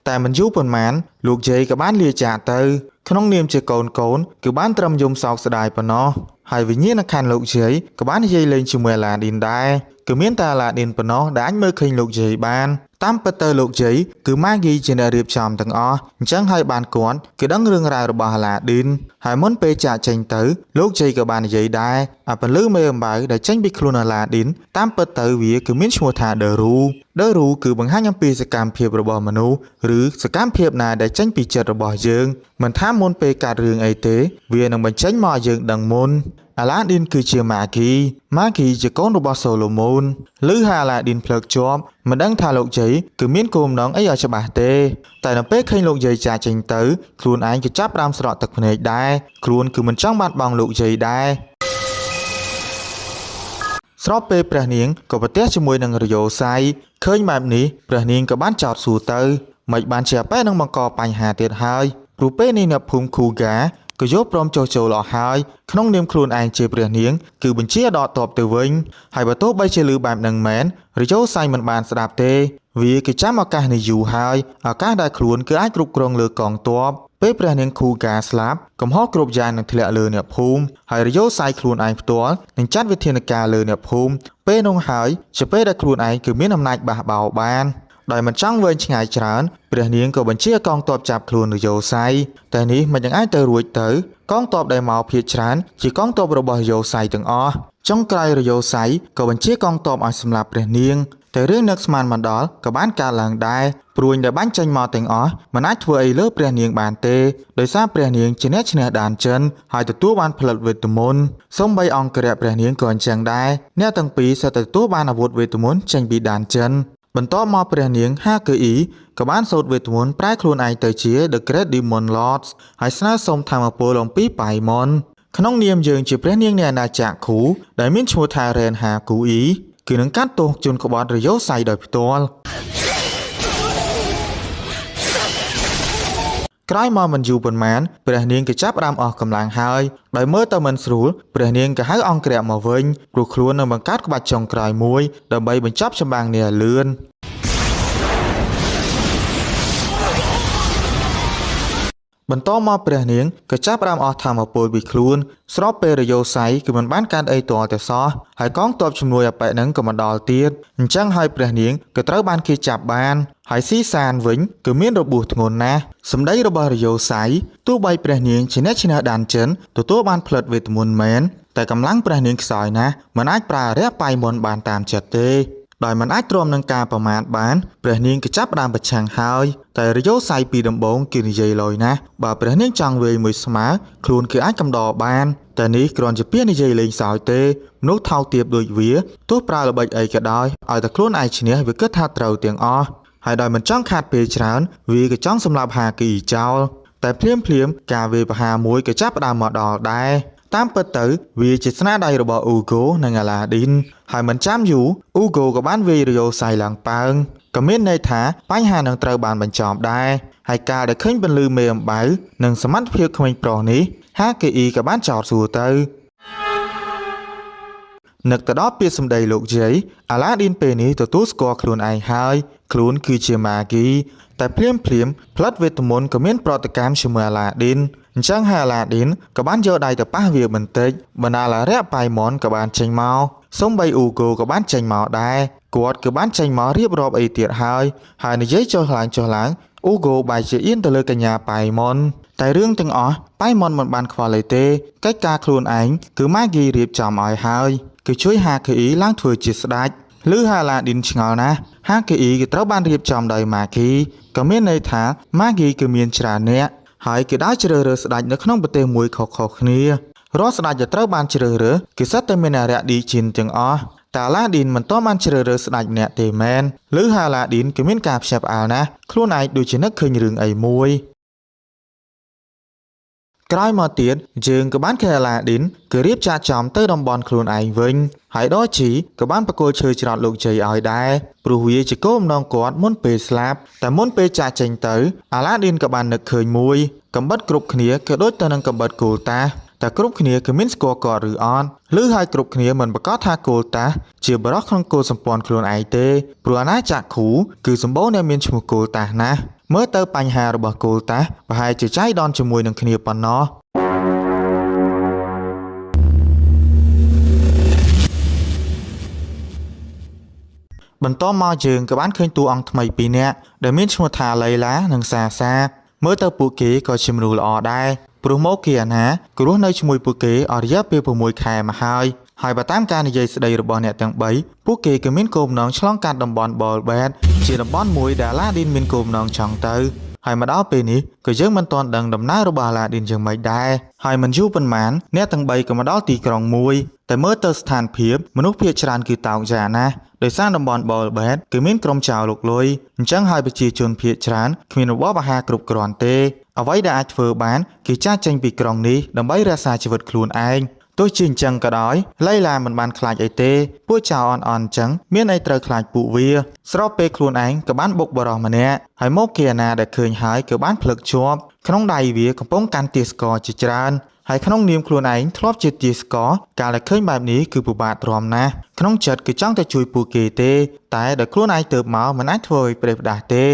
តែមិនយូរប៉ុន្មានលោកជ័យក៏បានលាចាកទៅក្នុងនាមជាកូនកូនគឺបានត្រឹមយំសោកស្ដាយប៉ុណ្ណោះហើយវិញ្ញាណក្ខន្ធលោកជ័យក៏បាននិយាយលេងជាមួយអាឡាឌីនដែរគឺមានតែអាឡាឌីនប៉ុណ្ណោះដែលអាចមើលឃើញលោកជ័យបានតាមពិតទៅលោកជ័យគឺម៉ាហ្គីជាអ្នករៀបចំទាំងអស់អញ្ចឹងហើយបានគាត់គឺដឹងរឿងរ៉ាវរបស់អាឡាឌីនហើយមុនពេលចាកចេញទៅលោកជ័យក៏បាននិយាយដែរអាពន្លឺមេអំបៅដែលចេញពីខ្លួនអាឡាឌីនតាមពិតទៅវាគឺមានឈ្មោះថាដឺរូដឺរូគឺបង្ហាញអំពីសកម្មភាពរបស់មនុស្សឬសកម្មភាពណាដែលចេញពីចិត្តរបស់យើងមិនថាមុនពេលកើតរឿងអីទេវានឹងបញ្ចេញមកឲ្យយើងដឹងមុនអាឡាឌីនគឺជាម៉ាគីម៉ាគីជាកូនរបស់សូឡូមោនឬហើយអាឡាឌីនផ្លឹកជាប់មិនដឹងថាលោកជ័យគឺមានគោលបំណងអីឲ្យច្បាស់ទេតែនៅពេលឃើញលោកយាយចាកចេញទៅខ្លួនឯងក៏ចាប់ផ្ដើមស្រក់ទឹកភ្នែកដែរខ្លួនគឺមិនចង់បាត់បង់លោកយាយដែរស្របពេលព្រះនាងក៏ប្រទះជាមួយនឹងរយោសៃឃើញបែបនេះព្រះនាងក៏បានចោទសួរទៅមិនបានជាប៉ែនឹងបង្កបញ្ហាទៀតហើយព្រោះពេលនេះអ្នកភូមិខូហ្គាក៏យល់ព្រមចុះចូលអស់ហើយក្នុងនាមខ្លួនឯងជាព្រះនាងគឺបញ្ជាដកតបទៅវិញហើយបើទោះបីជាលឺបែបនឹងមែនរយោសៃមិនបានស្ដាប់ទេវាគឺចាំឱកាសនេះយូរហើយឱកាសដែលខ្លួនគឺអាចគ្រប់គ្រងលើកងទ័ពពេលព្រះនាងខូហ្គាស្លាប់កំហុសគ្រប់យ៉ាងនឹងធ្លាក់លើអ្នកភូមិហើយរយោសៃខ្លួនឯងផ្ទាល់នឹងចាត់វិធានការលើអ្នកភូមិពេលនោះហើយជាពេលដែលខ្លួនឯងគឺមានអំណាចបះបោរបាន ដោយមិនចង់វែងឆ្ងាយច្រើនព្រះនាងក៏បញ្ជាកងទ័ពចាប់ខ្លួននយោសៃតែនេះមិននឹងអាចទៅរួចទៅកងទ័ពដែលមកភាគច្រើនជាកងទ័ពរបស់យោសៃទាំងអស់ចុងក្រោយរយោសៃក៏បញ្ជាកងទ័ពឲ្យសម្លាប់ព្រះនាងតែរឿងនឹកស្មានមិនដល់ក៏បានកើតឡើងដែរព្រួញដែលបាញ់ចេញមកទាំងអស់មិនអាចធ្វើអីលើព្រះនាងបានទេដោយសារព្រះនាងជាអ្នកឈ្នះដានចិនហើយទទួលបានផ្លិតវេទមន្តសូម្បីអង្គរៈព្រះនាងក៏អញ្ចឹងដែរអ្នកទាំងពីរសុទ្ធតែទទួលបានអាវុធវេទមន្តចេញពីដានចិនបន្ទាប់មកព្រះនាងហាកឺអ៊ីក៏បានសូត្រវេទមន្តប្រែខ្លួនឯងទៅជា The Great Demon Lords ហើយស្នើសុំធម្មពលអំពីប៉ៃមុនក្នុងនាមយើងជាព្រះនាងនៃអាណាចក្រគ្រូដែលមានឈ្មោះថារ៉េនហាគូអ៊ីគឺនឹងកាត់ទោសជនក្បត់រយោសៃដោយផ្ទាល់ក្រោយមកមិនយូរប៉ុន្មានព្រះនាងក៏ចាប់ផ្ដើមអស់កម្លាំងហើយដោយមើលទៅមិនស្រួលព្រះនាងក៏ហៅអង្គរៈមកវិញព្រោះខ្លួននឹងបង្កើតក្បាច់ចុងក្រោយមួយដើម្បីបញ្ចប់ចម្បាំងនេះឲ្យលឿន បន្តមកព្រះនាងក៏ចាប់ផ្ដើមអស់ធម៌ពលពីខ្លួនស្របពេលរយោសៃគឺមិនបានកាន់អីទាល់តែសោះហើយកងទ័ពជំនួយអបិនឹងក៏មិនដល់ទៀតអញ្ចឹងហើយព្រះនាងក៏ត្រូវបានគេចាប់បានហើយស៊ីសានវិញគឺមានរបួសធ្ងន់ណាស់សម្ដីរបស់រយោសៃទោះបីព្រះនាងជាអ្នកឈ្នះដានចិនទទួលបានផ្លិតវេទមន្តមែនតែកម្លាំងព្រះនាងខ្សោយណាស់មិនអាចប្រើរះប៉ៃមុនបានតាមចិត្តទេដោយមិនអាចទ្រាំនឹងការប្រមាថបានព្រះនាងក៏ចាប់ផ្ដើមប្រឆាំងហើយតែរយោសៃពីដំបូងគេនិយាយលយណាស់បើព្រះនាងចង់វាយមួយស្មើខ្លួនគឺអាចកំដរបានតែនេះគ្រាន់ជាពាក្យនិយាយលេងសើចទេមនុស្សថោកទាបដូចវាទោះប្រើល្បិចអីក៏ដោយឲ្យតែខ្លួនឯងឈ្នះវាគិតថាត្រូវទាំងអស់ហើយដោយមិនចង់ខាតពេលច្រើនវាក៏ចង់សម្លាប់ហាគីចោលតែភ្លាមភ្លាមៗការវាយប្រហារមួយក៏ចាប់ផ្ដើមមកដល់ដែរតាមពិតទៅវាជាស្នាដៃរបស់អ៊ូហ្គោនិងអាឡាឌីនហើយមិនចាំយូរអ៊ូហ្គោក៏បានវាយរយោសៃឡើងប៉ើងក៏មានន័យថាបញ្ហានឹងត្រូវបានបញ្ចប់ដែរហើយការដែលឃើញពន្លឺមេអំបៅនិងសមត្ថភាពក្មេងប្រុសនេះហាកេអ៊ីក៏បានចោទសួរទៅ នឹកទៅដល់ពាក្យសម្ដីលោកយាយអាឡាឌីនពេលនេះទទួលស្គាល់ខ្លួនឯងហើយខ្លួនគឺជាម៉ាគីតែភ្លាមភ្លាមផ្លិតវេទមន្តក៏មានប្រតិកម្មជាមួយអាឡាឌីនអញ្ចឹងហើយអាឡាឌីនក៏បានយកដៃទៅប៉ះវាបន្តិចបណ្ដាលអារក្សប៉ៃម៉ុនក៏បានចេញមកសូម្បីអ៊ូហ្គោក៏បានចេញមកដែរគាត់ក៏បានចេញមករៀបរាប់អីទៀតហើយហើយនិយាយចុះឡើងចុះឡើងអ៊ូហ្គោបែរជាអៀនទៅលើកញ្ញាប៉ៃម៉ុនតែរឿងទាំងអស់ប៉ៃម៉ុនមិនបានខ្វល់អីទេកិច្ចការខ្លួនឯងគឺម៉ាគីរៀបចំឲ្យហើយ គឺជួយហាខេអ៊ីឡើងធ្វើជាស្ដេចឬហាឡាឌីនឆ្ងល់ណាស់ហាខេអ៊ីគឺត្រូវបានរៀបចំដោយម៉ាគីក៏មានន័យថាម៉ាគីគឺមានច្រើនអ្នកហើយគេដើរជ្រើសរើសស្ដេចនៅក្នុងប្រទេសមួយខុសៗគ្នារាល់ស្ដេចដែលត្រូវបានជ្រើសរើសគឺសុទ្ធតែមានអារក្សឌីជីនទាំងអស់តែអាឡាឌីនមិនទាន់បានជ្រើសរើសស្ដេចម្នាក់ទេមែនឬហាឡាឌីនគឺមានការភ្ញាក់ផ្អើលណាស់ខ្លួនឯងដូចជានឹកឃើញរឿងអីមួយ ក្រោយមកទៀតយើងក៏បានឃើញអាឡាឌីនគឺរៀបចាកចំទៅតំបន់ខ្លួនឯងវិញហើយដជីក៏បានប្រគល់ឈើច្រត់លោកជ័យឲ្យដែរព្រោះវាជាគោលបំណងគាត់មុនពេលស្លាប់តែមុនពេលចាកចេញទៅអាឡាឌីនក៏បាននឹកឃើញមួយកំបិតគ្រប់គ្នាក៏ដូចទៅនឹងកំបិតគោលតាតែគ្រប់គ្នាគឺមានស្គាល់គាត់ឬអត់ឬហើយគ្រប់គ្នាមិនប្រកាសថាគោលតាជាបរិះក្នុងគោលសម្ព័ន្ធខ្លួនឯងទេព្រោះអាណាចក្រគ្រូគឺសម្បូរអ្នកមានឈ្មោះគោលតាណាស់មើលទៅបញ្ហារបស់គោលតាប្រហែលជាចៃដន្យជាមួយនឹងគ្នាប៉ុណ្ណោះ បន្តមកយើងក៏បានឃើញតួអង្គថ្មីពីរនាក់ដែលមានឈ្មោះថាឡៃឡានិងសាសាមើលទៅពួកគេក៏ជាមនុស្សល្អដែរព្រោះមកគេអាណាក៏រស់នៅជាមួយពួកគេអស់រយៈពេល6ខែមកហើយហើយបើតាមការនិយាយស្ដីរបស់អ្នកទាំង3ពួកគេក៏មានគោលបំណងឆ្លងកាត់តំបន់បលបែតជាតំបន់មួយដែលអាឡាឌីនមានគោលបំណងចង់ទៅហើយមកដល់ពេលនេះក៏យើងមិនទាន់ដឹងដំណើររបស់អាឡាឌីនយ៉ាងម៉េចដែរហើយមិនយូរប៉ុន្មានអ្នកទាំង3ក៏មកដល់ទីក្រុងមួយតែមើលទៅស្ថានភាពមនុស្សភាគច្រើនគឺតោកយ៉ាណាស់ដោយសារតំបន់បលបែតគឺមានក្រុមចោរលុកលុយអញ្ចឹងហើយប្រជាជនភាគច្រើនគ្មានរបបអាហារគ្រប់គ្រាន់ទេអ្វីដែលអាចធ្វើបានគឺចាកចេញពីក្រុងនេះដើម្បីរក្សាជីវិតខ្លួនឯងទោះជាអញ្ចឹងក៏ដោយឡៃឡាមិនបានខ្លាចអីទេពួកចៅអន់អន់អញ្ចឹងមានអីត្រូវខ្លាចពួកវាស្របពេលខ្លួនឯងក៏បានបុកបរោះម្នាក់ហើយមកគេអាណាដែលឃើញហើយក៏បានផ្លឹកជាប់ក្នុងដៃវាកំពុងកាន់ទាស្ករជាច្រើនហើយក្នុងនាមខ្លួនឯងធ្លាប់ជាទាស្ករកាលដែលឃើញបែបនេះគឺពិបាកទ្រាំណាស់ក្នុងចិត្តគឺចង់តែជួយពួកគេទេតែដោយខ្លួនឯងទៅមកមិនអាចធ្វើឲ្យប្រេះផ្ដាស់ទេ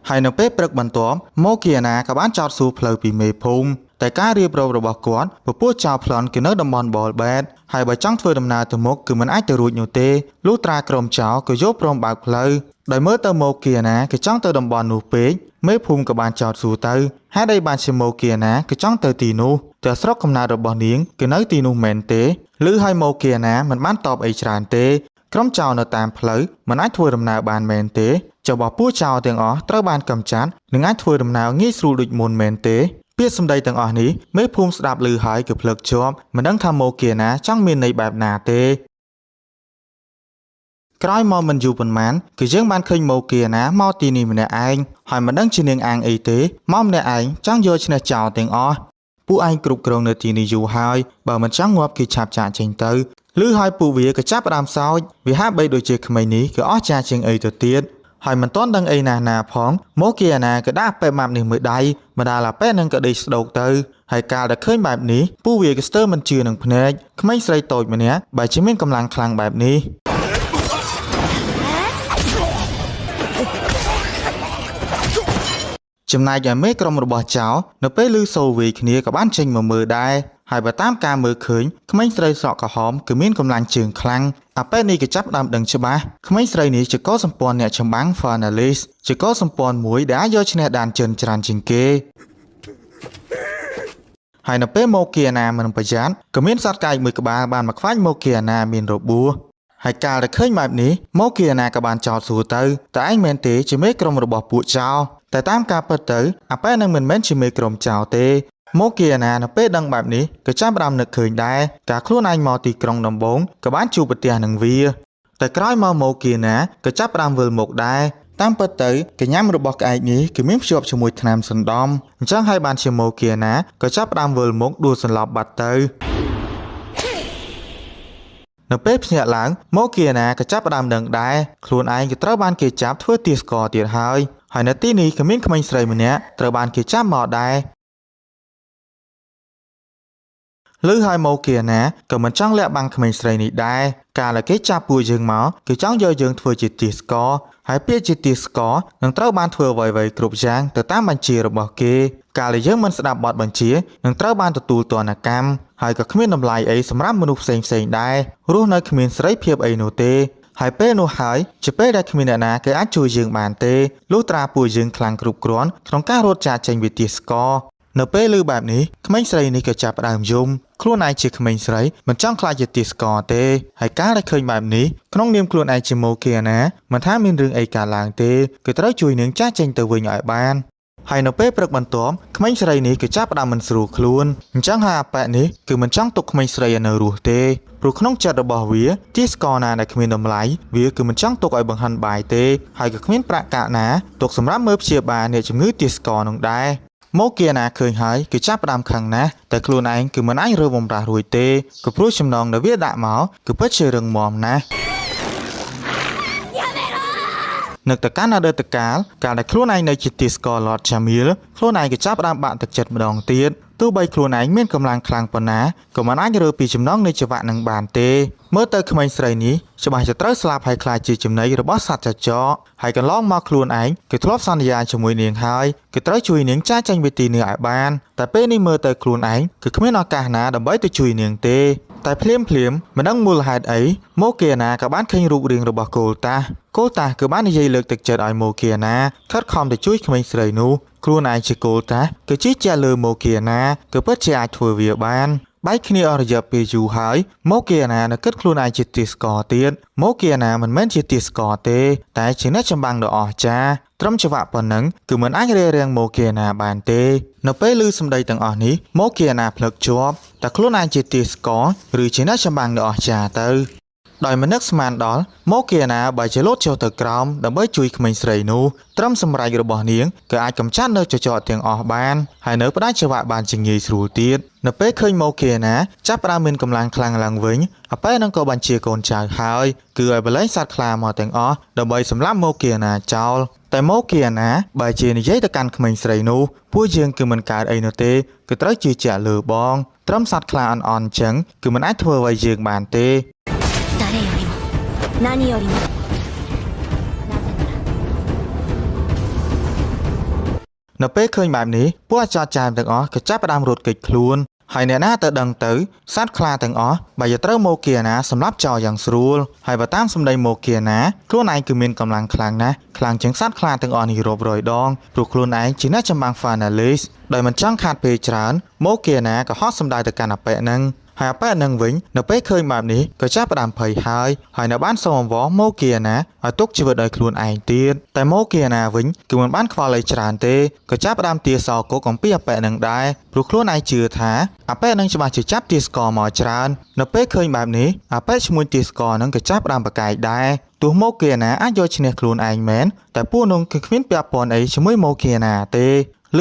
ហើយនៅពេលព្រឹកបន្ទាប់ម៉ូគីអាណាក៏បានចោទសួរផ្លូវពីមេភូមិតែការរៀបរាប់របស់គាត់ពពួកចៅប្លន់គឺនៅតំបន់បលបែត ហើយបើចង់ធ្វើដំណើរទៅមុខគឺមិនអាចទៅរួចនោះទេលុះត្រាក្រុមចោរក៏យល់ព្រមបើកផ្លូវដោយមើលទៅមកគៀណាក៏ចង់ទៅតំបន់នោះពេកមេភូមិក៏បានចោទសួរទៅហេតុអីបានជាមកគៀណាក៏ចង់ទៅទីនោះតែស្រុកកំណើតរបស់នាងគឺនៅទីនោះមែនទេឬហើយមកគៀណាមិនបានតបអីច្រើនទេក្រុមចោរនៅតាមផ្លូវមិនអាចធ្វើដំណើរបានមែនទេចុះបើពួកចោរទាំងអស់ត្រូវបានកម្ចាត់នឹងអាចធ្វើដំណើរងាយស្រួលដូចមុនមែនទេពាក្យសម្ដីទាំងអស់នេះមេភូមិស្ដាប់ឮហើយគឺភ្លឹកជាប់មិនដឹងថាមកគៀណាចង់មានន័យបែបណាទេក្រោយមកមិនយូរប៉ុន្មានគឺយើងបានឃើញមកគៀណាមកទីនេះម្នាក់ឯងហើយមិនដឹងជានាងអាងអីទេមកម្នាក់ឯងចង់យកឈ្នះចោរទាំងអស់ពួកឯងគ្រប់គ្រងនៅទីនេះយូរហើយបើមិនចង់ងាប់គេឆាប់ចាកចេញទៅឬហើយពួកវាក៏ចាប់ផ្ដើមសោចវាហាក់បីដូចជាក្មេងនេះគឺអស់ចាជាងអីទៅទៀតហើយមិនទាន់ដឹងអីណាស់ណាផងមកគៀណាក៏ដាក់ពេម៉ាប់នេះមួយដៃម្ដាលអាប៉ែនឹងក៏ដេកស្ដោកទៅហើយកាលដែលឃើញបែបនេះពួកវាក៏ស្ទើរមិនជឿនឹងភ្នែកក្មេងស្រីតូចម្នាក់បែរជាមានកម្លាំងខ្លាំងបែបនេះចំណែកឯមេក្រុមរបស់ចៅនៅពេលឮសូរវាយគ្នាក៏បានចេញមកមើលដែរហើយបើតាមការមើលឃើញក្មេងស្រីសក់ក្រហមគឺមានកម្លាំងជើងខ្លាំងអាប៉ែនេះក៏ចាប់ផ្ដើមដឹងច្បាស់ក្មេងស្រីនេះជាកោសម្ព័ន្ធអ្នកចម្បាំង Finalist ជាកោសម្ព័ន្ធមួយដែលអាចយកឈ្នះដានជិនច្រើនជាងគេហើយនៅពេលមកគៀណាមិនប្រយ័ត្នក៏មានសត្វកែកមួយក្បាលបានមកខ្វាញ់មកគៀណាមានរបួសហើយកាលដែលឃើញបែបនេះមកគៀណាក៏បានចោទសួរទៅតើឯងមែនទេជាមេក្រុមរបស់ពួកចោរតែតាមការពិតទៅអាប៉ែនឹងមិនមែនជាមេក្រុមចោរទេមកគៀណានៅពេលដឹងបែបនេះក៏ចាប់ផ្ដើមនឹកឃើញដែរកាលខ្លួនឯងមកទីក្រុងដំបូងក៏បានជួបប្រទះនឹងវាតែក្រោយមកមកគៀណាក៏ចាប់ផ្ដើមវិលមកដែរតាមពិតទៅកញ្ញាំរបស់ក្អែកនេះគឺមានភ្ជាប់ជាមួយថ្នាំសណ្ដំអញ្ចឹងហើយបានជាមកគៀណាក៏ចាប់ផ្ដើមវិលមកដួលសន្លប់បាត់ទៅនៅពេលភ្ញាក់ឡើងមកគៀណាក៏ចាប់ផ្ដើមដឹងដែរខ្លួនឯងក៏ត្រូវបានគេចាប់ធ្វើទាសករទៀតហើយហើយនៅទីនេះក៏មានក្មេងស្រីម្នាក់ត្រូវបានគេចាប់មកដែរឬហើយមកគៀណាក៏មិនចង់លាក់បាំងក្មេងស្រីនេះដែរកាលដែលគេចាប់ពួកយើងមកគេចង់យកយើងធ្វើជាទាសករហើយពាក្យជាទាសករនឹងត្រូវបានធ្វើអ្វីៗគ្រប់យ៉ាងទៅតាមបញ្ជារបស់គេកាលដែលយើងមិនស្ដាប់បទបញ្ជានឹងត្រូវបានទទួលទណ្ឌកម្មហើយក៏គ្មានតម្លៃអីសម្រាប់មនុស្សផ្សេងៗដែររស់នៅគ្មានសេរីភាពអីនោះទេហើយពេលនោះហើយជាពេលដែលគ្មានអ្នកណាគេអាចជួយយើងបានទេលុះត្រាពួកយើងខ្លាំងគ្រប់គ្រាន់ក្នុងការរត់ចាកចេញពីទាសករនៅពេលឮបែបនេះក្មេងស្រីនេះក៏ចាប់ផ្ដើមយំខ្លួនឯងជាក្មេងស្រីមិនចង់ខ្លាចជាទាសករទេហើយកាលដែលឃើញបែបនេះក្នុងនាមខ្លួនឯងជាម៉ូគីអាណាមិនថាមានរឿងអីកើតឡើងទេគឺត្រូវជួយនាងចាកចេញទៅវិញឲ្យបានហើយនៅពេលព្រឹកបន្ទាប់ក្មេងស្រីនេះក៏ចាប់ផ្ដើមមិនស្រួលខ្លួនអញ្ចឹងហើយអាប៉ែនេះគឺមិនចង់ទុកក្មេងស្រីឲ្យនៅរស់ទេព្រោះក្នុងចិត្តរបស់វាទាសករណាដែលគ្មានតម្លៃវាគឺមិនចង់ទុកឲ្យបង្ហិនបាយទេហើយក៏គ្មានប្រាក់កាក់ណាទុកសម្រាប់មើលព្យាបាលអ្នកជំងឺទាសករនោះដែរមកគៀណាឃើញហើយគឺចាប់ផ្ដើមខឹងណាស់តែខ្លួនឯងគឺមិនអាចរើបំរាស់រួចទេក៏ព្រោះចំណងដែលវាដាក់មកគឺពិតជារឹងមាំណាស់នឹកទៅកាន់អតីតកាលកាលដែលខ្លួនឯងនៅជាទាសករឡតចាមៀលខ្លួនឯងក៏ចាប់ផ្ដើមបាក់ទឹកចិត្តម្ដងទៀតទោះបីខ្លួនឯងមានកម្លាំងខ្លាំងប៉ុណ្ណាក៏មិនអាចរើពីចំណងនៃច្បាក់នឹងបានទេមើលទៅក្មេងស្រីនេះច្បាស់ជាត្រូវស្លាប់ហើយខ្លាចជាចំណីរបស់សត្វចចកហើយកន្លងមកខ្លួនឯងគឺធ្លាប់សន្យាជាមួយនាងហើយគឺត្រូវជួយនាងចាកចេញពីទីនេះឲ្យបានតែពេលនេះមើលទៅខ្លួនឯងគឺគ្មានឱកាសណាដើម្បីទៅជួយនាងទេតែភ្លាមភ្លាមមិនដឹងមូលហេតុអីម៉ូគីអាណាក៏បានឃើញរូបរាងរបស់គោលតាគោលតាគឺបាននិយាយលើកទឹកចិត្តឲ្យម៉ូគីអាណាខិតខំទៅជួយក្មេងស្រីនោះខ្លួនឯងជាគោលតាគឺជាជាលើម៉ូគីអាណាគឺពិតជាអាចធ្វើវាបានបែកគ្នាអស់រយៈពេលយូរហើយម៉ូគីអាណានៅគិតខ្លួនឯងជាទាសករទៀតម៉ូគីអាណាមិនមែនជាទាសករទេតែជាអ្នកចម្បាំងដ៏អស្ចារ្យត្រឹមច្បាក់ប៉ុណ្ណឹងគឺមិនអាចរារាំងម៉ូគីអាណាបានទេនៅពេលឮសម្ដីទាំងអស់នេះម៉ូគីអាណាភ្លឹកជាប់តែខ្លួនឯងជាទាសករឬជាអ្នកចម្បាំងដ៏អស្ចារ្យទៅដោយមិននឹកស្មានដល់ម៉ូគីអាណាបែរជាលោតចុះទៅក្រោមដើម្បីជួយក្មេងស្រីនោះត្រឹមសម្រេចរបស់នាងក៏អាចកម្ចាត់នៅចចកទាំងអស់បានហើយនៅផ្ដាច់ច្បាក់បានជាងាយស្រួលទៀតនៅពេលឃើញម៉ូគីអាណាចាប់ផ្ដើមមានកម្លាំងខ្លាំងឡើងវិញអាប៉ែនឹងក៏បញ្ជាកូនចៅហើយគឺឲ្យបលែងសត្វខ្លាមកទាំងអស់ដើម្បីសម្លាប់ម៉ូគីអាណាចោលតែម៉ូគីអាណាបែរជានិយាយទៅកាន់ក្មេងស្រីនោះពួកយើងគឺមិនកើតអីនោះទេគឺត្រូវជឿជាក់លើបងត្រឹមសត្វខ្លាអន់ៗអញ្ចឹងគឺមិនអាចធ្វើអ្វីយើងបានទេ 誰よりも何よりもなぜなら នៅពេលឃើញបែបនេះពួកអាចារ្យចាមទាំងអស់ក៏ចាប់ផ្ដើមរត់គេចខ្លួន ហើយអ្នកណាទៅដឹងទៅសត្វខ្លាទាំងអស់បើយកត្រូវមកគៀណាសម្រាប់ចោលយ៉ាងស្រួលហើយបើតាមសម្ដីមកគៀណាខ្លួនឯងគឺមានកម្លាំងខ្លាំងណាស់ខ្លាំងជាងសត្វខ្លាទាំងអស់នេះរាប់រយដងព្រោះខ្លួនឯងជាអ្នកចម្បាំង Finalist ដោយមិនចង់ខាតពេលច្រើនមកគៀណាក៏ហោះសម្ដៅទៅកាន់អប៉ែហ្នឹងហើយអប៉ែហ្នឹងវិញនៅពេលឃើញបែបនេះក៏ចាប់ផ្ដើមភ័យហើយហើយនៅបានសូមអង្វរមកគៀណាឲ្យទុកជីវិតឲ្យខ្លួនឯងទៀតតែមកគៀណាវិញគឺមិនបានខ្វល់អីច្រើនទេក៏ចាប់ផ្ដើមទាសោគុកអំពីអប៉ែហ្នឹងដែរព្រោះខ្លួនឯងជឿថាអប៉ែហ្នឹងច្បាស់ជាចាប់ទាស្ករមកច្រើននៅពេលឃើញបែបនេះអប៉ែឈ្មោះទាស្ករហ្នឹងក៏ចាប់ផ្ដើមប្រកែកដែរទោះមកគៀណាអាចយកឈ្នះខ្លួនឯងមែនតែពួកនោះគឺគ្មានពាក់ព័ន្ធអីជាមួយមកគៀណាទេ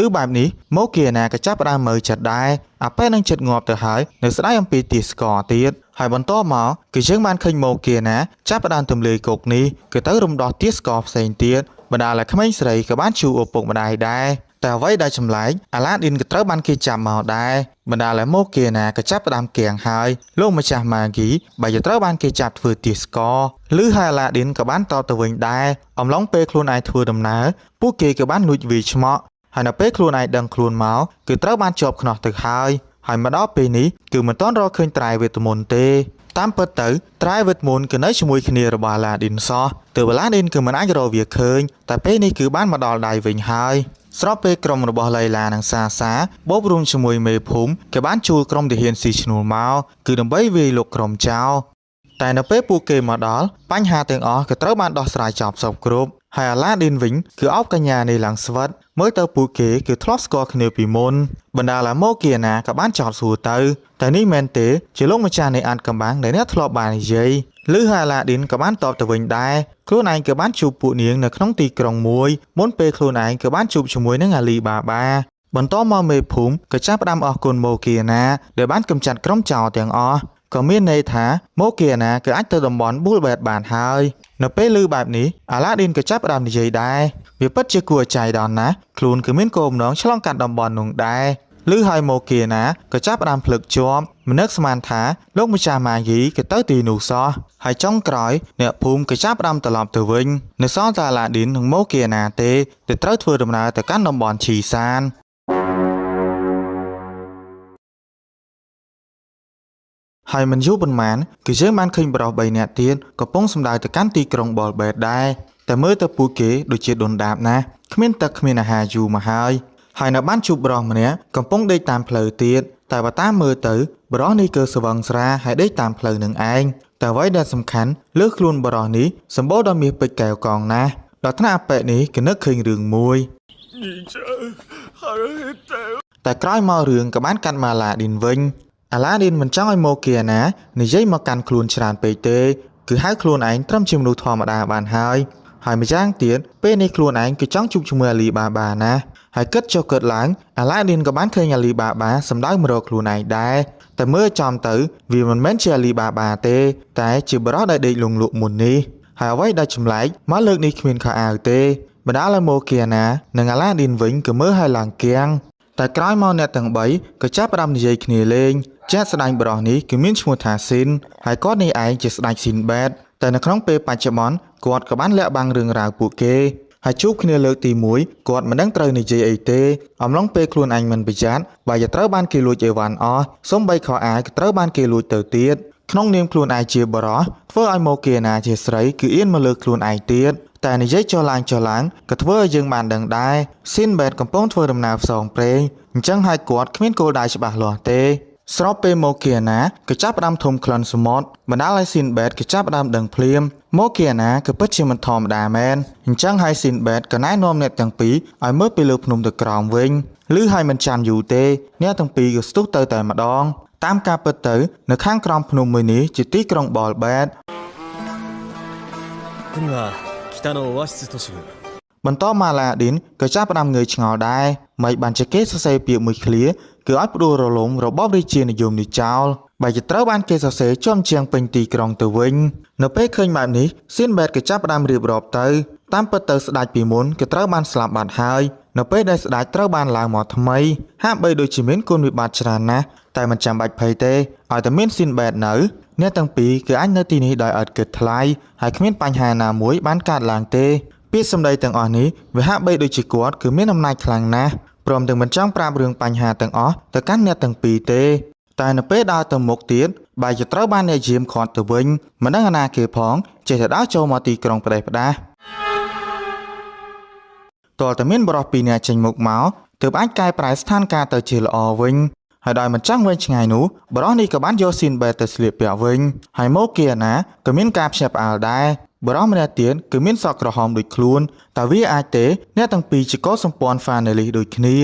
ឬបែបនេះមកគៀណាក៏ចាប់ផ្ដើមមើលចិត្តដែរអាពេលនឹងចិត្តងាប់ទៅហើយនៅស្ដាយអំពីទាស្ករទៀតហើយបន្តមកគឺយើងបានឃើញមកគៀណាចាប់ផ្ដើមទម្លាយគុកនេះគឺទៅរំដោះទាស្ករផ្សេងទៀតបណ្ដាលឲ្យក្មេងស្រីក៏បានជួបឪពុកម្ដាយដែរតែអ្វីដែលចម្លែកអាឡាឌីនក៏ត្រូវបានគេចាប់មកដែរបណ្ដាលឲ្យមកគៀណាក៏ចាប់ផ្ដើមគៀងហើយលោកម្ចាស់ម៉ាគីបើจะត្រូវបានគេចាប់ធ្វើទាស្ករឬហើយអាឡាឌីនក៏បានតបទៅវិញដែរអំឡុងពេលខ្លួនឯងធ្វើដំណើរពួកគេក៏បានលួចវាយឆ្មក់ ហើយនៅពេលខ្លួនឯងដឹងខ្លួនមកគឺត្រូវបានជាប់ខ្នោះទៅហើយហើយមកដល់ពេលនេះគឺមិនទាន់រកឃើញត្រែវេទមន្តទេតាមពិតទៅត្រែវេទមន្តគឺនៅជាមួយគ្នារបស់អាឡាឌីនសោះទើបអាឡាឌីនគឺមិនអាចរកវាឃើញតែពេលនេះគឺបានមកដល់ដៃវិញហើយស្របពេលក្រុមរបស់ឡៃឡានិងសាសាបូករួមជាមួយមេភូមិគេបានជួលក្រុមទាហានស៊ីឈ្នួលមកគឺដើម្បីវាយលុកក្រុមចោរ តែនៅពេលពួកគេមកដល់បញ្ហាទាំងអស់ក៏ត្រូវបានដោះស្រាយចប់សព្វគ្រប់ហើយអាឡាឌីនវិញគឺអោបកញ្ញានេះឡើងស្វិតមើលទៅពួកគេគឺធ្លាប់ស្គាល់គ្នាពីមុនបណ្ដាលឲ្យមកគៀណាក៏បានចោទសួរទៅតែនេះមែនទេជាលោកម្ចាស់នៃអានកំបាំងដែលអ្នកធ្លាប់បាននិយាយឬហើយអាឡាឌីនក៏បានតបទៅវិញដែរខ្លួនឯងក៏បានជួបពួកនាងនៅក្នុងទីក្រុងមួយមុនពេលខ្លួនឯងក៏បានជួបជាមួយនឹងអាលីបាបាបន្តមកមេភូមិក៏ចាប់ផ្ដើមអរគុណម៉ូគៀណាដែលបានកម្ចាត់ក្រុមចោរទាំងអស់ ក៏មានន័យថាមកគៀណាគឺអាចទៅតំបន់ប៊ូលបែតបានហើយនៅពេលឮបែបនេះអាឡាឌីនក៏ចាប់ផ្ដើមនិយាយដែរវាពិតជាគួរឲ្យចៃដន្យណាស់ខ្លួនគឺមានគោលបំណងឆ្លងកាត់តំបន់នោះដែរឮហើយមកគៀណាក៏ចាប់ផ្ដើមភ្លឹកជាប់មនឹកស្មានថាលោកម្ចាស់ម៉ាយីក៏ទៅទីនោះសោះហើយចុងក្រោយអ្នកភូមិក៏ចាប់ផ្ដើមត្រឡប់ទៅវិញនៅសល់តែអាឡាឌីននិងមកគៀណាទេដែលត្រូវធ្វើដំណើរទៅកាន់តំបន់ឈីសាន ហើយមិនយូរប៉ុន្មានគឺយើងបានឃើញប្រុស3នាក់ទៀតកំពុងសម្ដៅទៅកាន់ទីក្រុងបលបែតដែរតែមើលទៅពួកគេដូចជាដុនដាបណាស់គ្មានទឹកគ្មានអាហារយូរមកហើយហើយនៅបានជួបប្រុសម្នាក់កំពុងដេកតាមផ្លូវទៀតតែបើតាមមើលទៅប្រុសនេះគឺស្វឹងស្រាហើយដេកតាមផ្លូវនឹងឯងតែអ្វីដែលសំខាន់លើខ្លួនប្រុសនេះសម្បូរដោយមាសពេជ្រកែវកងណាស់ដល់ថ្នាក់អប៉ិនេះគឺនឹកឃើញរឿងមួយ តែក្រោយមករឿងក៏បានកាត់មកអាឡាឌីនវិញអាឡាឌីនមិនចង់ឲ្យមកគៀណានិយាយមកកាន់ខ្លួនច្រើនពេកទេគឺហៅខ្លួនឯងត្រឹមជាមនុស្សធម្មតាបានហើយហើយម្យ៉ាងទៀតពេលនេះខ្លួនឯងគឺចង់ជួបជាមួយអាលីបាបាណាហើយគិតចុះគិតឡើងអាឡាឌីនក៏បានឃើញអាលីបាបាសម្ដៅមករកខ្លួនឯងដែរតែមើលចំទៅវាមិនមែនជាអាលីបាបាទេតែជាប្រុសដែលដេកលង់លក់មុននេះហើយអ្វីដែលចម្លែកមកលើកនេះគ្មានខោអាវទេបណ្ដាលឲ្យមកគៀណានិងអាឡាឌីនវិញក៏មើលឲ្យឡើងគៀង តែក្រោយមកអ្នកទាំង3ក៏ចាប់ផ្ដើមនិយាយគ្នាលេងជាក់ស្ដែងប្រុសនេះគឺមានឈ្មោះថាស៊ីនហើយគាត់នេះឯងជាស្ដេចស៊ីនបែតតែនៅក្នុងពេលបច្ចុប្បន្នគាត់ក៏បានលាក់បាំងរឿងរ៉ាវពួកគេហើយជួបគ្នាលើកទី1គាត់មិនដឹងត្រូវនិយាយអីទេអំឡុងពេលខ្លួនឯងមិនប្រយ័ត្នបើจะត្រូវបានគេលួចអីវ៉ាន់អស់សូម្បីខោអាវក៏ត្រូវបានគេលួចទៅទៀតក្នុងនាមខ្លួនឯងជាបរិសធ្វើឲ្យមកគេណាជាស្រីគឺអៀនមកលើខ្លួនឯងទៀតតែនិយាយចុះឡើងចុះឡើងក៏ធ្វើឲ្យយើងបានដឹងដែរស៊ីនបែតកំពុងធ្វើដំណើរផ្សងព្រេងអញ្ចឹងហើយគាត់គ្មានគោលដៅច្បាស់លាស់ទេស្របពេលមកគៀណាក៏ចាប់ផ្ដើមធំក្លិនសមុទ្របណ្ដាលឲ្យស៊ីនបែតក៏ចាប់ផ្ដើមដឹងភ្លាមមកគៀណាក៏ពិតជាមិនធម្មតាមែនអញ្ចឹងហើយស៊ីនបែតក៏ណែនាំអ្នកទាំងពីរឲ្យមើលពីលើភ្នំទៅក្រោមវិញឬហើយមិនចាំយូរទេអ្នកទាំងពីរក៏ស្ទុះទៅតែម្ដងតាមការពិតទៅនៅខាងក្រោមភ្នំមួយនេះជាទីក្រុងបលបែត 国は北のオアシス都市部 បន្តមកអាឡាឌីនក៏ចាប់ផ្ដើមងើយឆ្ងល់ដែរមិនបានជាគេសរសេរពាក្យមួយឃ្លាគឺឲ្យផ្ដួលរលំរបបរាជានិយមនេះចោលបែរជាត្រូវបានគេសរសេរជាំជាងពេញទីក្រុងទៅវិញនៅពេលឃើញបែបនេះស៊ីនបែតក៏ចាប់ផ្ដើមរៀបរាប់ទៅតាមពិតទៅស្ដេចពីមុនក៏ត្រូវបានស្លាប់បាត់ហើយនៅពេលដែលស្ដេចត្រូវបានឡើងមកថ្មីហាក់បីដូចជាមានគុណវិបត្តិច្រើនណាស់តែមិនចាំបាច់ភ័យទេឲ្យតែមានស៊ីនបែតនៅអ្នកទាំងពីរគឺអាចនៅទីនេះដោយឥតគិតថ្លៃហើយគ្មានបញ្ហាណាមួយបានកើតឡើងទេ ពាក្យសម្ដីទាំងអស់នេះវាហាក់បីដូចជាគាត់គឺមានអំណាចខ្លាំងណាស់ ព្រមទាំងមិនចង់ប្រាប់រឿងបញ្ហាទាំងអស់ទៅកាន់អ្នកទាំងពីរទេតែនៅពេលដើរទៅមុខទៀតបែរជាត្រូវបានអ្នកយាមឃាត់ទៅវិញមិនដឹងអាណាគេផងចេះតែដើរចូលមកទីក្រុងផ្ដេសផ្ដាស ទាល់តែមានប្រុសពីរនាក់ចេញមុខមកទើបអាចកែប្រែស្ថានភាពទៅជាល្អវិញហើយដោយមិនចង់វែងឆ្ងាយនោះប្រុសនេះក៏បានយកស៊ីនបែតទៅស្លៀកពាក់វិញហើយមកគីអាណាក៏មានការភ្ញាក់ផ្អើលដែរប្រុសម្នាក់ទៀតគឺមានសក់ក្រហមដូចខ្លួនតើវាអាចទេអ្នកទាំងពីរជាកុលសម្ព័ន្ធហ្វានេលីសដូចគ្នា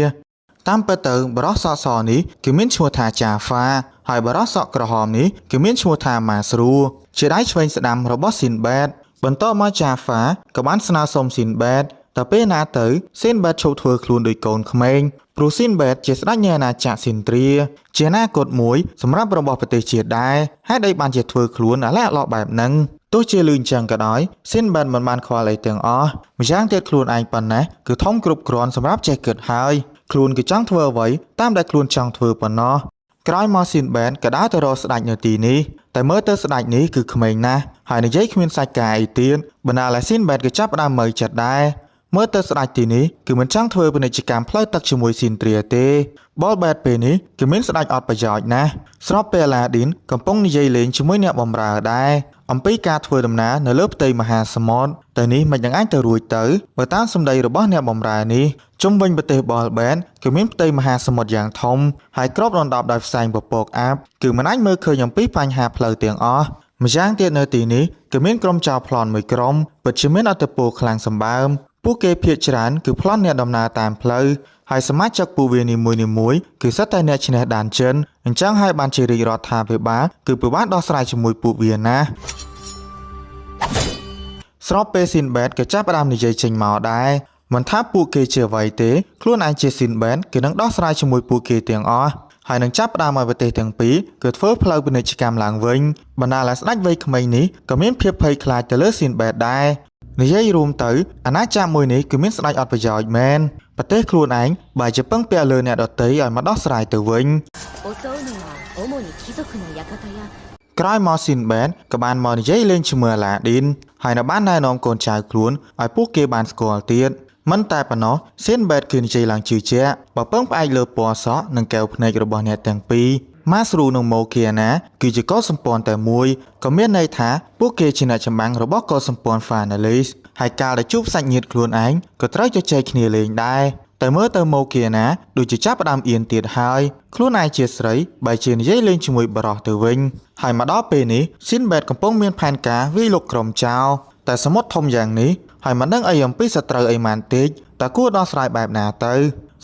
តាមពិតទៅប្រុសសក់សនេះគឺមានឈ្មោះថាចាហ្វាហើយប្រុសសក់ក្រហមនេះគឺមានឈ្មោះថាម៉ាស្រូជាដៃឆ្វេងស្ដាំរបស់ស៊ីនបែតបន្ទាប់មកចាហ្វាក៏បានស្នើសុំស៊ីនបែត តែពេលណាទៅស៊ីនបែតឈប់ធ្វើខ្លួនដូចកូនក្មេងព្រោះស៊ីនបែតជាស្ដេចនៃអាណាចក្រស៊ីនទ្រាជាអនាគតមួយសម្រាប់របស់ប្រទេសជាតិដែរហេតុអីបានជាធ្វើខ្លួនអាឡែអឡក់បែបហ្នឹងទោះជាលឺអញ្ចឹងក៏ដោយស៊ីនបែតមិនបានខ្វល់អីទាំងអស់ម្យ៉ាងទៀតខ្លួនឯងប៉ុណ្ណេះគឺធំគ្រប់គ្រាន់សម្រាប់ចេះគិតហើយខ្លួនគឺចង់ធ្វើអ្វីតាមដែលខ្លួនចង់ធ្វើប៉ុណ្ណោះក្រោយមកស៊ីនបែនក៏ដើរទៅរកស្ដេចនៅទីនេះតែមើលទៅស្ដេចនេះគឺក្មេងណាស់ហើយនិយាយគ្មានសាច់ការអីទៀតបណ្ណាល័យស៊ីនបែនក៏ចាប់ផ្ដើមមើលចិត្តដែរមើលទៅស្ដេចទីនេះគឺមិនចង់ធ្វើពាណិជ្ជកម្មផ្លូវទឹកជាមួយស៊ីនទ្រាទេបលបែតពេលនេះគឺមានស្ដេចអត់ប្រយោជន៍ណាស់ស្របពេលអាឡាឌីនកំពុងនិយាយលេងជាមួយអ្នកបម្រើដែរអំពីការធ្វើដំណើរនៅលើផ្ទៃមហាសមុទ្រតែនេះមិននឹងអាចទៅរួចទៅបើតាមសម្ដីរបស់អ្នកបម្រើនេះជុំវិញប្រទេសបលបែនគឺមានផ្ទៃមហាសមុទ្រយ៉ាងធំហើយគ្របដណ្ដប់ដោយផ្សែងពពកអាបគឺមិនអាចមើលឃើញអំពីបញ្ហាផ្លូវទាំងអស់ម្យ៉ាងទៀតនៅទីនេះគឺមានក្រុមចោរប្លន់មួយក្រុមពិតជាមានឥទ្ធិពលខ្លាំងសម្បើមពួកគេភាគច្រើនគឺប្លន់អ្នកដំណើរតាមផ្លូវហើយសមាជិកពួកវានីមួយៗគឺសុទ្ធតែអ្នកឈ្នះដានចិនអញ្ចឹងហើយបានជារាជរដ្ឋាភិបាលគឺពិបាកដោះស្រាយជាមួយពួកវាណាស់ស្របពេលស៊ីនបែតក៏ចាប់ផ្ដើមនិយាយចេញមកដែរមិនថាពួកគេជាអ្វីទេខ្លួនឯងជាស៊ីនបែតគេនឹងដោះស្រាយជាមួយពួកគេទាំងអស់ហើយនឹងចាប់ផ្ដើមឲ្យប្រទេសទាំងពីរគឺធ្វើផ្លូវពាណិជ្ជកម្មឡើងវិញបណ្ដាលឲ្យស្ដេចវ័យក្មេងនេះក៏មានភាពភ័យខ្លាចទៅលើស៊ីនបែតដែរនិយាយរួមទៅអាណាចក្រមួយនេះគឺមានស្ដេចអត់ប្រយោជន៍មែនប្រទេសខ្លួនឯងបែរជាពឹងពាក់លើអ្នកដទៃឲ្យមកដោះស្រាយទៅវិញ 襲うのは主に貴族の館や ក្រោយមកស៊ីនបែនក៏បានមកនិយាយលេងជាមួយអាឡាឌីនហើយនៅបានណែនាំកូនចៅខ្លួនឲ្យពួកគេបានស្គាល់ទៀតមិនតែប៉ុណ្ណោះស៊ីនបែតគឺនិយាយឡើងជឿជាក់បើពឹងផ្អែកលើពណ៌សក់និងកែវភ្នែករបស់អ្នកទាំងពីរម៉ាស្រូនិងម៉ូគីអាណាគឺជាកុលសម្ព័ន្ធតែមួយក៏មានន័យថាពួកគេជាអ្នកចម្បាំងរបស់កុលសម្ព័ន្ធហ្វាណាលីសហើយកាលដែលជួបសាច់ញាតិខ្លួនឯងក៏ត្រូវជជែកគ្នាលេងដែរតែមើលទៅម៉ូគីអាណាដូចជាចាប់ផ្ដើមអៀនទៀតហើយខ្លួនឯងជាស្រីបែរជានិយាយលេងជាមួយប្រុសទៅវិញហើយមកដល់ពេលនេះស៊ីនបែតកំពុងមានផែនការវាយលុកក្រុមចោរតែសមុទ្រធំយ៉ាងនេះហើយមិនដឹងអីអំពីសត្រូវអីម៉ានតិចតើគួរដោះស្រាយបែបណាទៅ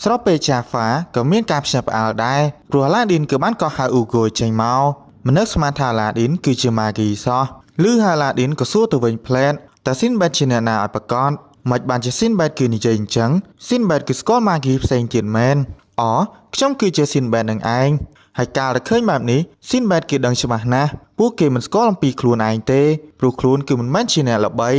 ស្របពេលចាហ្វាក៏មានការភ្ញាក់ផ្អើលដែរព្រោះអាឡាឌីនគឺបានកោះហៅអ៊ូហ្គោចេញមកមិននឹកស្មានថាអាឡាឌីនគឺជាម៉ាគីសោះឬអាឡាឌីនក៏សួរទៅវិញផ្លែតតើស៊ីនបែតជាអ្នកណាឲ្យប្រកបមិនបានជាស៊ីនបែតគឺនិយាយអញ្ចឹងស៊ីនបែតគឺស្គាល់ម៉ាគីផ្សេងទៀតមែនអូខ្ញុំគឺជាស៊ីនបែតនឹងឯងហើយកាលដែលឃើញបែបនេះស៊ីនបែតគេដឹងច្បាស់ណាស់ពួកគេមិនស្គាល់អំពីខ្លួនឯងទេព្រោះខ្លួនគឺមិនមែនជាអ្នកល្បី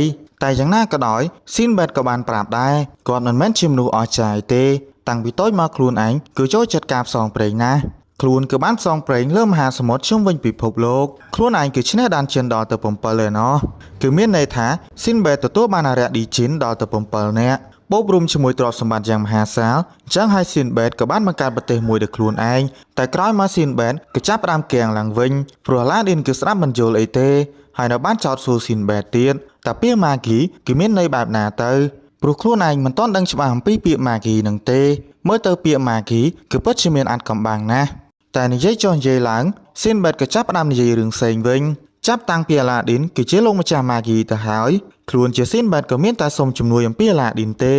តែយ៉ាងណាក៏ដោយស៊ីនបែតក៏បានប្រាប់ដែរគាត់មិនមែនជាមនុស្សអស្ចារ្យទេតាំងពីតូចមកខ្លួនឯងគឺចូលចិត្តការផ្សងព្រេងណាស់ខ្លួនគឺបានផ្សងព្រេងលើមហាសមុទ្រជុំវិញពិភពលោកខ្លួនឯងគឺឈ្នះដានចិនដល់ទៅ7ឯណោះគឺមានន័យថាស៊ីនបែតទទួលបានអារក្សឌីជីនដល់ទៅ7នាក់បូករួមជាមួយទ្រព្យសម្បត្តិយ៉ាងមហាសាលអញ្ចឹងហើយស៊ីនបែតក៏បានបង្កើតប្រទេសមួយដោយខ្លួនឯងតែក្រោយមកស៊ីនបែតក៏ចាប់ផ្ដើមគាំងឡើងវិញព្រោះអាឡាឌីនគឺស្ដាប់មិនយល់អីទេហើយនៅបានចោទសួរស៊ីនបែតទៀតតើពាក្យម៉ាគីគឺមានន័យបែបណាទៅព្រោះខ្លួនឯងមិនទាន់ដឹងច្បាស់អំពីពាក្យម៉ាគីនឹងទេមើលទៅពាក្យម៉ាគីគឺពិតជាមានអាចកំបាំងណាស់តែនិយាយចុះនិយាយឡើងស៊ីនបែតក៏ចាប់ផ្ដើមនិយាយរឿងផ្សេងវិញចាប់តាំងពីអាឡាឌីនគឺជាលោកម្ចាស់ម៉ាគីទៅហើយខ្លួនជាស៊ីនបែតក៏មានតែសុំជំនួយអំពីអាឡាឌីនទេ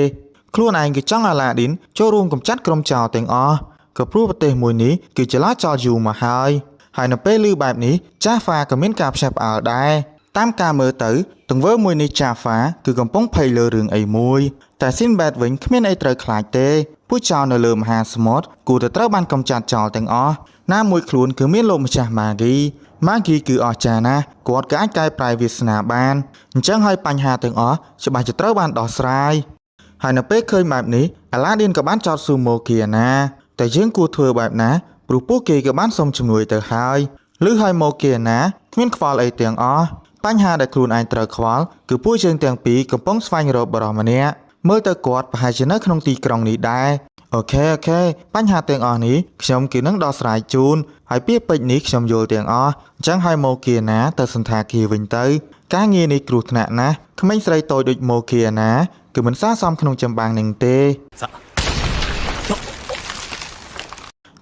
ខ្លួនឯងគឺចង់អាឡាឌីនចូលរួមកម្ចាត់ក្រុមចោរទាំងអស់ក៏ព្រោះប្រទេសមួយនេះគឺចលាចលយូរមកហើយហើយនៅពេលឮបែបនេះចាហ្វាក៏មានការភ្ញាក់ផ្អើលដែរតាមការមើលទៅទង្វើមួយនេះចាហ្វាគឺកំពុងភ័យលើរឿងអីមួយតែស៊ីនបែតវិញគ្មានអីត្រូវខ្លាចទេពួកចោរនៅលើមហាសមុទ្រគួរតែត្រូវបានកម្ចាត់ចោលទាំងអស់ណាមួយខ្លួនគឺមានលោកម្ចាស់ម៉ាគីម៉ាគីគឺអស្ចារ្យណាស់គាត់ក៏អាចកែប្រែវាសនាបានអញ្ចឹងហើយបញ្ហាទាំងអស់ច្បាស់ជាត្រូវបានដោះស្រាយហើយនៅពេលឃើញបែបនេះអាឡាឌីនក៏បានចោទស៊ូម៉ូគីអាណាតែយើងគួរធ្វើបែបណាព្រោះពួកគេក៏បានសុំជំនួយទៅហើយឬហើយម៉ូគីអាណាគ្មានខ្វល់អីទាំងអស់បញ្ហាដែលខ្លួនឯងត្រូវខ្វល់គឺពួកយើងទាំងពីរកំពុងស្វែងរកបរិសម្នាក់មើលទៅគាត់ប្រហែលជានៅក្នុងទីក្រុងនេះដែរ OK OK បញ្ហាទាំងអស់នេះខ្ញុំគឺនឹងដោះស្រាយជូនហើយពាក្យពេចន៍នេះខ្ញុំយល់ទាំងអស់អញ្ចឹងឲ្យម៉ូគីណាទៅសន្តាគារវិញទៅការងារនេះគ្រោះថ្នាក់ណាស់ក្មេងស្រីតូចដូចម៉ូគីណាគឺមិនស័ក្តិសមក្នុងចម្បាំងនឹងទេ さ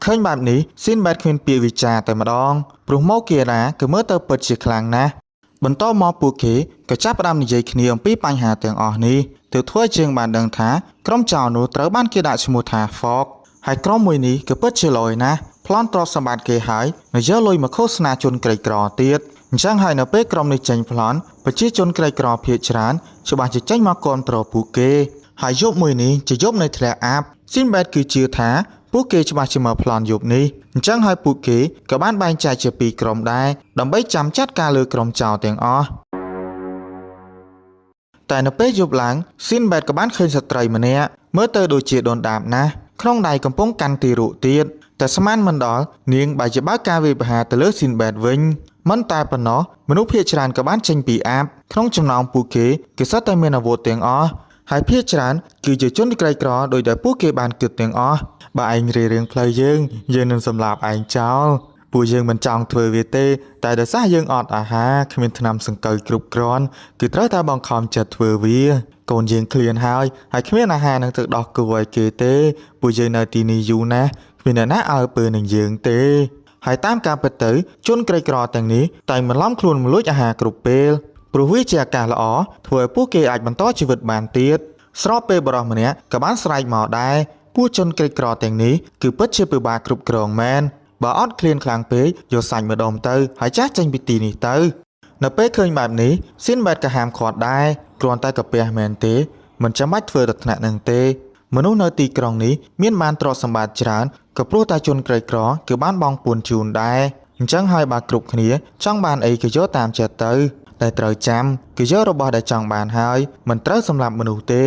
ឃើញបែបនេះស៊ីនបែតគ្មានពាក្យវិចារតែម្ដងព្រោះម៉ូគីណាគឺមើលទៅពិតជាខ្លាំងណាស់បន្តមកពួកគេក៏ចាប់ផ្ដើមនិយាយគ្នាអំពីបញ្ហាទាំងអស់នេះទើបធ្វើឲ្យជាងបានដឹងថាក្រុមចោរនោះត្រូវបានគេដាក់ឈ្មោះថា Fog ហើយក្រុមមួយនេះក៏ពិតជាលយណាស់ប្លន់ទ្រព្យសម្បត្តិគេហើយនៅយកលុយមកឃោសនាជនក្រីក្រទៀតអញ្ចឹងហើយនៅពេលក្រុមនេះចេញប្លន់ប្រជាជនក្រីក្រភាគច្រើនច្បាស់ជាចេញមកគាំទ្រពួកគេហើយយប់មួយនេះជាយប់នៃធ្លាក់អាប់ស៊ីនបែតគឺជឿថាពួកគេច្បាស់ជាមកប្លន់យប់នេះអញ្ចឹងហើយពួកគេក៏បានបែងចែកជាពីរក្រុមដែរដើម្បីចាំចាត់ការលើក្រុមចោរទាំងអស់ តែនៅពេលយប់ឡើងស៊ីនបែតក៏បានឃើញស្ត្រីម្នាក់មើលទៅដូចជាដុនដាបណាស់ក្នុងដៃកំពុងកាន់ទីរក់ទៀតតែស្មានមិនដល់នាងបែរជាបើកការវាយប្រហារទៅលើស៊ីនបែតវិញមិនតែប៉ុណ្ណោះមនុស្សភាគច្រើនក៏បានចេញពីអាបក្នុងចំណោមពួកគេគេសុទ្ធតែមានអាវុធទាំងអស់ហើយភាគច្រើនគឺជាជនក្រីក្រដោយដែលពួកគេបានគិតទាំងអស់បើឯងរារាំងផ្លូវយើងយើងនឹងសម្លាប់ឯងចោលពួកយើងមិនចង់ធ្វើវាទេតែដោយសារយើងអត់អាហារគ្មានថ្នាំសង្កូវគ្រប់គ្រាន់គឺត្រូវតែបង្ខំចិត្តធ្វើវាកូនយើងឃ្លានហើយហើយគ្មានអាហារនឹងទឹកដោះគោឲ្យគេទេពួកយើងនៅទីនេះយូរណាស់គ្មានអ្នកណាអើពើនឹងយើងទេហើយតាមការពិតទៅជនក្រីក្រទាំងនេះតែងបន្លំខ្លួនមកលួចអាហារគ្រប់ពេលព្រោះវាជាឱកាសល្អធ្វើឲ្យពួកគេអាចបន្តជីវិតបានទៀតស្របពេលបរិសម្នាក់ក៏បានស្រែកមកដែរពួកជនក្រីក្រទាំងនេះគឺពិតជាពិបាកគ្រប់គ្រងមែនបើអត់ឃ្លានខ្លាំងពេកយកសាច់ម្ដុំទៅហើយចាស់ចេញពីទីនេះទៅ នៅពេលឃើញបែបនេះស៊ីនបែតក៏ហាមឃាត់ដែរគ្រាន់តែកាពះមែនទេមិនចាំបាច់ធ្វើដល់ថ្នាក់នឹងទេមនុស្សនៅទីក្រុងនេះមានបានទ្រព្យសម្បត្តិច្រើនក៏ព្រោះតែជនក្រីក្រគឺបានបង់ពន្ធជូនដែរអញ្ចឹងហើយបើគ្រប់គ្នាចង់បានអីក៏យកតាមចិត្តទៅតែត្រូវចាំគឺយករបស់ដែលចង់បានហើយមិនត្រូវសម្លាប់មនុស្សទេ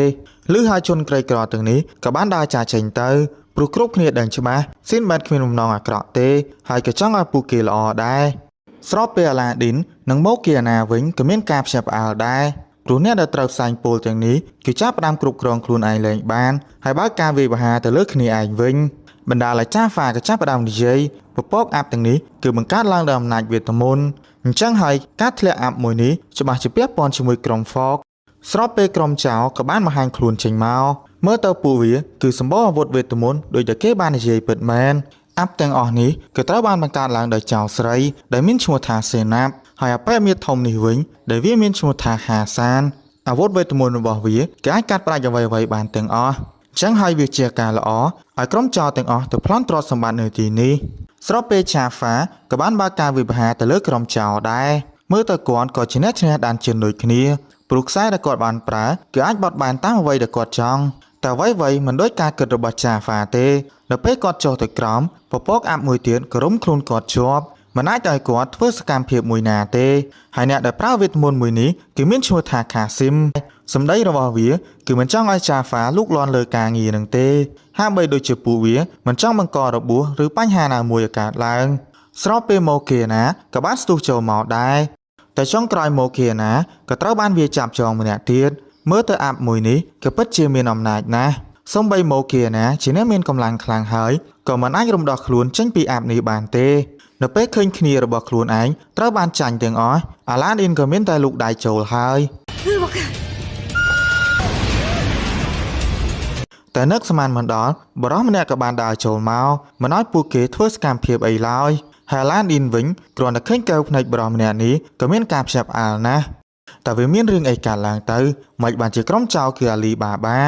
ឬហើយជនក្រីក្រទាំងនេះក៏បានដើរចាកចេញទៅព្រោះគ្រប់គ្នាដឹងច្បាស់ស៊ីនបែតគ្មានបំណងអាក្រក់ទេហើយក៏ចង់ឲ្យពួកគេល្អដែរ ស្របពេលអាឡាឌីននិងម៉ូគីអាណាវិញក៏មានការភ្ញាក់ផ្អើលដែរព្រោះអ្នកដែលត្រូវផ្សែងពោលទាំងនេះគឺចាប់ផ្ដើមគ្រប់គ្រងខ្លួនឯងលែងបានហើយបើកការវាយប្រហារទៅលើគ្នាឯងវិញបណ្ដាលឲ្យចាហ្វាក៏ចាប់ផ្ដើមនិយាយពពកអាប់ទាំងនេះគឺបង្កើតឡើងដោយអំណាចវេទមន្តអញ្ចឹងហើយការធ្លាក់អាប់មួយនេះច្បាស់ជាពាក់ព័ន្ធជាមួយក្រុម Fog ស្របពេលក្រុមចោរក៏បានបង្ហាញខ្លួនចេញមកមើលទៅពួកវាគឺសម្បូរអាវុធវេទមន្តដោយតែគេបាននិយាយពិតមែនអាប់ទាំងអស់នេះក៏ត្រូវបានបង្កើតឡើងដោយចោរស្រីដែលមានឈ្មោះថាសេណាប់ហើយអបិមាធំនេះវិញដែលវាមានឈ្មោះថាហាសានអាវុធវេទមន្តរបស់វាគេអាចកាត់ផ្តាច់អ្វីៗបានទាំងអស់អញ្ចឹងហើយវាជាការល្អឲ្យក្រុមចោរទាំងអស់ទៅប្លន់ទ្រព្យសម្បត្តិនៅទីនេះស្របពេលឆាហ្វាក៏បានបើកការវិភាគទៅលើក្រុមចោរដែរមើលទៅគាត់ក៏ជាអ្នកឈ្នះដានជឿនដូចគ្នា ព្រោះខ្សែដែលគាត់បានប្រើគឺអាចបត់បែនតាមអ្វីដែលគាត់ចង់តែអ្វីៗមិនដូចការគិតរបស់ចាហ្វាទេនៅពេលគាត់ចុះទៅក្រោមពពកអាប់មួយទៀតក៏រុំខ្លួនគាត់ជាប់មិនអាចឲ្យគាត់ធ្វើសកម្មភាពមួយណាទេហើយអ្នកដែលប្រើវេទមន្តមួយនេះគឺមានឈ្មោះថាខាស៊ីមសម្ដីរបស់វាគឺមិនចង់ឲ្យចាហ្វាលូកលាន់លើការងារនឹងទេហាក់បីដូចជាពួកវាមិនចង់បង្ករបួសឬបញ្ហាណាមួយឲ្យកើតឡើងស្របពេលមកគេណាក៏បានស្ទុះចូលមកដែរ តែចុងក្រោយមកគីណាក៏ត្រូវបានវាចាប់ចងម្នាក់ទៀតមើលទៅអាប់មួយនេះក៏ពិតជាមានអំណាចណាស់សំបីមកគីណាជាអ្នកមានកម្លាំងខ្លាំងហើយក៏មិនអាចរំដោះខ្លួនចេញពីអាប់នេះបានទេនៅពេលឃើញគ្នារបស់ខ្លួនឯងត្រូវបានចាញ់ទាំងអស់អាឡាឌីនក៏មានតែលូកដៃចូលហើយ ウーボ君 តែនឹកស្មានមិនដល់បរិសម្នាក់ក៏បានដើរចូលមកមិនឲ្យពួកគេធ្វើសកម្មភាពអីឡើយហើយអាឡាឌីនវិញគ្រាន់តែឃើញកែវភ្នែកបរិសម្នាក់នេះក៏មានការភ្ញាក់ផ្អើលណាស់តែវាមានរឿងអីកើតឡើងទៅមិនបានជាក្រុមចោរគឺអាលីបាបា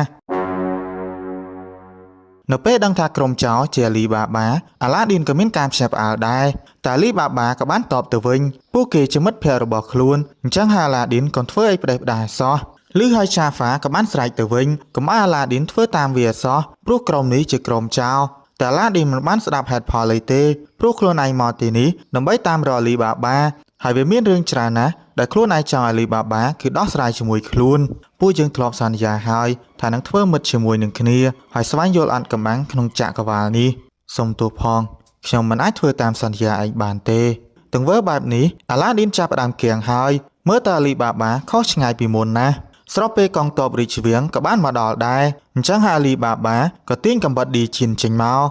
នៅពេលដឹងថាក្រុមចោរជាអាលីបាបាអាឡាឌីនក៏មានការភ្ញាក់ផ្អើលដែរតែអាលីបាបាក៏បានតបទៅវិញពួកគេជាមិត្តភក្តិរបស់ខ្លួនអញ្ចឹងហើយអាឡាឌីនក៏ធ្វើអីផ្ដេសផ្ដាសសោះ ឬហើយឆាហ្វាក៏បានស្រែកទៅវិញកុំឲ្យអាឡាឌីនធ្វើតាមវាសោះព្រោះក្រុមនេះជាក្រុមចោរតែអាឡាឌីនមិនបានស្ដាប់ហេតុផលអីទេព្រោះខ្លួនឯងមកទីនេះដើម្បីតាមរកអាលីបាបាហើយវាមានរឿងច្រើនណាស់ដែលខ្លួនឯងចង់ឲ្យអាលីបាបាគឺដោះស្រាយជាមួយខ្លួនពួកយើងធ្លាប់សន្យាហើយថានឹងធ្វើមិត្តជាមួយនឹងគ្នាហើយស្វែងយល់អត្តកម្បាំងក្នុងចក្រវាលនេះសូមទោសផងខ្ញុំមិនអាចធ្វើតាមសន្យាឯងបានទេទង្វើបែបនេះអាឡាឌីនចាប់ផ្ដើមគៀងហើយមើលតើអាលីបាបាខុសឆ្ងាយពីមុនណាស់ ស្របពេលកងទ័ពរាជវាំងក៏បានមកដល់ដែរអញ្ចឹងហើយអាលីបាបាក៏ទាញកំបិតឌីឈិនចេញមក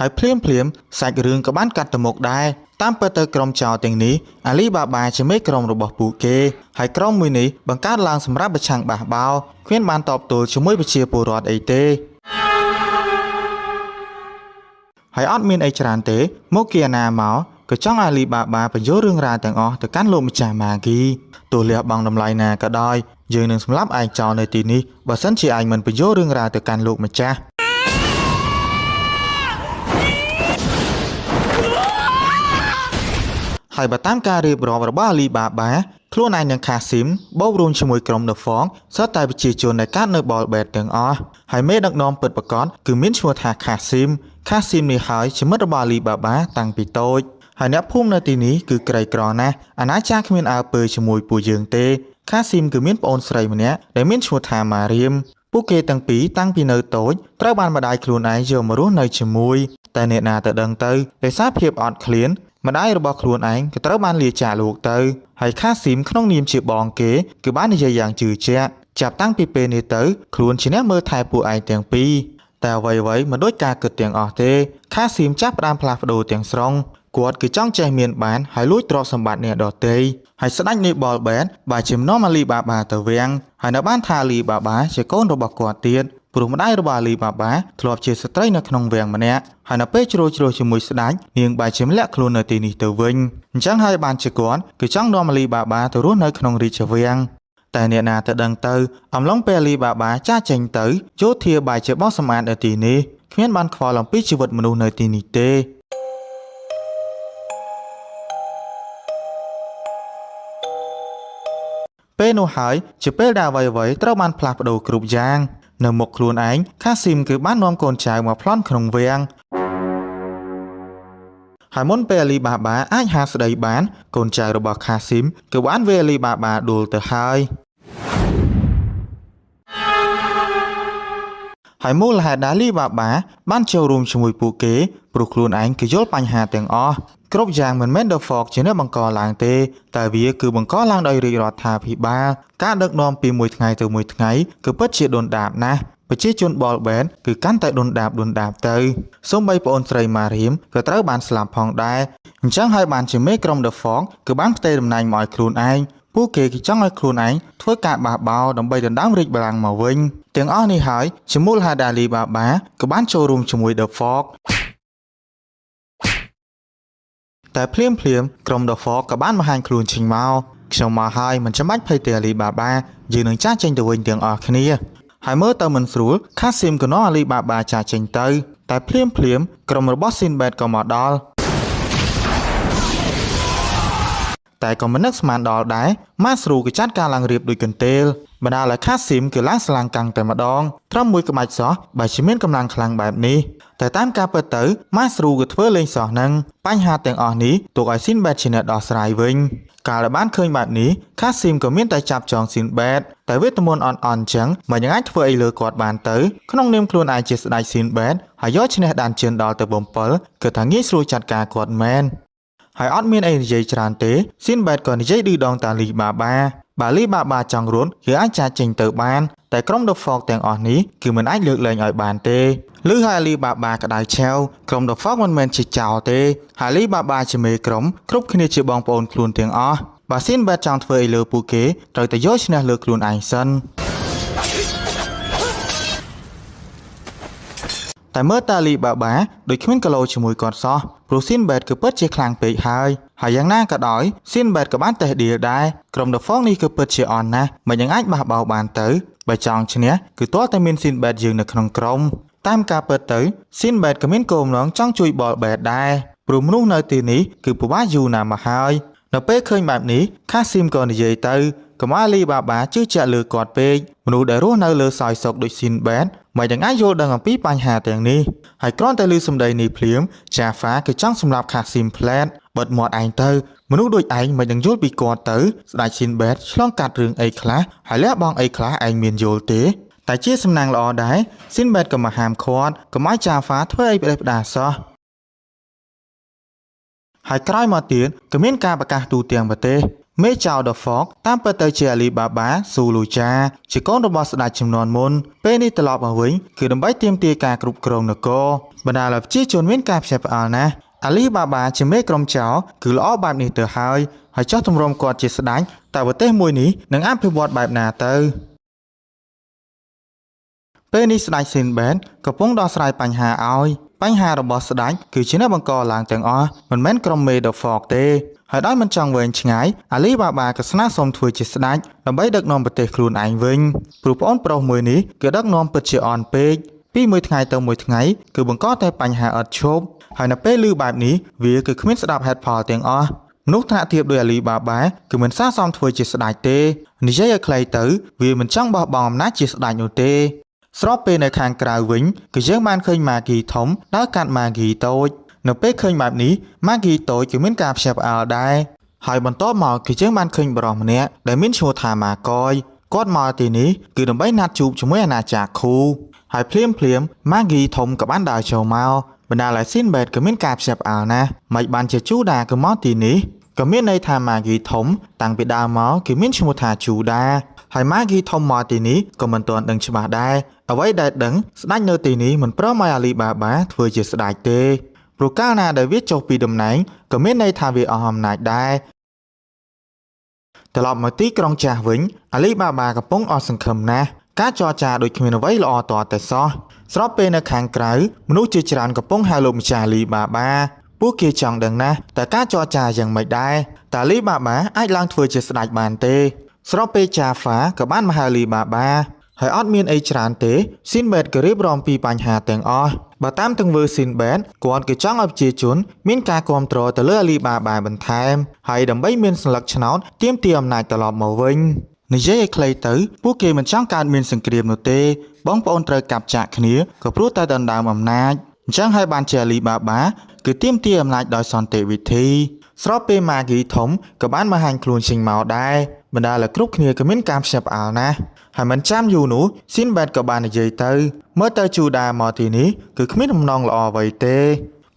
ហើយភ្លាមភ្លាមៗសាច់រឿងក៏បានកាត់ទៅមុខដែរតាមពិតទៅក្រុមចោរទាំងនេះអាលីបាបាជាមេក្រុមរបស់ពួកគេហើយក្រុមមួយនេះបង្កើតឡើងសម្រាប់ប្រឆាំងបះបោរគ្មានបានតបទល់ជាមួយប្រជាពលរដ្ឋអីទេ ហើយអត់មានអីច្រើនទេមកគីអាណាមកក៏ចង់ឲ្យអាលីបាបាបញ្យល់រឿងរ៉ាវទាំងអស់ទៅកាន់លោកម្ចាស់ម៉ាគីទោះលះបង់តម្លៃណាក៏ដោយយើងនឹងសម្លាប់ឯងចោលនៅទីនេះបើសិនជាឯងមិនបញ្យល់រឿងរ៉ាវទៅកាន់លោកម្ចាស់ហើយបើតាមការរៀបរាប់របស់អាលីបាបាខ្លួនឯងនិងខាស៊ីមបូករួមជាមួយក្រុម The Fong សុទ្ធតែប្រជាជនដែលកើតនៅបលបែតទាំងអស់ហើយមេដឹកនាំពិតប្រាកដគឺមានឈ្មោះថាខាស៊ីមខាស៊ីមនេះហើយជាមិត្តរបស់អាលីបាបាតាំងពីតូចហើយអ្នកភូមិនៅទីនេះគឺក្រីក្រណាស់អាណាចក្រគ្មានអើពើជាមួយពួកយើងទេខាស៊ីមគឺមានប្អូនស្រីម្នាក់ដែលមានឈ្មោះថាម៉ារៀមពួកគេទាំងពីរតាំងពីនៅតូចត្រូវបានម្ដាយខ្លួនឯងយកមករស់នៅជាមួយតែអ្នកណាទៅដឹងទៅដោយសារភាពអត់ឃ្លាន ម្ដាយរបស់ខ្លួនឯងក៏ត្រូវបានលាចាកលោកទៅហើយខាស៊ីមក្នុងនាមជាបងគេគឺបាននិយាយយ៉ាងជឿជាក់ចាប់តាំងពីពេលនេះទៅខ្លួនជាអ្នកមើលថែពួកឯងទាំងពីរតែអ្វីៗមិនដូចការគិតទាំងអស់ទេខាស៊ីមចាប់ផ្ដើមផ្លាស់ប្ដូរទាំងស្រុងគាត់គឺចង់ចេះមានបានហើយលួចទ្រព្យសម្បត្តិអ្នកដទៃហើយស្ដេចនៃបលបែនបើជានាំអាលីបាបាទៅវាំងហើយនៅបានថាអាលីបាបាជាកូនរបស់គាត់ទៀត ព្រោះម្ដាយរបស់អាលីបាបាធ្លាប់ជាស្ត្រីនៅក្នុងវាំងម្នាក់ហើយនៅពេលជ្រុលជ្រួសជាមួយស្ដេចនាងបែរជាម្លាក់ខ្លួននៅទីនេះទៅវិញអញ្ចឹងហើយបានជាគាត់គឺចង់នាំអាលីបាបាទៅរស់នៅក្នុងរាជវាំងតែអ្នកណាទៅដឹងទៅអំឡុងពេលអាលីបាបាចាកចេញទៅយោធាបែរជាបោះសម្អាតនៅទីនេះគ្មានបានខ្វល់អំពីជីវិតមនុស្សនៅទីនេះទេពេលនោះហើយជាពេលដែលអ្វីៗត្រូវបានផ្លាស់ប្ដូរគ្រប់យ៉ាងនៅមុខខ្លួនឯងខាស៊ីមគឺបាននាំកូនចៅមកប្លន់ក្នុងវាំងហើយមុនពេលអាលីបាបាអាចហាស្ដីបានកូនចៅរបស់ខាស៊ីមគឺបានវាយអាលីបាបាដួលទៅហើយហើយមូលហេតុដែលអាលីបាបាបានចូលរួមជាមួយពួកគេព្រោះខ្លួនឯងគឺយល់បញ្ហាទាំងអស់គ្រប់យ៉ាងមិនមែន The Fork ជាអ្នកបង្កឡើងទេតែវាគឺបង្កឡើងដោយរាជរដ្ឋាភិបាលការដឹកនាំពីមួយថ្ងៃទៅមួយថ្ងៃគឺពិតជាដុនដាបណាស់ប្រជាជនបលបែនគឺកាន់តែដុនដាបដុនដាបទៅសូម្បីប្អូនស្រីម៉ារៀមក៏ត្រូវបានស្លាប់ផងដែរអញ្ចឹងហើយបានជាមេក្រុម The Fork គឺបានផ្ទេរតំណែងមកឲ្យខ្លួនឯងពួកគេគឺចង់ឲ្យខ្លួនឯងធ្វើការបះបោរដើម្បីដណ្ដើមរាជបល្ល័ង្កមកវិញទាំងអស់នេះហើយជាមូលហេតុដែលអាលីបាបាក៏បានចូលរួមជាមួយ The Fork តែភ្លាមភ្លាមក្រុម The Fork ក៏បានបង្ហាញខ្លួនចេញមកខ្ញុំមកហើយមិនចាំបាច់ភ័យទេអាលីបាបាយើងនឹងចាកចេញទៅវិញទាំងអស់គ្នាហើយមើលទៅមិនស្រួលខាស៊ីមក៏នាំអាលីបាបាចាកចេញទៅតែភ្លាមភ្លាមក្រុមរបស់ស៊ីនបែតក៏មកដល់តែក៏មិននឹកស្មានដល់ដែរម៉ាស្រូក៏ចាត់ការឡើងរៀបដូចកន្ទេលបណ្ដាលឲ្យខាស៊ីមគឺឡើងស្លាំងកាំងតែម្ដងត្រឹមមួយក្បាច់សោះបើជាមានកម្លាំងខ្លាំងបែបនេះតែតាមការពិតទៅម៉ាស្រូក៏ធ្វើលេងសោះហ្នឹងបញ្ហាទាំងអស់នេះទុកឲ្យស៊ីនបែតជាអ្នកដោះស្រាយវិញកាលដែលបានឃើញបែបនេះខាស៊ីមក៏មានតែចាប់ចងស៊ីនបែតតែវេទមន្តអន់អន់ចឹងមិនយ៉ាងអាចធ្វើអីលើគាត់បានទៅក្នុងនាមខ្លួនឯងជាស្ដេចស៊ីនបែតហើយយកឈ្នះដានជឿនដល់ទៅ7គឺថាងាយស្រួលចាត់ការគាត់មែន ហើយអត់មានអីនិយាយច្រើនទេស៊ីនបែតក៏និយាយឌឺដងតាលីបាបាបើលីបាបាចង់រត់គឺអាចចាកចេញទៅបានតែក្រុម The Fork ទាំងអស់នេះគឺមិនអាចលើកលែងឲ្យបានទេឬហើយអាលីបាបាក្តៅឆេវក្រុម The Fork មិនមែនជាចោរទេហើយអាលីបាបាជាមេក្រុមគ្រប់គ្នាជាបងប្អូនខ្លួនទាំងអស់បើស៊ីនបែតចង់ធ្វើអីលើពួកគេត្រូវតែយកឈ្នះលើខ្លួនឯងសិន តែមើលតាលីបាបាដូចគ្មានគីឡូជាមួយគាត់សោះព្រោះស៊ីនបែតគឺពិតជាខ្លាំងពេកហើយហើយយ៉ាងណាក៏ដោយស៊ីនបែតក៏បានតេស្តឌីលដែរក្រុម The Fong នេះគឺពិតជាអន់ណាស់មិនយ៉ាងអាចបះបោរបានទៅបើចង់ឈ្នះគឺទាល់តែមានស៊ីនបែតយើងនៅក្នុងក្រុមតាមការពិតទៅស៊ីនបែតក៏មានគោលបំណងចង់ជួយបលបែតដែរព្រោះមនុស្សនៅទីនេះគឺពិបាកយូរណាស់មកហើយនៅពេលឃើញបែបនេះខាស៊ីមក៏និយាយទៅកុំឲ្យអាលីបាបាជឿជាក់លើគាត់ពេកមនុស្សដែលរស់នៅលើសោយសុកដូចស៊ីនបែតមិនយ៉ាងអាចយល់ដឹងអំពីបញ្ហាទាំងនេះហើយគ្រាន់តែឮសម្ដីនេះភ្លាមចាហ្វាគឺចង់សម្លាប់ខាស៊ីមផ្លែតបិទមាត់ឯងទៅមនុស្សដូចឯងមិននឹងយល់ពីគាត់ទៅស្ដេចស៊ីនបែតឆ្លងកាត់រឿងអីខ្លះហើយលះបង់អីខ្លះឯងមានយល់ទេតែជាសំណាងល្អដែរស៊ីនបែតក៏មកហាមឃាត់កុំឲ្យចាហ្វាធ្វើអីផ្ដេសផ្ដាសសោះ ហើយក្រោយមកទៀតក៏មានការប្រកាសទូទាំងប្រទេស មេចៅ The Fox តាមពិតទៅជាអាលីបាបាស៊ូលូចាជាកូនរបស់ស្ដេចចំនួនមុនពេលនេះត្រឡប់មកវិញគឺដើម្បីទាមទារការគ្រប់គ្រងនគរបណ្ដាលឲ្យប្រជាជនមានការភ្ញាក់ផ្អើលណាស់អាលីបាបាជាមេក្រុមចោរគឺល្អបែបនេះទៅហើយហើយចោះទម្រាំគាត់ជាស្ដេចតើប្រទេសមួយនេះនឹងអភិវឌ្ឍបែបណាទៅ ពេលនេះស្ដេចស៊ីនបែនកំពុងដោះស្រាយបញ្ហាឲ្យបញ្ហារបស់ស្ដេចគឺជាអ្នកបង្កឡើងទាំងអស់មិនមែនក្រុមមេ The Fox ទេហើយដោយមិនចង់វែងឆ្ងាយអាលីបាបាក៏ស្នើសុំធ្វើជាស្ដេចដើម្បីដឹកនាំប្រទេសខ្លួនឯងវិញព្រោះប្អូនប្រុសមួយនេះគឺដឹកនាំពិតជាអន់ពេកពីមួយថ្ងៃទៅមួយថ្ងៃគឺបង្កតែបញ្ហាឥតឈប់ហើយនៅពេលឮបែបនេះវាគឺគ្មានស្ដាប់ហេតុផលទាំងអស់មនុស្សថ្នាក់ទាបដោយអាលីបាបាគឺមិនស័ក្តិសមធ្វើជាស្ដេចទេនិយាយឲ្យខ្លីទៅវាមិនចង់បោះបង់អំណាចជាស្ដេចនោះទេ ស្របពេលនៅខាងក្រៅវិញគឺយើងបានឃើញម៉ាគីធំដើរកាត់ម៉ាគីតូចនៅពេលឃើញបែបនេះម៉ាគីតូចគឺមានការភ្ញាក់ផ្អើលដែរហើយបន្ទាប់មកគឺយើងបានឃើញបុរសម្នាក់ដែលមានឈ្មោះថាម៉ាកយគាត់មកទីនេះគឺដើម្បីណាត់ជួបជាមួយអាណាចក្រខូហើយភ្លាមភ្លាមម៉ាគីធំក៏បានដើរចូលមកបណ្ដាលឲ្យស៊ីនបែតក៏មានការភ្ញាក់ផ្អើលណាស់មិនបានជាជូដាក៏មកទីនេះក៏មានន័យថាម៉ាគីធំតាំងពីដើមមកគឺមានឈ្មោះថាជូដាហើយម៉ាគីធំមកទីនេះក៏មិនទាន់ដឹងច្បាស់ដែរអ្វីដែលដឹងស្ដេចនៅទីនេះមិនព្រមឲ្យអាលីបាបាធ្វើជាស្ដេចទេព្រោះកាលណាដែលវាចុះពីតំណែងក៏មានន័យថាវាអស់អំណាចដែរត្រឡប់មកទីក្រុងចាស់វិញអាលីបាបាកំពុងអស់សង្ឃឹមណាស់ការចរចាដូចគ្មានអ្វីល្អតតែសោះស្របពេលនៅខាងក្រៅមនុស្សជាច្រើនកំពុងហៅលោកម្ចាស់អាលីបាបាពួកគេចង់ដឹងណាស់តើការចរចាយ៉ាងម៉េចដែរតើអាលីបាបាអាចឡើងធ្វើជាស្ដេចបានទេ ស្របពេលចាហ្វាក៏បានមកហៅលីបាបាហើយអត់មានអីច្រើនទេស៊ីនបែតក៏រៀបរាប់ពីបញ្ហាទាំងអស់បើតាមទង្វើស៊ីនបែតគាត់ក៏ចង់ឲ្យប្រជាជនមានការគ្រប់គ្រងទៅលើអាលីបាបាបន្ថែមហើយដើម្បីមានសន្លឹកឆ្នោតទាមទារអំណាចត្រឡប់មកវិញនិយាយឲ្យខ្លីទៅពួកគេមិនចង់កើតមានសង្គ្រាមនោះទេបងប្អូនត្រូវកាប់ចាក់គ្នាក៏ព្រោះតែដណ្ដើមអំណាចអញ្ចឹងហើយបានជាអាលីបាបាគឺទាមទារអំណាចដោយសន្តិវិធី ស្របពេលម៉ាគីធំក៏បានបង្ហាញខ្លួនចេញមកដែរបណ្ដាលឲ្យគ្រប់គ្នាក៏មានការភ្ញាក់ផ្អើលណាស់ហើយមិនចាំយូរនោះស៊ីនបែតក៏បាននិយាយទៅមើលទៅជូដាមកទីនេះគឺគ្មានបំណងល្អអ្វីទេ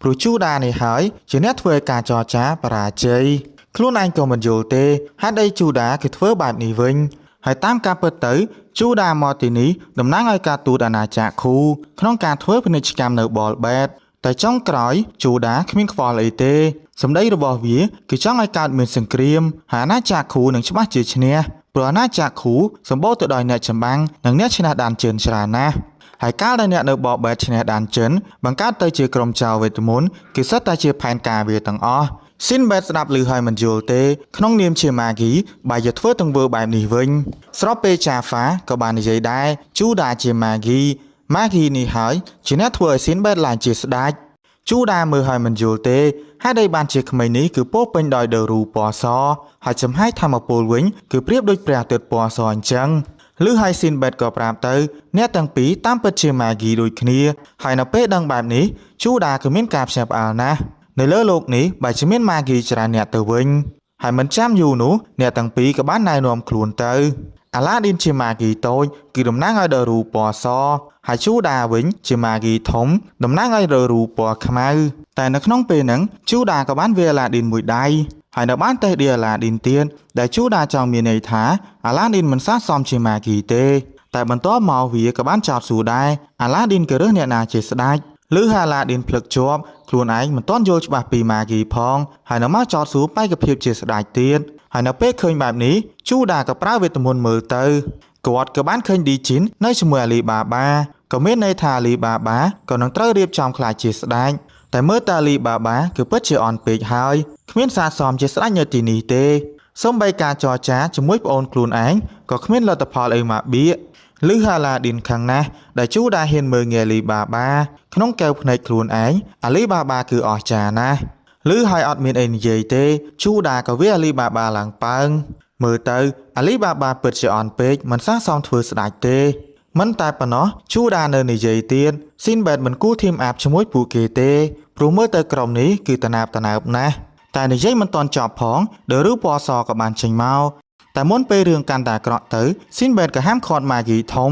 ព្រោះជូដានេះហើយជាអ្នកធ្វើឲ្យការចរចាបរាជ័យខ្លួនឯងក៏មិនយល់ទេហេតុអីជូដាគឺធ្វើបែបនេះវិញហើយតាមការពិតទៅជូដាមកទីនេះតំណាងឲ្យការទូតអាណាចក្រខូក្នុងការធ្វើពាណិជ្ជកម្មនៅបលបែត តែចុងក្រោយជូដាគ្មានខ្វល់អីទេសម្ដីរបស់វាគឺចង់ឲ្យកើតមានសង្គ្រាមហើយអាណាចក្រខូនឹងច្បាស់ជាឈ្នះព្រោះអាណាចក្រខូសម្បូរទៅដោយអ្នកចម្បាំងនិងអ្នកឈ្នះដានជឿនច្រើនណាស់ហើយកាលដែលអ្នកនៅបបបែតឈ្នះដានចិនបង្កើតទៅជាក្រុមចៅវេទមន្តគឺសុទ្ធតែជាផែនការវាទាំងអស់ស៊ីនបែតស្ដាប់ឮហើយមិនយល់ទេក្នុងនាមជាម៉ាគីបែរជាធ្វើទង្វើបែបនេះវិញស្របពេលចាហ្វាក៏បាននិយាយដែរជូដាជាម៉ាគីម៉ាគីនេះហើយជាអ្នកធ្វើឲ្យស៊ីនបែតឡើងជាស្ដេច ជូដាមើលហើយមិនយល់ទេហេតុអីបានជាក្មេងនេះគឺពោរពេញដោយដឺរូពណ៌សហើយចំហាយធម្មពលវិញគឺប្រៀបដូចព្រះអាទិត្យពណ៌សអញ្ចឹងឬហើយស៊ីនបែតក៏ប្រាប់ទៅអ្នកទាំងពីរតាមពិតជាម៉ាគីដូចគ្នាហើយនៅពេលដឹងបែបនេះជូដាក៏មានការភ្ញាក់ផ្អើលណាស់នៅលើលោកនេះបែរជាមានម៉ាគីច្រើនអ្នកទៅវិញហើយមិនចាំយូរនោះអ្នកទាំងពីរក៏បានណែនាំខ្លួនទៅអាឡាឌីនជាម៉ាគីតូចគឺតំណាងឲ្យដឺរូពណ៌សហើយជូដាវិញជាម៉ាគីធំតំណាងឲ្យដឺរូពណ៌ខ្មៅតែនៅក្នុងពេលហ្នឹងជូដាក៏បានវាយអាឡាឌីនមួយដៃហើយនៅបានតេស្តឌីអាឡាឌីនទៀតដែលជូដាចង់មានន័យថាអាឡាឌីនមិនស័ក្តិសមជាម៉ាគីទេតែបន្ទាប់មកវាក៏បានចោទសួរដែរអាឡាឌីនក៏រើសអ្នកណាជាស្ដេចឬអាឡាឌីនភ្លឹកជាប់ខ្លួនឯងមិនទាន់យល់ច្បាស់ពីម៉ាគីផងហើយនៅមកចោទសួរបេក្ខភាពជាស្ដេចទៀតហើយនៅពេលឃើញបែបនេះជូដាក៏ប្រើវេទមន្តមើលទៅគាត់ក៏បានឃើញឌីជីននៅជាមួយអាលីបាបាក៏មានន័យថាអាលីបាបាក៏នឹងត្រូវរៀបចំក្លាយជាស្ដេចតែមើលតាអាលីបាបាគឺពិតជាអន់ពេកហើយគ្មានសារសមជាស្ដេចនៅទីនេះទេសូម្បីការចរចាជាមួយប្អូនខ្លួនឯងក៏គ្មានលទ្ធផលអីមកបៀកឬហាឡាឌីនខាងណាស់ដែលជូដាហ៊ានមើលងាយអាលីបាបាក្នុងកែវភ្នែកខ្លួនឯងអាលីបាបាគឺអស្ចារ្យណាស់ឬហើយអត់មានអីនិយាយទេជូដាក៏វាអាលីបាបាឡើងប៉ើងមើលទៅអាលីបាបាពិតជាអន់ពេកមិនស័ក្តិសមធ្វើស្ដេចទេមិនតែប៉ុណ្ណោះជូដានៅនិយាយទៀតស៊ីនបែតមិនគួរធីមអាបជាមួយពួកគេទេព្រោះមើលទៅក្រុមនេះគឺតណាបតណើបណាស់តែនិយាយមិនទាន់ចប់ផងដឺរូពណ៌សក៏បានចេញមកតែមុនពេលរឿងកាន់តែអាក្រក់ទៅស៊ីនបែតក៏ហាមឃាត់ម៉ាគីធំ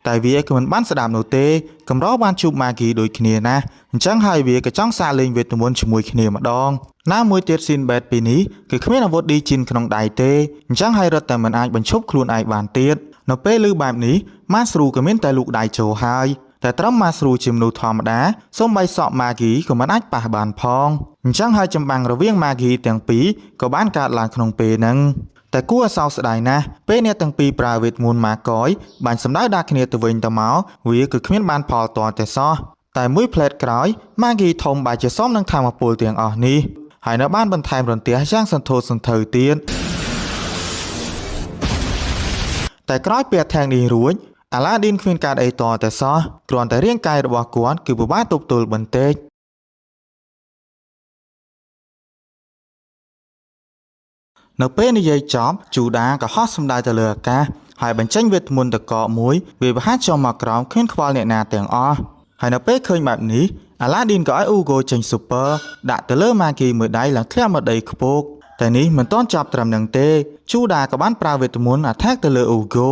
តែវាក៏មិនបានស្ដាប់នោះទេកម្របានជួបម៉ាគីដូចគ្នាណាស់អញ្ចឹងហើយវាក៏ចង់សាកលេងវេទមន្តជាមួយគ្នាម្ដងណាមួយទៀតស៊ីនបែតពីនេះគឺគ្មានអាវុធឌីជីនក្នុងដៃទេអញ្ចឹងហើយរត់តែមិនអាចបញ្ឈប់ខ្លួនឯងបានទៀតនៅពេលឮបែបនេះម៉ាស្រូក៏មានតែលូកដៃចូលហើយតែត្រឹមម៉ាស្រូជាមនុស្សធម្មតាសូម្បីសក់ម៉ាគីក៏មិនអាចប៉ះបានផងអញ្ចឹងហើយចម្បាំងរវាងម៉ាគីទាំងពីរក៏បានកើតឡើងក្នុងពេលហ្នឹងតែគួរឲ្យសោកស្ដាយណាស់ពេលអ្នកទាំងពីរប្រើវេទមន្តម៉ាកយបាញ់សម្ដៅដាក់គ្នាទៅវិញទៅមកវាគឺគ្មានបានផលតតែសោះតែមួយផ្លែតក្រោយម៉ាគីធំបែរជាសមនឹងធម៌ពលទាំងអស់នេះហើយនៅបានបន្ថែមរន្ទះយ៉ាងសន្ធោសន្ធៅទៀតតែក្រោយពីអាំងនេះរួចអាឡាឌីនគ្មានការអីតតែសោះគ្រាន់តែរាងកាយរបស់គាត់គឺពិបាកទប់ទល់បន្តិចនៅពេលនិយាយចប់ជូដាក៏ហោះសម្ដៅទៅលើអាកាសហើយបញ្ចេញវេទមន្តតកកមួយវាប្រហាចុះមកក្រោមគ្មានខ្វល់អ្នកណាទាំងអស់ហើយនៅពេលឃើញបែបនេះអាឡាឌីនក៏ឲ្យអ៊ូហ្គោចេញស៊ូពើដាក់ទៅលើម៉ាគីមួយដៃឡើងធ្លាក់មកដីខ្ពកតែនេះមិនទាន់ចប់ត្រឹមនឹងទេជូដាក៏បានប្រើវេទមន្តអាថែកទៅលើអ៊ូហ្គោ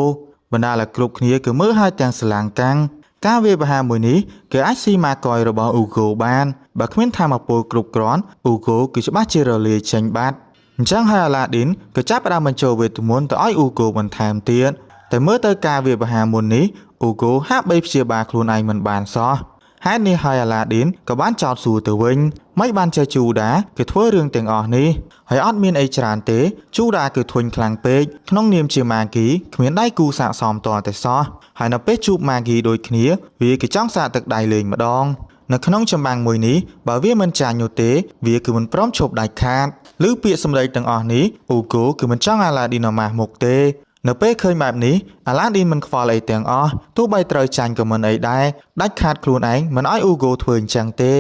បណ្ដាលឲ្យគ្រប់គ្នាគឺមើលឲ្យទាំងស្រឡាងកាំងការវាយប្រហារមួយនេះគឺអាចស៊ីម៉ាកយរបស់អ៊ូហ្គោបានបើគ្មានធម៌ពលគ្រប់គ្រាន់អ៊ូហ្គោគឺច្បាស់ជារលាយចេញបាត់អញ្ចឹងហើយអាឡាឌីនក៏ចាប់ផ្ដើមបញ្ចូលវេទមន្តទៅឲ្យអ៊ូហ្គោបន្ថែមទៀតតែមើលទៅការវាយប្រហារមុននេះអ៊ូហ្គោហាក់បីព្យាបាលខ្លួនឯងមិនបានសោះហេតុនេះហើយអាឡាឌីនក៏បានចោទសួរទៅវិញមិនបានចេះជូដាគឺធ្វើរឿងទាំងអស់នេះហើយអត់មានអីច្រើនទេជូដាគឺធុញខ្លាំងពេកក្នុងនាមជាម៉ាគីគ្មានដៃគូសាកសមតតែសោះហើយនៅពេលជួបម៉ាគីដូចគ្នាវាគឺចង់សាកទឹកដៃលេងម្ដងនៅក្នុងចម្បាំងមួយនេះបើវាមិនចាញ់នោះទេវាគឺមិនព្រមឈប់ដាច់ខាតឬពាក្យសម្ដីទាំងអស់នេះអ៊ូហ្គោគឺមិនចង់អាឡាឌីនម៉ាស់មុខទេនៅពេលឃើញបែបនេះអាឡាឌីនមិនខ្វល់អីទាំងអស់ទោះបីត្រូវចាញ់ក៏មិនអីដែរដាច់ខាតខ្លួនឯងមិនឲ្យអ៊ូហ្គោធ្វើអញ្ចឹងទេ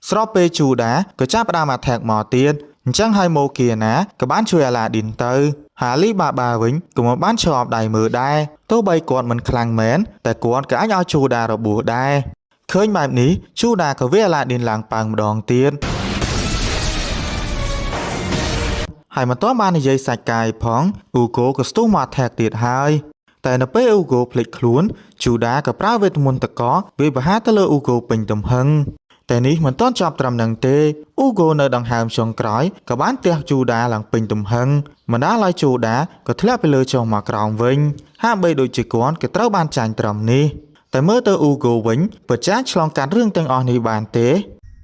ស្របពេលជូដាក៏ចាប់ផ្ដើមអាថែកមកទៀតអញ្ចឹងហើយម៉ូគីណាក៏បានជួយអាឡាឌីនទៅហាលីបាបាវិញក៏មិនបានឈប់ដៃមើលដែរទោះបីគាត់មិនខ្លាំងមែនតែគាត់ក៏អាចឲ្យជូដារបួសដែរឃើញបែបនេះជូដាក៏វាអាឡាឌីនឡើងប៉ើងម្ដងទៀតហើយមិនទាន់បាននិយាយសាច់កាយផងអ៊ូហ្គោក៏ស្ទុះមកថែកទៀតហើយតែនៅពេលអ៊ូហ្គោភ្លេចខ្លួនជូដាក៏ប្រើវេទមន្តតកវាប្រហារទៅលើអ៊ូហ្គោពេញទំហឹងតែនេះមិនទាន់ចប់ត្រឹមនឹងទេអ៊ូហ្គោនៅដង្ហើមចុងក្រោយក៏បានទះជូដាឡើងពេញទំហឹងបណ្ដាលឲ្យជូដាក៏ធ្លាក់ពីលើចុះមកក្រោមវិញហាក់បីដូចជាគាត់ក៏ត្រូវបានចាញ់ត្រឹមនេះតែមើលទៅអ៊ូហ្គោវិញពិតជាឆ្លងកាត់រឿងទាំងអស់នេះបានទេ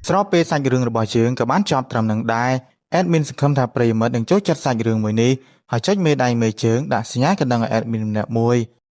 ស្របពេលសាច់រឿងរបស់យើងក៏បានចប់ត្រឹមនឹងដែរ admin សង្ឃឹមថាប្រិយមិត្តនឹងចូលចិត្តសាច់រឿងមួយនេះហើយចុចមេដៃមេជើងដាក់សញ្ញាកណ្ដឹងឲ្យ admin ម្នាក់មួយ។